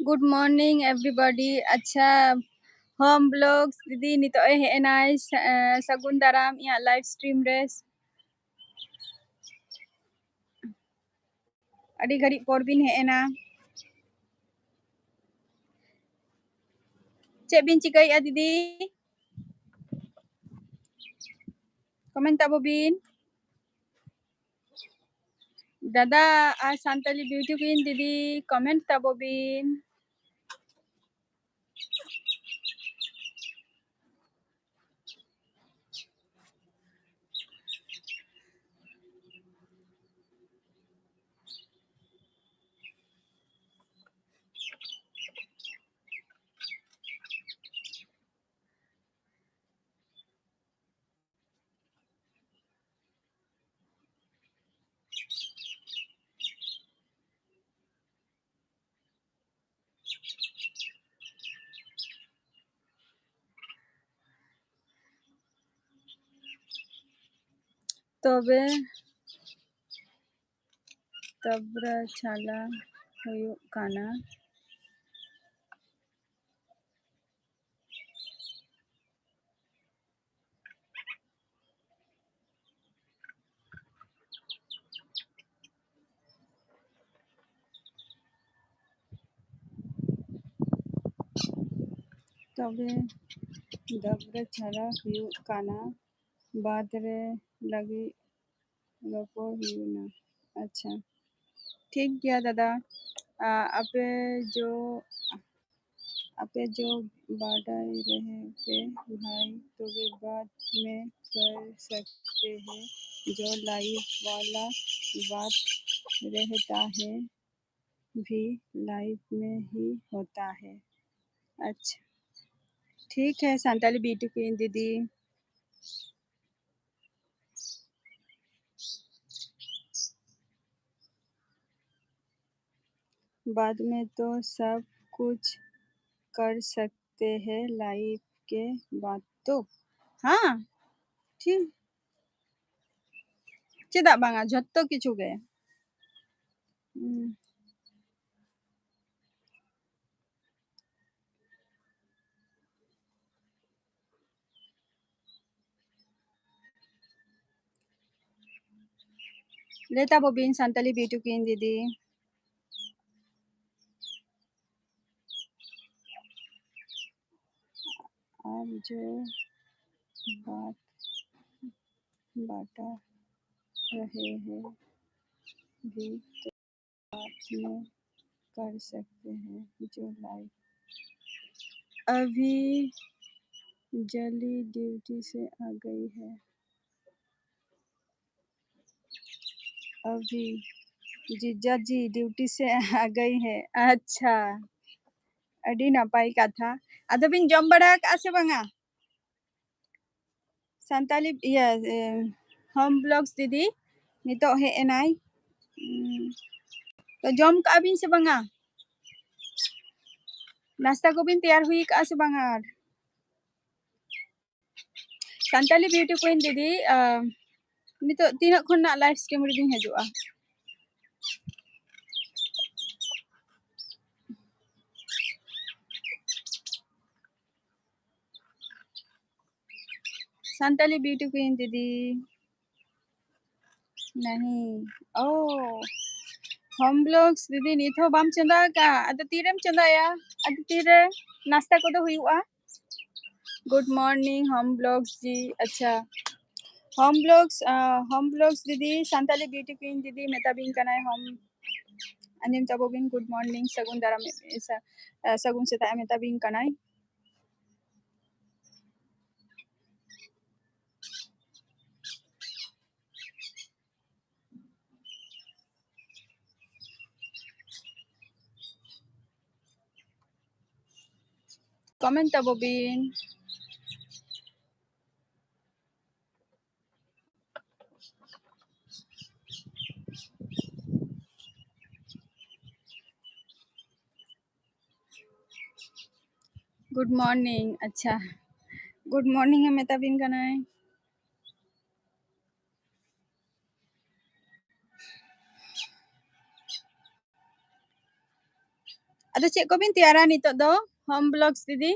Good morning everybody. ᱟᱪᱪᱷᱟ, Home Vlogs ᱫᱤᱫᱤ ᱱᱤᱛᱚᱜ ᱮ ᱦᱮᱡ ᱮᱱᱟᱭ᱾ ᱥᱟ-, ᱮ, ᱥᱟᱹᱜᱩᱱ ᱫᱟᱨᱟᱢ ᱤᱧᱟᱹᱜ live stream ᱨᱮ᱾ ᱟᱹᱰᱤ ᱜᱷᱟᱹᱲᱤᱡ ᱯᱚᱨ ᱵᱤᱱ ᱦᱮᱡ ᱮᱱᱟ᱾ ᱪᱮᱫ ᱵᱤᱱ ᱪᱤᱠᱟᱹᱭᱮᱫᱼᱟ ᱫᱤᱫᱤ? Comment ᱛᱟᱵᱚ ᱵᱤᱱ᱾ ᱫᱟᱫᱟ ᱟᱨ ᱥᱟᱱᱛᱟᱞᱤ beauty queen ᱫᱤᱫᱤ, comment ᱛᱟᱵᱚ ᱵᱤᱱ᱾ ᱛᱚᱵᱮ ᱛᱟᱵᱨᱟ ᱪᱷᱟᱞᱟ ᱦᱩᱭᱩᱜ ᱠᱟᱱᱟ᱾ ᱛᱚᱵᱮ ᱫᱟᱵᱨᱟ ᱪᱷᱟᱞᱟ ᱦᱩᱭᱩᱜ ᱠᱟᱱᱟ᱾ ᱵᱟᱫ ᱨᱮ ᱞᱟᱹᱜᱤᱫ ᱨᱚᱯᱚᱲ ᱦᱩᱭᱩᱜᱼᱟ᱾ ᱟᱪᱪᱷᱟ, ᱴᱷᱤᱠ ᱜᱮᱭᱟ ᱫᱟᱫᱟ᱾ ᱟ, ᱟᱯᱮ ᱡᱚ, ᱟᱯᱮ ᱡᱚ ᱵᱟᱰᱟᱭ ᱨᱮᱦᱮ ᱯᱮ ᱵᱷᱟᱭ, ᱛᱚᱵᱮ ᱵᱟᱫ ᱢᱮ ᱠᱟᱨ ᱥᱟᱠᱛᱮ ᱦᱮ, ᱡᱚ ᱞᱟᱭᱤᱵᱷ ᱣᱟᱞᱟ ᱵᱟᱛ ᱨᱮᱦᱮ ᱛᱟ ᱦᱮ, ᱵᱷᱤ ᱞᱟᱭᱤᱵᱷ ᱢᱮ ᱦᱤ ᱦᱚᱛᱟ ᱦᱮ᱾ ᱟᱪᱪᱷᱟ, ᱴᱷᱤᱠ ᱦᱮ ᱥᱟᱱᱛᱟᱞᱤ ᱵᱤᱭᱩᱴᱤ ᱠᱩᱭᱤᱱ ᱫᱤᱫᱤ᱾ बाद में तो सब कुछ कर सकते हैं लाइफ के बाद तो। हाँ, ठीक। ᱪᱮᱫᱟᱜ ᱵᱟᱝᱟ, ᱡᱷᱚᱛᱚ ᱠᱤᱪᱷᱩ ᱜᱮ᱾ ᱦᱩᱸ᱾ ᱞᱟᱹᱭ ᱛᱟᱵᱚ ᱵᱤᱱ ᱥᱟᱱᱛᱟᱞᱤ ᱵᱤᱭᱩᱴᱤ ᱠᱩᱭᱤᱱ ᱫᱤᱫᱤ᱾ ᱟᱨ ᱡᱚ ᱵᱟᱛ ᱵᱟᱰᱟᱭ ᱨᱮᱦᱮ ᱦᱮ ᱵᱷᱤ ᱛᱚ ᱵᱟᱫ ᱢᱮ ᱠᱟᱨ ᱥᱟᱠᱛᱮ ᱦᱮ ᱡᱚ ᱞᱟᱭᱤᱵᱷ ᱟᱵᱷᱤ ᱡᱟᱞᱤ ᱰᱤᱭᱩᱴᱤ ᱥᱮ ᱟ ᱜᱟᱭᱤ ᱦᱮ᱾ ᱟᱵᱷᱤ ᱡᱤᱡᱟ ᱡᱤ ᱰᱤᱭᱩᱴᱤ ᱥᱮ ᱟ ᱜᱟᱭᱤ ᱦᱮ᱾ ᱟᱪᱪᱷᱟ, ᱟᱹᱰᱤ ᱱᱟᱯᱟᱭ ᱠᱟᱛᱷᱟ᱾ ᱟᱫᱚ ᱵᱤᱱ ᱡᱚᱢ ᱵᱟᱲᱟ ᱟᱠᱟᱜᱼᱟ ᱥᱮ ᱵᱟᱝᱟ? ᱥᱟᱱᱛᱟᱞᱤ ᱤᱭᱟᱹ ᱦᱳᱢ ᱵᱞᱚᱜᱥ ᱫᱤᱫᱤ ᱱᱤᱛᱚᱜ ᱦᱮᱡ ᱮᱱᱟᱭ᱾ ᱩᱸ, ᱛᱚ ᱡᱚᱢ ᱠᱟᱜᱼᱟ ᱵᱤᱱ ᱥᱮ ᱵᱟᱝᱟ? ᱱᱟᱥᱛᱟ ᱠᱚᱵᱤᱱ ᱛᱮᱭᱟᱨ ᱦᱩᱭ ᱠᱟᱜᱼᱟ ᱥᱮ ᱵᱟᱝᱟ? ᱟᱨ ᱥᱟᱱᱛᱟᱞᱤ ᱵᱤᱭᱩᱴᱤ ᱠᱩᱭᱤᱱ ᱫᱤᱫᱤ, ᱟᱸ, ᱱᱤᱛᱚᱜ ᱛᱤᱱᱟᱹᱜ ᱠᱷᱚᱱᱟᱜ live stream ᱨᱮᱵᱤᱱ ᱦᱤᱡᱩᱜᱼᱟ? ᱥᱟᱱᱛᱟᱞᱤ beauty queen ᱫᱤᱫᱤ᱾ ᱱᱟᱦᱤ᱾ ᱳ, home vlogs ᱫᱤᱫᱤ, ᱱᱤᱛ ᱦᱚᱸ ᱵᱟᱢ ᱪᱚᱸᱫᱟ ᱟᱠᱟᱫᱼᱟ? ᱟᱫᱚ ᱛᱤᱨᱮᱢ ᱪᱚᱸᱫᱟᱭᱟ? ᱟᱫᱚ ᱛᱤᱨᱮ ᱱᱟᱥᱛᱟ ᱠᱚᱫᱚ ᱦᱩᱭᱩᱜᱼᱟ? Good morning home vlogs ᱡᱤ᱾ ᱟᱪᱪᱷᱟ, home vlogs, home vlogs ᱫᱤᱫᱤ, ᱥᱟᱱᱛᱟᱞᱤ beauty queen ᱫᱤᱫᱤ ᱢᱮᱛᱟ ᱵᱤᱱ ᱠᱟᱱᱟᱭ, home, ᱟᱸᱡᱚᱢ ᱛᱟᱵᱚ ᱵᱤᱱ, good morning, ᱥᱟᱹᱜᱩᱱ ᱫᱟᱨᱟᱢ, ᱥᱟ-, ᱥᱟᱹᱜᱩᱱ ᱥᱮᱛᱟᱜ ᱮ ᱢᱮᱛᱟ ᱵᱤᱱ ᱠᱟᱱᱟᱭ᱾ Comment ᱛᱟᱵᱚ ᱵᱤᱱ᱾ Good morning. ᱟᱪᱪᱷᱟ, good morning ᱮ ᱢᱮᱛᱟ ᱵᱤᱱ ᱠᱟᱱᱟᱭ᱾ ᱟᱫᱚ ᱪᱮᱫ ᱠᱚᱵᱤᱱ ᱛᱮᱭᱟᱨᱟ ᱱᱤᱛᱚᱜ ᱫᱚ, home vlogs ᱫᱤᱫᱤ?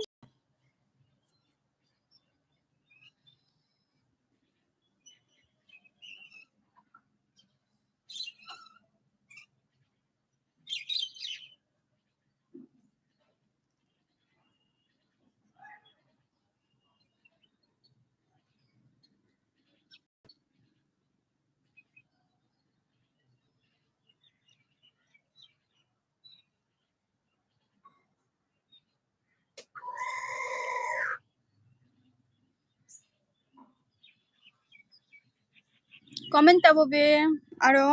Comment ᱛᱟᱵᱚ ᱯᱮ ᱟᱨᱚ᱾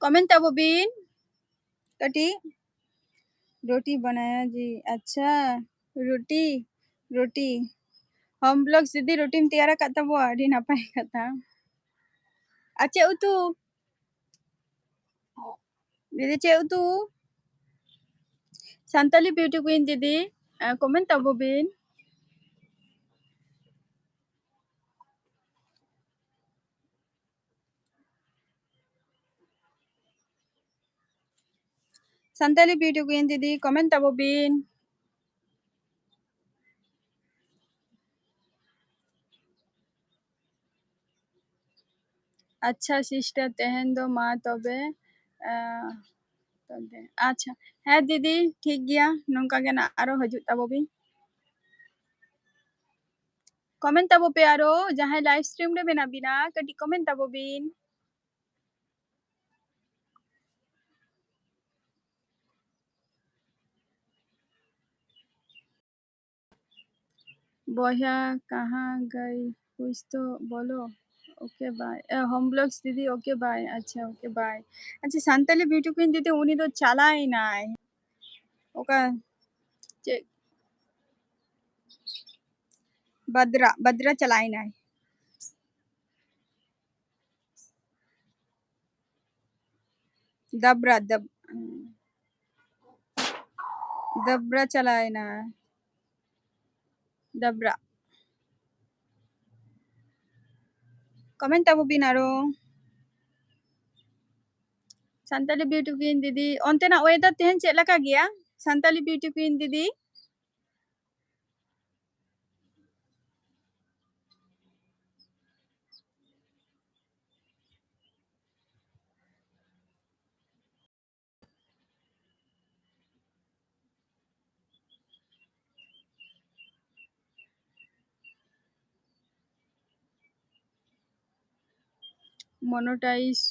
ᱠᱚᱢᱮᱱᱴ ᱛᱟᱵᱚ ᱵᱤᱱ ᱠᱟᱹᱴᱤᱡ᱾ ᱨᱩᱴᱤ ᱵᱟᱱᱟᱭᱟ ᱡᱤ, ᱟᱪᱪᱷᱟ, ᱨᱩᱴᱤ, ᱨᱩᱴᱤ᱾ ᱦᱳᱢ ᱵᱞᱚᱜ ᱡᱩᱫᱤ ᱨᱩᱴᱤᱢ ᱛᱮᱭᱟᱨ ᱟᱠᱟᱫ ᱛᱟᱵᱚᱣᱟ, ᱟᱹᱰᱤ ᱱᱟᱯᱟᱭ ᱠᱟᱛᱷᱟ᱾ ᱟᱨ ᱪᱮᱫ ᱩᱛᱩ? ᱫᱤᱫᱤ, ᱪᱮᱫ ᱩᱛᱩ? ᱥᱟᱱᱛᱟᱞᱤ ᱵᱤᱭᱩᱴᱤ ᱠᱩᱭᱤᱱ ᱫᱤᱫᱤ, ᱠᱚᱢᱮᱱᱴ ᱛᱟᱵᱚ ᱵᱤᱱ᱾ ᱥᱟᱱᱛᱟᱞᱤ ᱵᱤᱭᱩᱴᱤ ᱠᱩᱭᱤᱱ ᱫᱤᱫᱤ, ᱠᱚᱢᱮᱱᱴ ᱛᱟᱵᱚ ᱵᱤᱱ᱾ ᱟᱪᱪᱷᱟ ᱥᱤᱥᱴᱟᱨ, ᱛᱮᱦᱮᱧ ᱫᱚ ᱢᱟ ᱛᱚᱵᱮ, ᱟᱸ, ᱛᱚᱵᱮ, ᱟᱪᱪᱷᱟ, ᱦᱮᱸ ᱫᱤᱫᱤ, ᱴᱷᱤᱠ ᱜᱮᱭᱟ, ᱱᱚᱝᱠᱟ ᱜᱮ ᱱᱟᱜ ᱟᱨᱚ ᱦᱤᱡᱩᱜ ᱛᱟᱵᱚ ᱵᱤᱱ᱾ ᱠᱚᱢᱮᱱᱴ ᱛᱟᱵᱚ ᱯᱮ ᱟᱨᱚ, ᱡᱟᱦᱟᱸᱭ ᱞᱟᱭᱤᱵᱷ ᱥᱴᱨᱤᱢ ᱨᱮ ᱢᱮᱱᱟᱜ ᱵᱤᱱᱟ, ᱠᱟᱹᱴᱤᱡ ᱠᱚᱢᱮᱱᱴ ᱛᱟᱵᱚ ᱵᱤᱱ᱾ ᱵᱚᱭᱦᱟ ᱠᱟᱦᱟᱸ ᱜᱟᱭ ᱠᱩᱪ ᱛᱚ ᱵᱚᱞᱚ᱾ ᱳᱠᱮ ᱵᱟᱭ᱾ ᱮ, ᱦᱳᱢ ᱵᱞᱚᱜᱥ ᱫᱤᱫᱤ, ᱳᱠᱮ ᱵᱟᱭ᱾ ᱟᱪᱪᱷᱟ, ᱳᱠᱮ ᱵᱟᱭ᱾ ᱟᱪᱪᱷᱟ, ᱥᱟᱱᱛᱟᱞᱤ ᱵᱤᱭᱩᱴᱤ ᱠᱩᱭᱤᱱ ᱫᱤᱫᱤ, ᱩᱱᱤ ᱫᱚ ᱪᱟᱞᱟᱭᱮᱱᱟᱭ᱾ ᱚᱠᱟ ᱪᱮᱫ? ᱵᱟᱫᱽᱨᱟ, ᱵᱟᱫᱽᱨᱟ ᱪᱟᱞᱟᱭᱮᱱᱟᱭ᱾ ᱫᱟᱵᱽᱨᱟ, ᱫᱟᱵᱽ-, ᱫᱟᱵᱽᱨᱟ ᱪᱟᱞᱟᱭᱮᱱᱟ᱾ ᱫᱟᱵᱽᱨᱟ᱾ ᱠᱚᱢᱮᱱᱴ ᱛᱟᱵᱚ ᱵᱤᱱ ᱟᱨᱚ᱾ ᱥᱟᱱᱛᱟᱞᱤ ᱵᱤᱭᱩᱴᱤ ᱠᱩᱭᱤᱱ ᱫᱤᱫᱤ, ᱚᱱᱛᱮᱱᱟᱜ ᱳᱭᱮᱫᱟᱨ ᱛᱮᱦᱮᱧ ᱪᱮᱫ ᱞᱮᱠᱟ ᱜᱮᱭᱟ? ᱥᱟᱱᱛᱟᱞᱤ ᱵᱤᱭᱩᱴᱤ ᱠᱩᱭᱤᱱ ᱫᱤᱫᱤ᱾ मोनेटाइज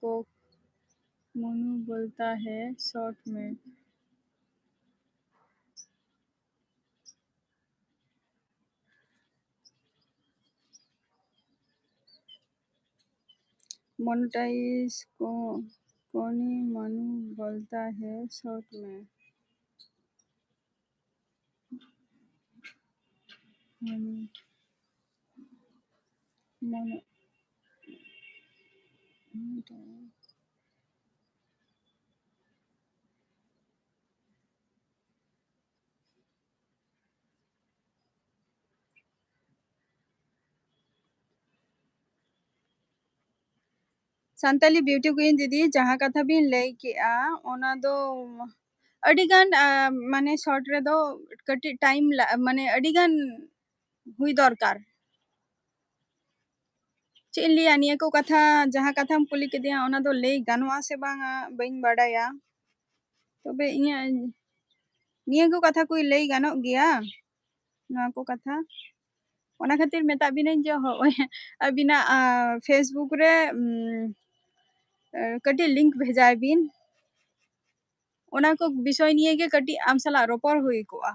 को मोनू बोलता है शॉर्ट में। मोनेटाइज को कोनी मानू बोलता है शॉर्ट में। मोने- मोने- ᱥᱟᱱᱛᱟᱞᱤ ᱵᱤᱭᱩᱴᱤ ᱠᱩᱭᱤᱱ ᱫᱤᱫᱤ, ᱡᱟᱦᱟᱸ ᱠᱟᱛᱷᱟ ᱵᱤᱱ ᱞᱟᱹᱭ ᱠᱮᱜᱼᱟ, ᱚᱱᱟ ᱫᱚ ᱟᱹᱰᱤᱜᱟᱱ, ᱟ, ᱢᱟᱱᱮ ᱥᱚᱨᱴ ᱨᱮᱫᱚ ᱠᱟᱹᱴᱤᱡ ᱴᱟᱭᱤᱢ ᱞᱟ-, ᱢᱟᱱᱮ ᱟᱹᱰᱤᱜᱟᱱ ᱦᱩᱭ ᱫᱚᱨᱠᱟᱨ᱾ ᱪᱮᱫ ᱤᱧ ᱞᱟᱹᱭᱟ, ᱱᱤᱭᱟᱹ ᱠᱚ ᱠᱟᱛᱷᱟ, ᱡᱟᱦᱟᱸ ᱠᱟᱛᱷᱟᱢ ᱠᱩᱞᱤ ᱠᱤᱫᱤᱧᱟ, ᱚᱱᱟ ᱫᱚ ᱞᱟᱹᱭ ᱜᱟᱱᱚᱜᱼᱟ ᱥᱮ ᱵᱟᱝᱟ, ᱵᱟᱹᱧ ᱵᱟᱰᱟᱭᱟ᱾ ᱛᱚᱵᱮ ᱤᱧᱟᱹᱜ ᱱᱤᱭᱟᱹ ᱠᱚ ᱠᱟᱛᱷᱟ ᱠᱚ ᱞᱟᱹᱭ ᱜᱟᱱᱚᱜ ᱜᱮᱭᱟ, ᱱᱚᱣᱟ ᱠᱚ ᱠᱟᱛᱷᱟ᱾ ᱚᱱᱟ ᱠᱷᱟᱹᱛᱤᱨ ᱢᱮᱛᱟᱜ ᱵᱤᱱᱟᱹᱧ ᱡᱮ ᱦᱚᱸᱜᱼᱚᱭ ᱟᱹᱵᱤᱱᱟᱜ, ᱟ, Facebook ᱨᱮ, ᱩᱢ, ᱮ, ᱠᱟᱹᱴᱤᱡ ᱞᱤᱝᱠ ᱵᱷᱮᱡᱟᱭ ᱵᱤᱱ᱾ ᱚᱱᱟ ᱠᱚ ᱵᱤᱥᱚᱭ ᱱᱤᱭᱮ ᱜᱮ ᱠᱟᱹᱴᱤᱡ ᱟᱢ ᱥᱟᱞᱟᱜ ᱨᱚᱯᱚᱲ ᱦᱩᱭ ᱠᱚᱜᱼᱟ᱾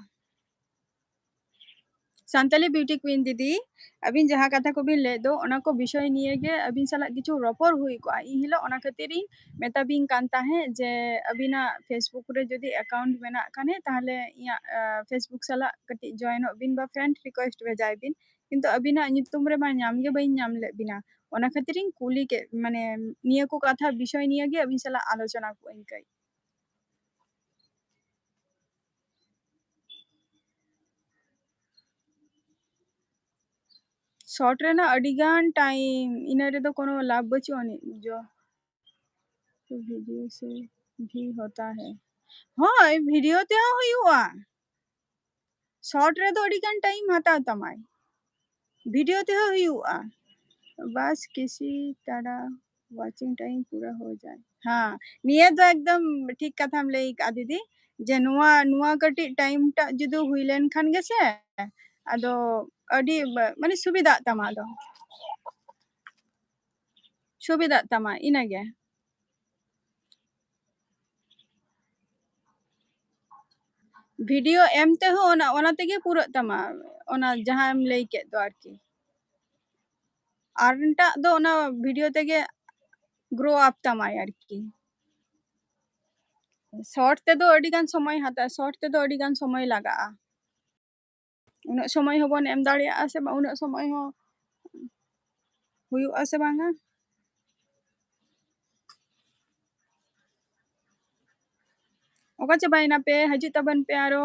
ᱥᱟᱱᱛᱟᱞᱤ ᱵᱤᱭᱩᱴᱤ ᱠᱩᱭᱤᱱ ᱫᱤᱫᱤ, ᱟᱹᱵᱤᱱ ᱡᱟᱦᱟᱸ ᱠᱟᱛᱷᱟ ᱠᱚᱵᱤᱱ ᱞᱟᱹᱭᱮᱫ ᱫᱚ, ᱚᱱᱟ ᱠᱚ ᱵᱤᱥᱚᱭ ᱱᱤᱭᱮ ᱜᱮ ᱟᱹᱵᱤᱱ ᱥᱟᱞᱟᱜ ᱠᱤᱪᱷᱩ ᱨᱚᱯᱚᱲ ᱦᱩᱭ ᱠᱚᱜᱼᱟ᱾ ᱤᱱ ᱦᱤᱞᱳᱜ ᱚᱱᱟ ᱠᱷᱟᱹᱛᱤᱨ ᱤᱧ ᱢᱮᱛᱟ ᱵᱤᱱ ᱠᱟᱱ ᱛᱟᱦᱮᱸᱫ ᱡᱮ ᱟᱹᱵᱤᱱᱟᱜ Facebook ᱨᱮ ᱡᱩᱫᱤ account ᱢᱮᱱᱟᱜ ᱠᱷᱟᱱ, ᱛᱟᱦᱚᱞᱮ ᱤᱧᱟᱹᱜ, ᱟ, Facebook ᱥᱟᱞᱟᱜ ᱠᱟᱹᱴᱤᱡ join ᱚᱜ ᱵᱤᱱ ᱵᱟ friend request ᱵᱷᱮᱡᱟᱭ ᱵᱤᱱ᱾ ᱠᱤᱱᱛᱩ ᱟᱹᱵᱤᱱᱟᱜ ᱧᱩᱛᱩᱢ ᱨᱮᱢᱟ ᱧᱟᱢ ᱜᱮ ᱵᱟᱹᱧ ᱧᱟᱢ ᱞᱮᱫ ᱵᱤᱱᱟ, ᱚᱱᱟ ᱠᱷᱟᱹᱛᱤᱨ ᱤᱧ ᱠᱩᱞᱤ ᱠᱮᱫ, ᱢᱟᱱᱮ ᱱᱤᱭᱟᱹ ᱠᱚ ᱠᱟᱛᱷᱟ ᱵᱤᱥᱚᱭ ᱱᱤᱭᱮ ᱜᱮ ᱟᱹᱵᱤᱱ ᱥᱟᱞᱟᱜ ᱟᱞᱳᱪᱚᱱᱟ ᱠᱚᱜ ᱟᱹᱧ ᱠᱟᱹᱡ᱾ ᱥᱚᱨᱴ ᱨᱮᱱᱟᱜ ᱟᱹᱰᱤ ᱜᱟᱱ ᱴᱟᱭᱤᱢ, ᱤᱱᱟᱹ ᱨᱮᱫᱚ ᱠᱳᱱᱳ ᱞᱟᱵᱷ ᱵᱟᱹᱪᱩᱜ ᱟᱹᱱᱤᱡ᱾ ᱡᱚ ᱵᱷᱤᱰᱤᱭᱳ ᱥᱮ ᱵᱷᱤ ᱦᱚᱛᱟ ᱦᱮ᱾ ᱦᱳᱭ, ᱵᱷᱤᱰᱤᱭᱳ ᱛᱮᱦᱚᱸ ᱦᱩᱭᱩᱜᱼᱟ᱾ ᱥᱚᱨᱴ ᱨᱮᱫᱚ ᱟᱹᱰᱤ ᱜᱟᱱ ᱴᱟᱭᱤᱢ ᱦᱟᱛᱟᱣ ᱛᱟᱢᱟᱭ, ᱵᱷᱤᱰᱤᱭᱳ ᱛᱮᱦᱚᱸ ᱦᱩᱭᱩᱜᱼᱟ᱾ ᱵᱟᱥ ᱠᱤᱥᱤ ᱛᱟᱨᱟ ᱣᱟᱪᱤᱝ ᱴᱟᱭᱤᱢ ᱯᱩᱨᱟ ᱦᱳ ᱡᱟᱭ᱾ ᱦᱮᱸ, ᱱᱤᱭᱟᱹ ᱫᱚ ᱮᱠᱫᱚᱢ ᱴᱷᱤᱠ ᱠᱟᱛᱷᱟᱢ ᱞᱟᱹᱭ ᱠᱟᱜᱼᱟ ᱫᱤᱫᱤ, ᱡᱮ ᱱᱚᱣᱟ, ᱱᱚᱣᱟ ᱠᱟᱹᱴᱤᱡ ᱴᱟᱭᱤᱢ ᱴᱟᱜ ᱡᱩᱫᱤ ᱦᱩᱭ ᱞᱮᱱ ᱠᱷᱟᱱ ᱜᱮᱥᱮ, ᱟᱫᱚ ᱟᱹᱰᱤ ᱵ-, ᱢᱟᱱᱮ ᱥᱩᱵᱤᱫᱷᱟᱜ ᱛᱟᱢᱟ, ᱟᱫᱚ ᱥᱩᱵᱤᱫᱷᱟᱜ ᱛᱟᱢᱟ ᱤᱱᱟᱹᱜᱮ᱾ ᱵᱷᱤᱰᱤᱭᱳ ᱮᱢ ᱛᱮᱦᱚᱸ ᱚᱱᱟ, ᱚᱱᱟ ᱛᱮᱜᱮ ᱯᱩᱨᱟᱹᱜ ᱛᱟᱢᱟ, ᱚᱱᱟ ᱡᱟᱦᱟᱸᱢ ᱞᱟᱹᱭ ᱠᱮᱫ ᱫᱚ ᱟᱨᱠᱤ᱾ ᱟᱨ ᱮᱴᱟᱜ ᱫᱚ ᱚᱱᱟ ᱵᱷᱤᱰᱤᱭᱳ ᱛᱮᱜᱮ ᱜᱨᱳ ᱟᱯ ᱛᱟᱢᱟᱭ ᱟᱨᱠᱤ᱾ ᱥᱚᱨᱴ ᱛᱮᱫᱚ ᱟᱹᱰᱤ ᱜᱟᱱ ᱥᱚᱢᱚᱭ ᱦᱟᱛᱟᱣᱟ, ᱥᱚᱨᱴ ᱛᱮᱫᱚ ᱟᱹᱰᱤ ᱜᱟᱱ ᱥᱚᱢᱚᱭ ᱞᱟᱜᱟᱜᱼᱟ᱾ ᱩᱱᱟᱹᱜ ᱥᱚᱢᱚᱭ ᱦᱚᱸᱵᱚᱱ ᱮᱢ ᱫᱟᱲᱮᱭᱟᱜᱼᱟ ᱥᱮ ᱵᱟᱝ, ᱩᱱᱟᱹᱜ ᱥᱚᱢᱚᱭ ᱦᱚᱸ ᱦᱩᱭᱩᱜᱼᱟ ᱥᱮ ᱵᱟᱝᱟ? ᱚᱠᱟ ᱪᱟᱵᱟᱭᱮᱱᱟ ᱯᱮ? ᱦᱤᱡᱩᱜ ᱛᱟᱵᱚᱱ ᱯᱮ ᱟᱨᱚ᱾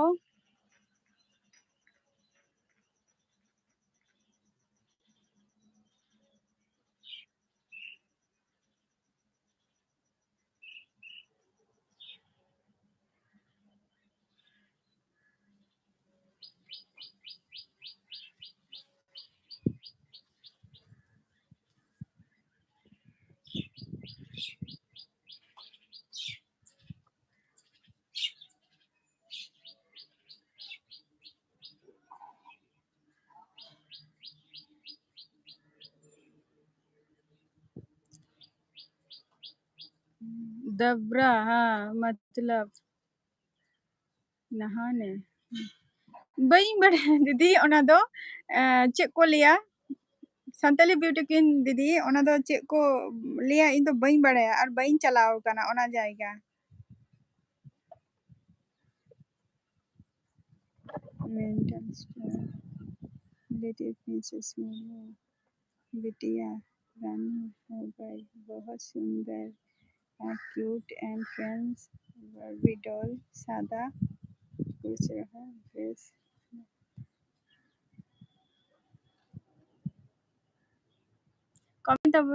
ᱫᱟᱵᱨᱟ, ᱦᱮᱸ, ᱢᱚᱛᱞᱚᱵ ᱱᱟᱦᱟᱱᱮ᱾ ᱵᱟᱹᱧ ᱵᱟᱲᱟᱭᱟ ᱫᱤᱫᱤ, ᱚᱱᱟ ᱫᱚ, ᱮ, ᱪᱮᱫ ᱠᱚ ᱞᱟᱹᱭᱟ? ᱥᱟᱱᱛᱟᱞᱤ ᱵᱤᱭᱩᱴᱤ ᱠᱩᱭᱤᱱ ᱫᱤᱫᱤ, ᱚᱱᱟ ᱫᱚ ᱪᱮᱫ ᱠᱚ ᱞᱟᱹᱭᱟ? ᱤᱧ ᱫᱚ ᱵᱟᱹᱧ ᱵᱟᱲᱟᱭᱟ ᱟᱨ ᱵᱟᱹᱧ ᱪᱟᱞᱟᱣ ᱟᱠᱟᱱᱟ ᱚᱱᱟ ᱡᱟᱭᱜᱟ᱾ Maintenance for Lady Princess Murmu, बिटिया रानी हो गई, बहुत सुंदर, cute and friends, Barbie doll, सादा, कुछ रहा ड्रेस। कमेंट अब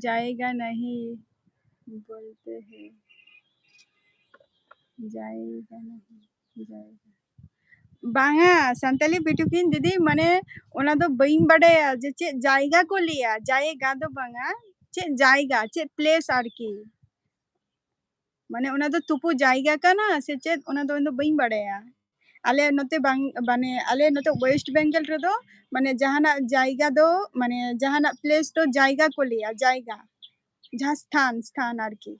जाएगा नहीं बोलते हैं, जाएगा नहीं, जाएगा। ᱵᱟᱝᱟ, ᱥᱟᱱᱛᱟᱞᱤ ᱵᱤᱭᱩᱴᱤ ᱠᱩᱭᱤᱱ ᱫᱤᱫᱤ, ᱢᱟᱱᱮ ᱚᱱᱟ ᱫᱚ ᱵᱟᱹᱧ ᱵᱟᱰᱟᱭᱟ ᱡᱮ ᱪᱮᱫ ᱡᱟᱭᱜᱟ ᱠᱚ ᱞᱟᱹᱭᱟ, ᱡᱟᱭᱜᱟ ᱫᱚ ᱵᱟᱝᱟ, ᱪᱮᱫ ᱡᱟᱭᱜᱟ, ᱪᱮᱫ ᱯᱞᱮᱥ ᱟᱨᱠᱤ᱾ ᱢᱟᱱᱮ ᱚᱱᱟ ᱫᱚ ᱛᱩᱯᱩ ᱡᱟᱭᱜᱟ ᱠᱟᱱᱟ ᱥᱮ ᱪᱮᱫ, ᱚᱱᱟ ᱫᱚ ᱤᱧ ᱫᱚ ᱵᱟᱹᱧ ᱵᱟᱲᱟᱭᱟ᱾ ᱟᱞᱮ ᱱᱚᱛᱮ ᱵᱟᱝ, ᱢᱟᱱᱮ ᱟᱞᱮ ᱱᱚᱛᱮ ᱳᱭᱮᱥᱴ ᱵᱮᱝᱜᱚᱞ ᱨᱮᱫᱚ ᱢᱟᱱᱮ ᱡᱟᱦᱟᱱᱟᱜ ᱡᱟᱭᱜᱟ ᱫᱚ, ᱢᱟᱱᱮ ᱡᱟᱦᱟᱱᱟᱜ ᱯᱞᱮᱥ ᱫᱚ ᱡᱟᱭᱜᱟ ᱠᱚ ᱞᱟᱹᱭᱟ, ᱡᱟᱭᱜᱟ, ᱡᱟᱦᱟᱸ ᱥᱛᱷᱟᱱ, ᱥᱛᱷᱟᱱ ᱟᱨᱠᱤ᱾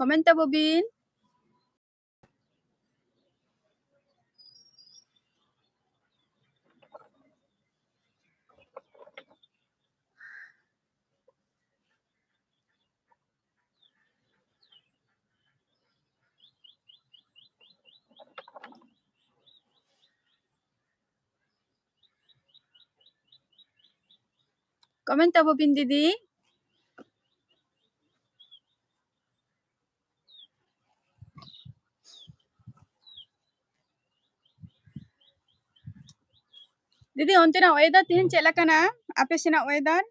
Comment ᱛᱟᱵᱚ ᱵᱤᱱ᱾ Comment ᱛᱟᱵᱚ ᱵᱤᱱ ᱫᱤᱫᱤ᱾ ᱫᱤᱫᱤ, ᱚᱱᱛᱮᱱᱟᱜ weather ᱛᱮᱦᱮᱧ ᱪᱮᱫ ᱞᱮᱠᱟᱱᱟ? ᱟᱯᱮ ᱥᱮᱱᱟᱜ weather?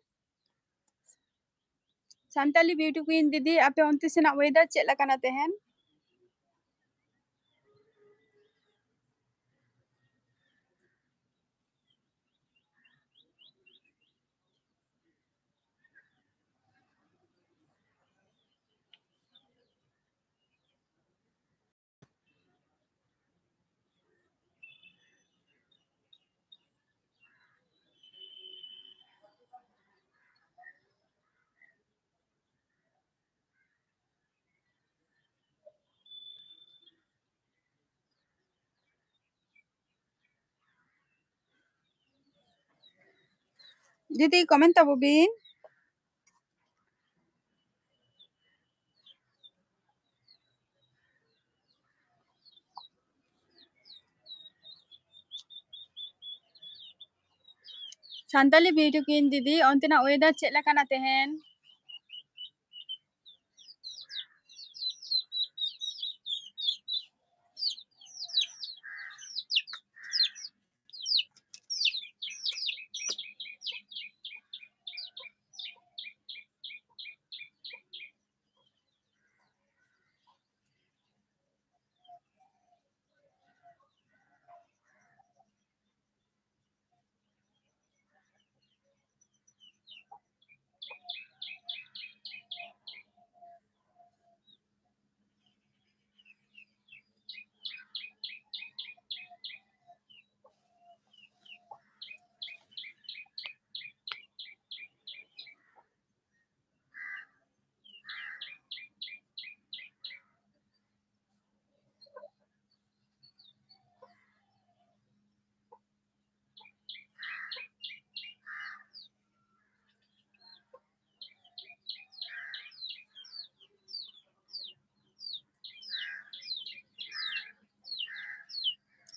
ᱥᱟᱱᱛᱟᱞᱤ beauty queen ᱫᱤᱫᱤ, ᱟᱯᱮ ᱚᱱᱛᱮ ᱥᱮᱱᱟᱜ weather ᱪᱮᱫ ᱞᱮᱠᱟᱱᱟ ᱛᱮᱦᱮᱧ? ᱫᱤᱫᱤ, comment ᱛᱟᱵᱚ ᱵᱤᱱ᱾ ᱥᱟᱱᱛᱟᱞᱤ beauty queen ᱫᱤᱫᱤ, ᱚᱱᱛᱮᱱᱟᱜ weather ᱪᱮᱫ ᱞᱮᱠᱟᱱᱟ ᱛᱮᱦᱮᱧ?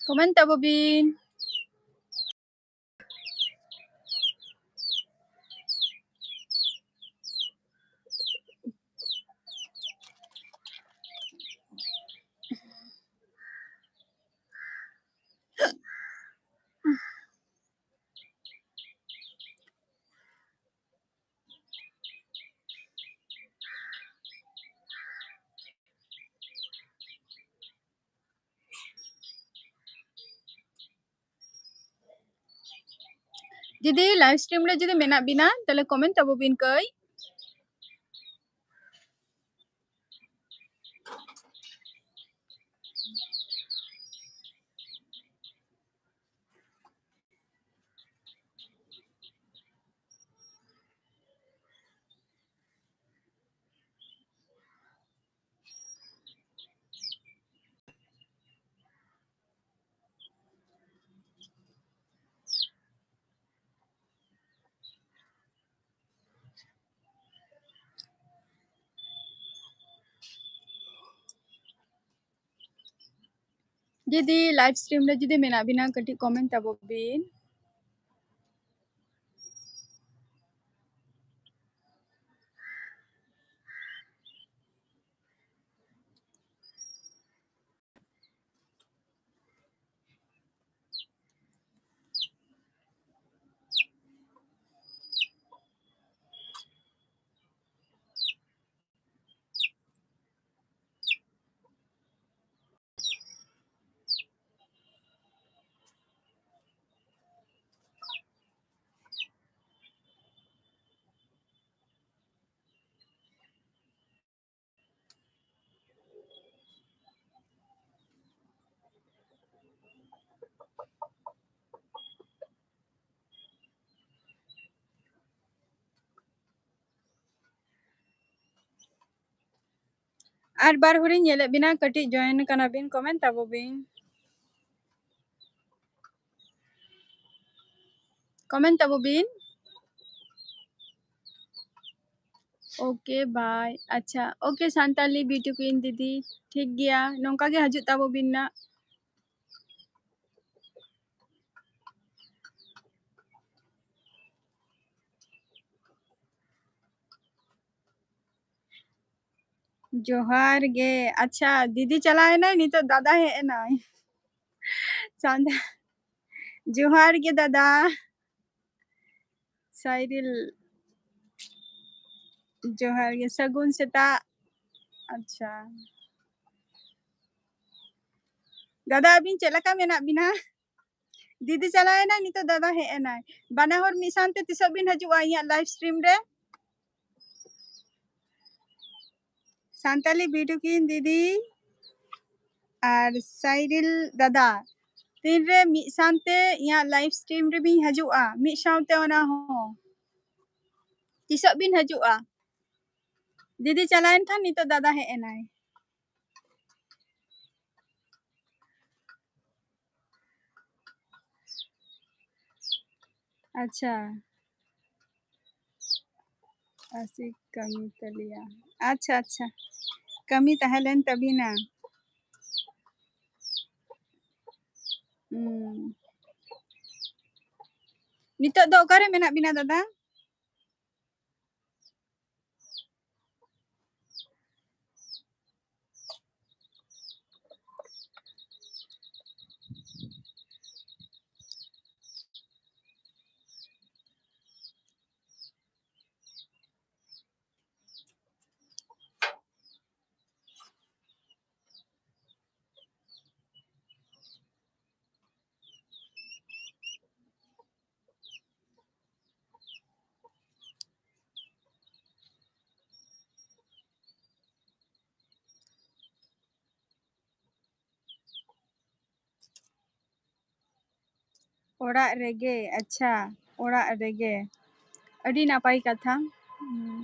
Comment ᱛᱟᱵᱚ ᱵᱤᱱ᱾ ᱡᱩᱫᱤ live stream ᱨᱮ ᱡᱩᱫᱤ ᱢᱮᱱᱟᱜ ᱵᱤᱱᱟ, ᱛᱟᱦᱞᱮ comment ᱛᱟᱵᱚ ᱵᱤᱱ ᱠᱟᱹᱡ᱾ ᱡᱩᱫᱤ live stream ᱨᱮ ᱡᱩᱫᱤ ᱢᱮᱱᱟᱜ ᱵᱤᱱᱟ, ᱠᱟᱹᱴᱤᱡ comment ᱛᱟᱵᱚ ᱵᱤᱱ᱾ ᱟᱨ ᱵᱟᱨ ᱦᱚᱲᱤᱧ ᱧᱮᱞᱮᱫ ᱵᱤᱱᱟ, ᱠᱟᱹᱴᱤᱡ join ᱠᱟᱱᱟ ᱵᱤᱱ, comment ᱛᱟᱵᱚ ᱵᱤᱱ, comment ᱛᱟᱵᱚ ᱵᱤᱱ᱾ Okay, bye. ᱟᱪᱪᱷᱟ, okay, ᱥᱟᱱᱛᱟᱞᱤ beauty queen ᱫᱤᱫᱤ, ᱴᱷᱤᱠ ᱜᱮᱭᱟ, ᱱᱚᱝᱠᱟ ᱜᱮ ᱦᱤᱡᱩᱜ ᱛᱟᱵᱚ ᱵᱤᱱ ᱱᱟᱜ᱾ ᱡᱚᱦᱟᱨ ᱜᱮ᱾ ᱟᱪᱪᱷᱟ, ᱫᱤᱫᱤ ᱪᱟᱞᱟᱣ ᱮᱱᱟᱭ, ᱱᱤᱛᱚᱜ ᱫᱟᱫᱟ ᱦᱮᱡ ᱮᱱᱟᱭ᱾ ᱥᱟᱱᱫᱟ-, ᱡᱚᱦᱟᱨ ᱜᱮ ᱫᱟᱫᱟ᱾ ᱥᱟᱭᱨᱤᱞ, ᱡᱚᱦᱟᱨ ᱜᱮ, ᱥᱟᱹᱜᱩᱱ ᱥᱮᱛᱟᱜ᱾ ᱟᱪᱪᱷᱟ᱾ ᱫᱟᱫᱟ, ᱟᱹᱵᱤᱱ ᱪᱮᱫ ᱞᱮᱠᱟ ᱢᱮᱱᱟᱜ ᱵᱤᱱᱟ? ᱫᱤᱫᱤ ᱪᱟᱞᱟᱣ ᱮᱱᱟᱭ, ᱱᱤᱛᱚᱜ ᱫᱟᱫᱟ ᱦᱮᱡ ᱮᱱᱟᱭ᱾ ᱵᱟᱱᱟ ᱦᱚᱲ ᱢᱤᱫ ᱥᱟᱶᱛᱮ ᱛᱤᱥᱚᱜ ᱵᱤᱱ ᱦᱤᱡᱩᱜᱼᱟ ᱤᱧᱟᱹᱜ live stream ᱨᱮ? ᱥᱟᱱᱛᱟᱞᱤ ᱵᱤᱴᱩᱠᱤᱱ ᱫᱤᱫᱤ ᱟᱨ ᱥᱟᱭᱨᱤᱞ ᱫᱟᱫᱟ, ᱛᱤᱱᱨᱮ ᱢᱤᱫ ᱥᱟᱶᱛᱮ ᱤᱧᱟᱹᱜ live stream ᱨᱮᱵᱤᱱ ᱦᱤᱡᱩᱜᱼᱟ? ᱢᱤᱫ ᱥᱟᱶᱛᱮ ᱚᱱᱟ ᱦᱚᱸ᱾ ᱛᱤᱥᱚᱜ ᱵᱤᱱ ᱦᱤᱡᱩᱜᱼᱟ? ᱫᱤᱫᱤ ᱪᱟᱞᱟᱣᱮᱱ ᱠᱷᱟᱱ ᱱᱤᱛᱚᱜ ᱫᱟᱫᱟ ᱦᱮᱡ ᱮᱱᱟᱭ᱾ ᱟᱪᱪᱷᱟ᱾ ᱟᱥᱤ ᱠᱟᱹᱢᱤ ᱛᱟᱞᱮᱭᱟ᱾ ᱟᱪᱪᱷᱟ, ᱟᱪᱪᱷᱟ᱾ ᱠᱟᱹᱢᱤ ᱛᱟᱦᱮᱸ ᱞᱮᱱ ᱛᱟᱵᱤᱱᱟ᱾ ᱦᱩᱸ᱾ ᱱᱤᱛᱚᱜ ᱫᱚ ᱚᱠᱟᱨᱮ ᱢᱮᱱᱟᱜ ᱵᱤᱱᱟ ᱫᱟᱫᱟ? ᱚᱲᱟᱜ ᱨᱮᱜᱮ᱾ ᱟᱪᱪᱷᱟ, ᱚᱲᱟᱜ ᱨᱮᱜᱮ᱾ ᱟᱹᱰᱤ ᱱᱟᱯᱟᱭ ᱠᱟᱛᱷᱟ᱾ ᱦᱩᱸ᱾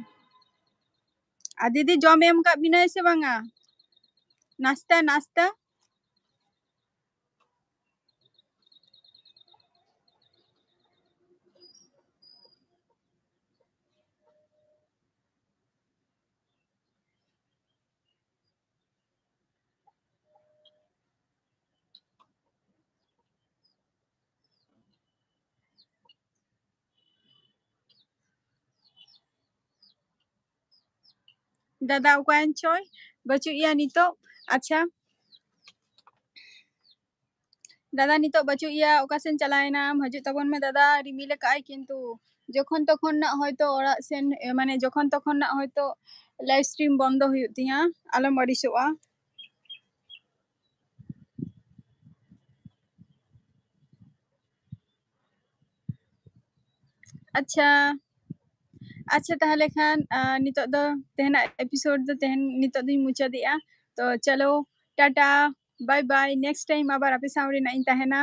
ᱟᱨ ᱫᱤᱫᱤ ᱡᱚᱢ ᱮᱢ ᱠᱟᱜ ᱵᱤᱱᱟᱭ ᱥᱮ ᱵᱟᱝᱟ? ᱱᱟᱥᱛᱟ, ᱱᱟᱥᱛᱟ? ᱫᱟᱫᱟ ᱚᱠᱟᱭᱮᱱ ᱪᱚᱭ, ᱵᱟᱹᱪᱩᱜ ᱮᱭᱟ ᱱᱤᱛᱚᱜ᱾ ᱟᱪᱪᱷᱟ, ᱫᱟᱫᱟ ᱱᱤᱛᱚᱜ ᱵᱟᱹᱪᱩᱜ ᱮᱭᱟ, ᱚᱠᱟ ᱥᱮᱱ ᱪᱟᱞᱟᱣ ᱮᱱᱟᱢ? ᱦᱤᱡᱩᱜ ᱛᱟᱵᱚᱱ ᱢᱮ ᱫᱟᱫᱟ, ᱨᱤᱢᱤᱞ ᱟᱠᱟᱫ ᱟᱭ, ᱠᱤᱱᱛᱩ ᱡᱚᱠᱷᱚᱱ ᱛᱚᱠᱷᱚᱱ ᱱᱟᱜ ᱦᱚᱭᱛᱚ ᱚᱲᱟᱜ ᱥᱮᱱ, ᱮ, ᱢᱟᱱᱮ ᱡᱚᱠᱷᱚᱱ ᱛᱚᱠᱷᱚᱱ ᱱᱟᱜ ᱦᱚᱭᱛᱚ live stream ᱵᱚᱱᱫᱚ ᱦᱩᱭᱩᱜ ᱛᱤᱧᱟ, ᱟᱞᱚᱢ ᱟᱹᱲᱤᱥᱚᱜᱼᱟ᱾ ᱟᱪᱪᱷᱟ, ᱟᱪᱪᱷᱟ, ᱛᱟᱦᱚᱞᱮ ᱠᱷᱟᱱ, ᱟ, ᱱᱤᱛᱚᱜ ᱫᱚ ᱛᱮᱦᱮᱧᱟᱜ episode ᱫᱚ ᱛᱮᱦᱮᱧ ᱱᱤᱛᱚᱜ ᱫᱚᱧ ᱢᱩᱪᱟᱹᱫᱮᱜᱼᱟ᱾ ᱛᱚ ᱪᱚᱞᱚ, Tata, bye bye, next time ᱟᱵᱟᱨ ᱟᱯᱮ ᱥᱟᱶ ᱨᱮᱱᱟᱜ ᱤᱧ ᱛᱟᱦᱮᱱᱟ᱾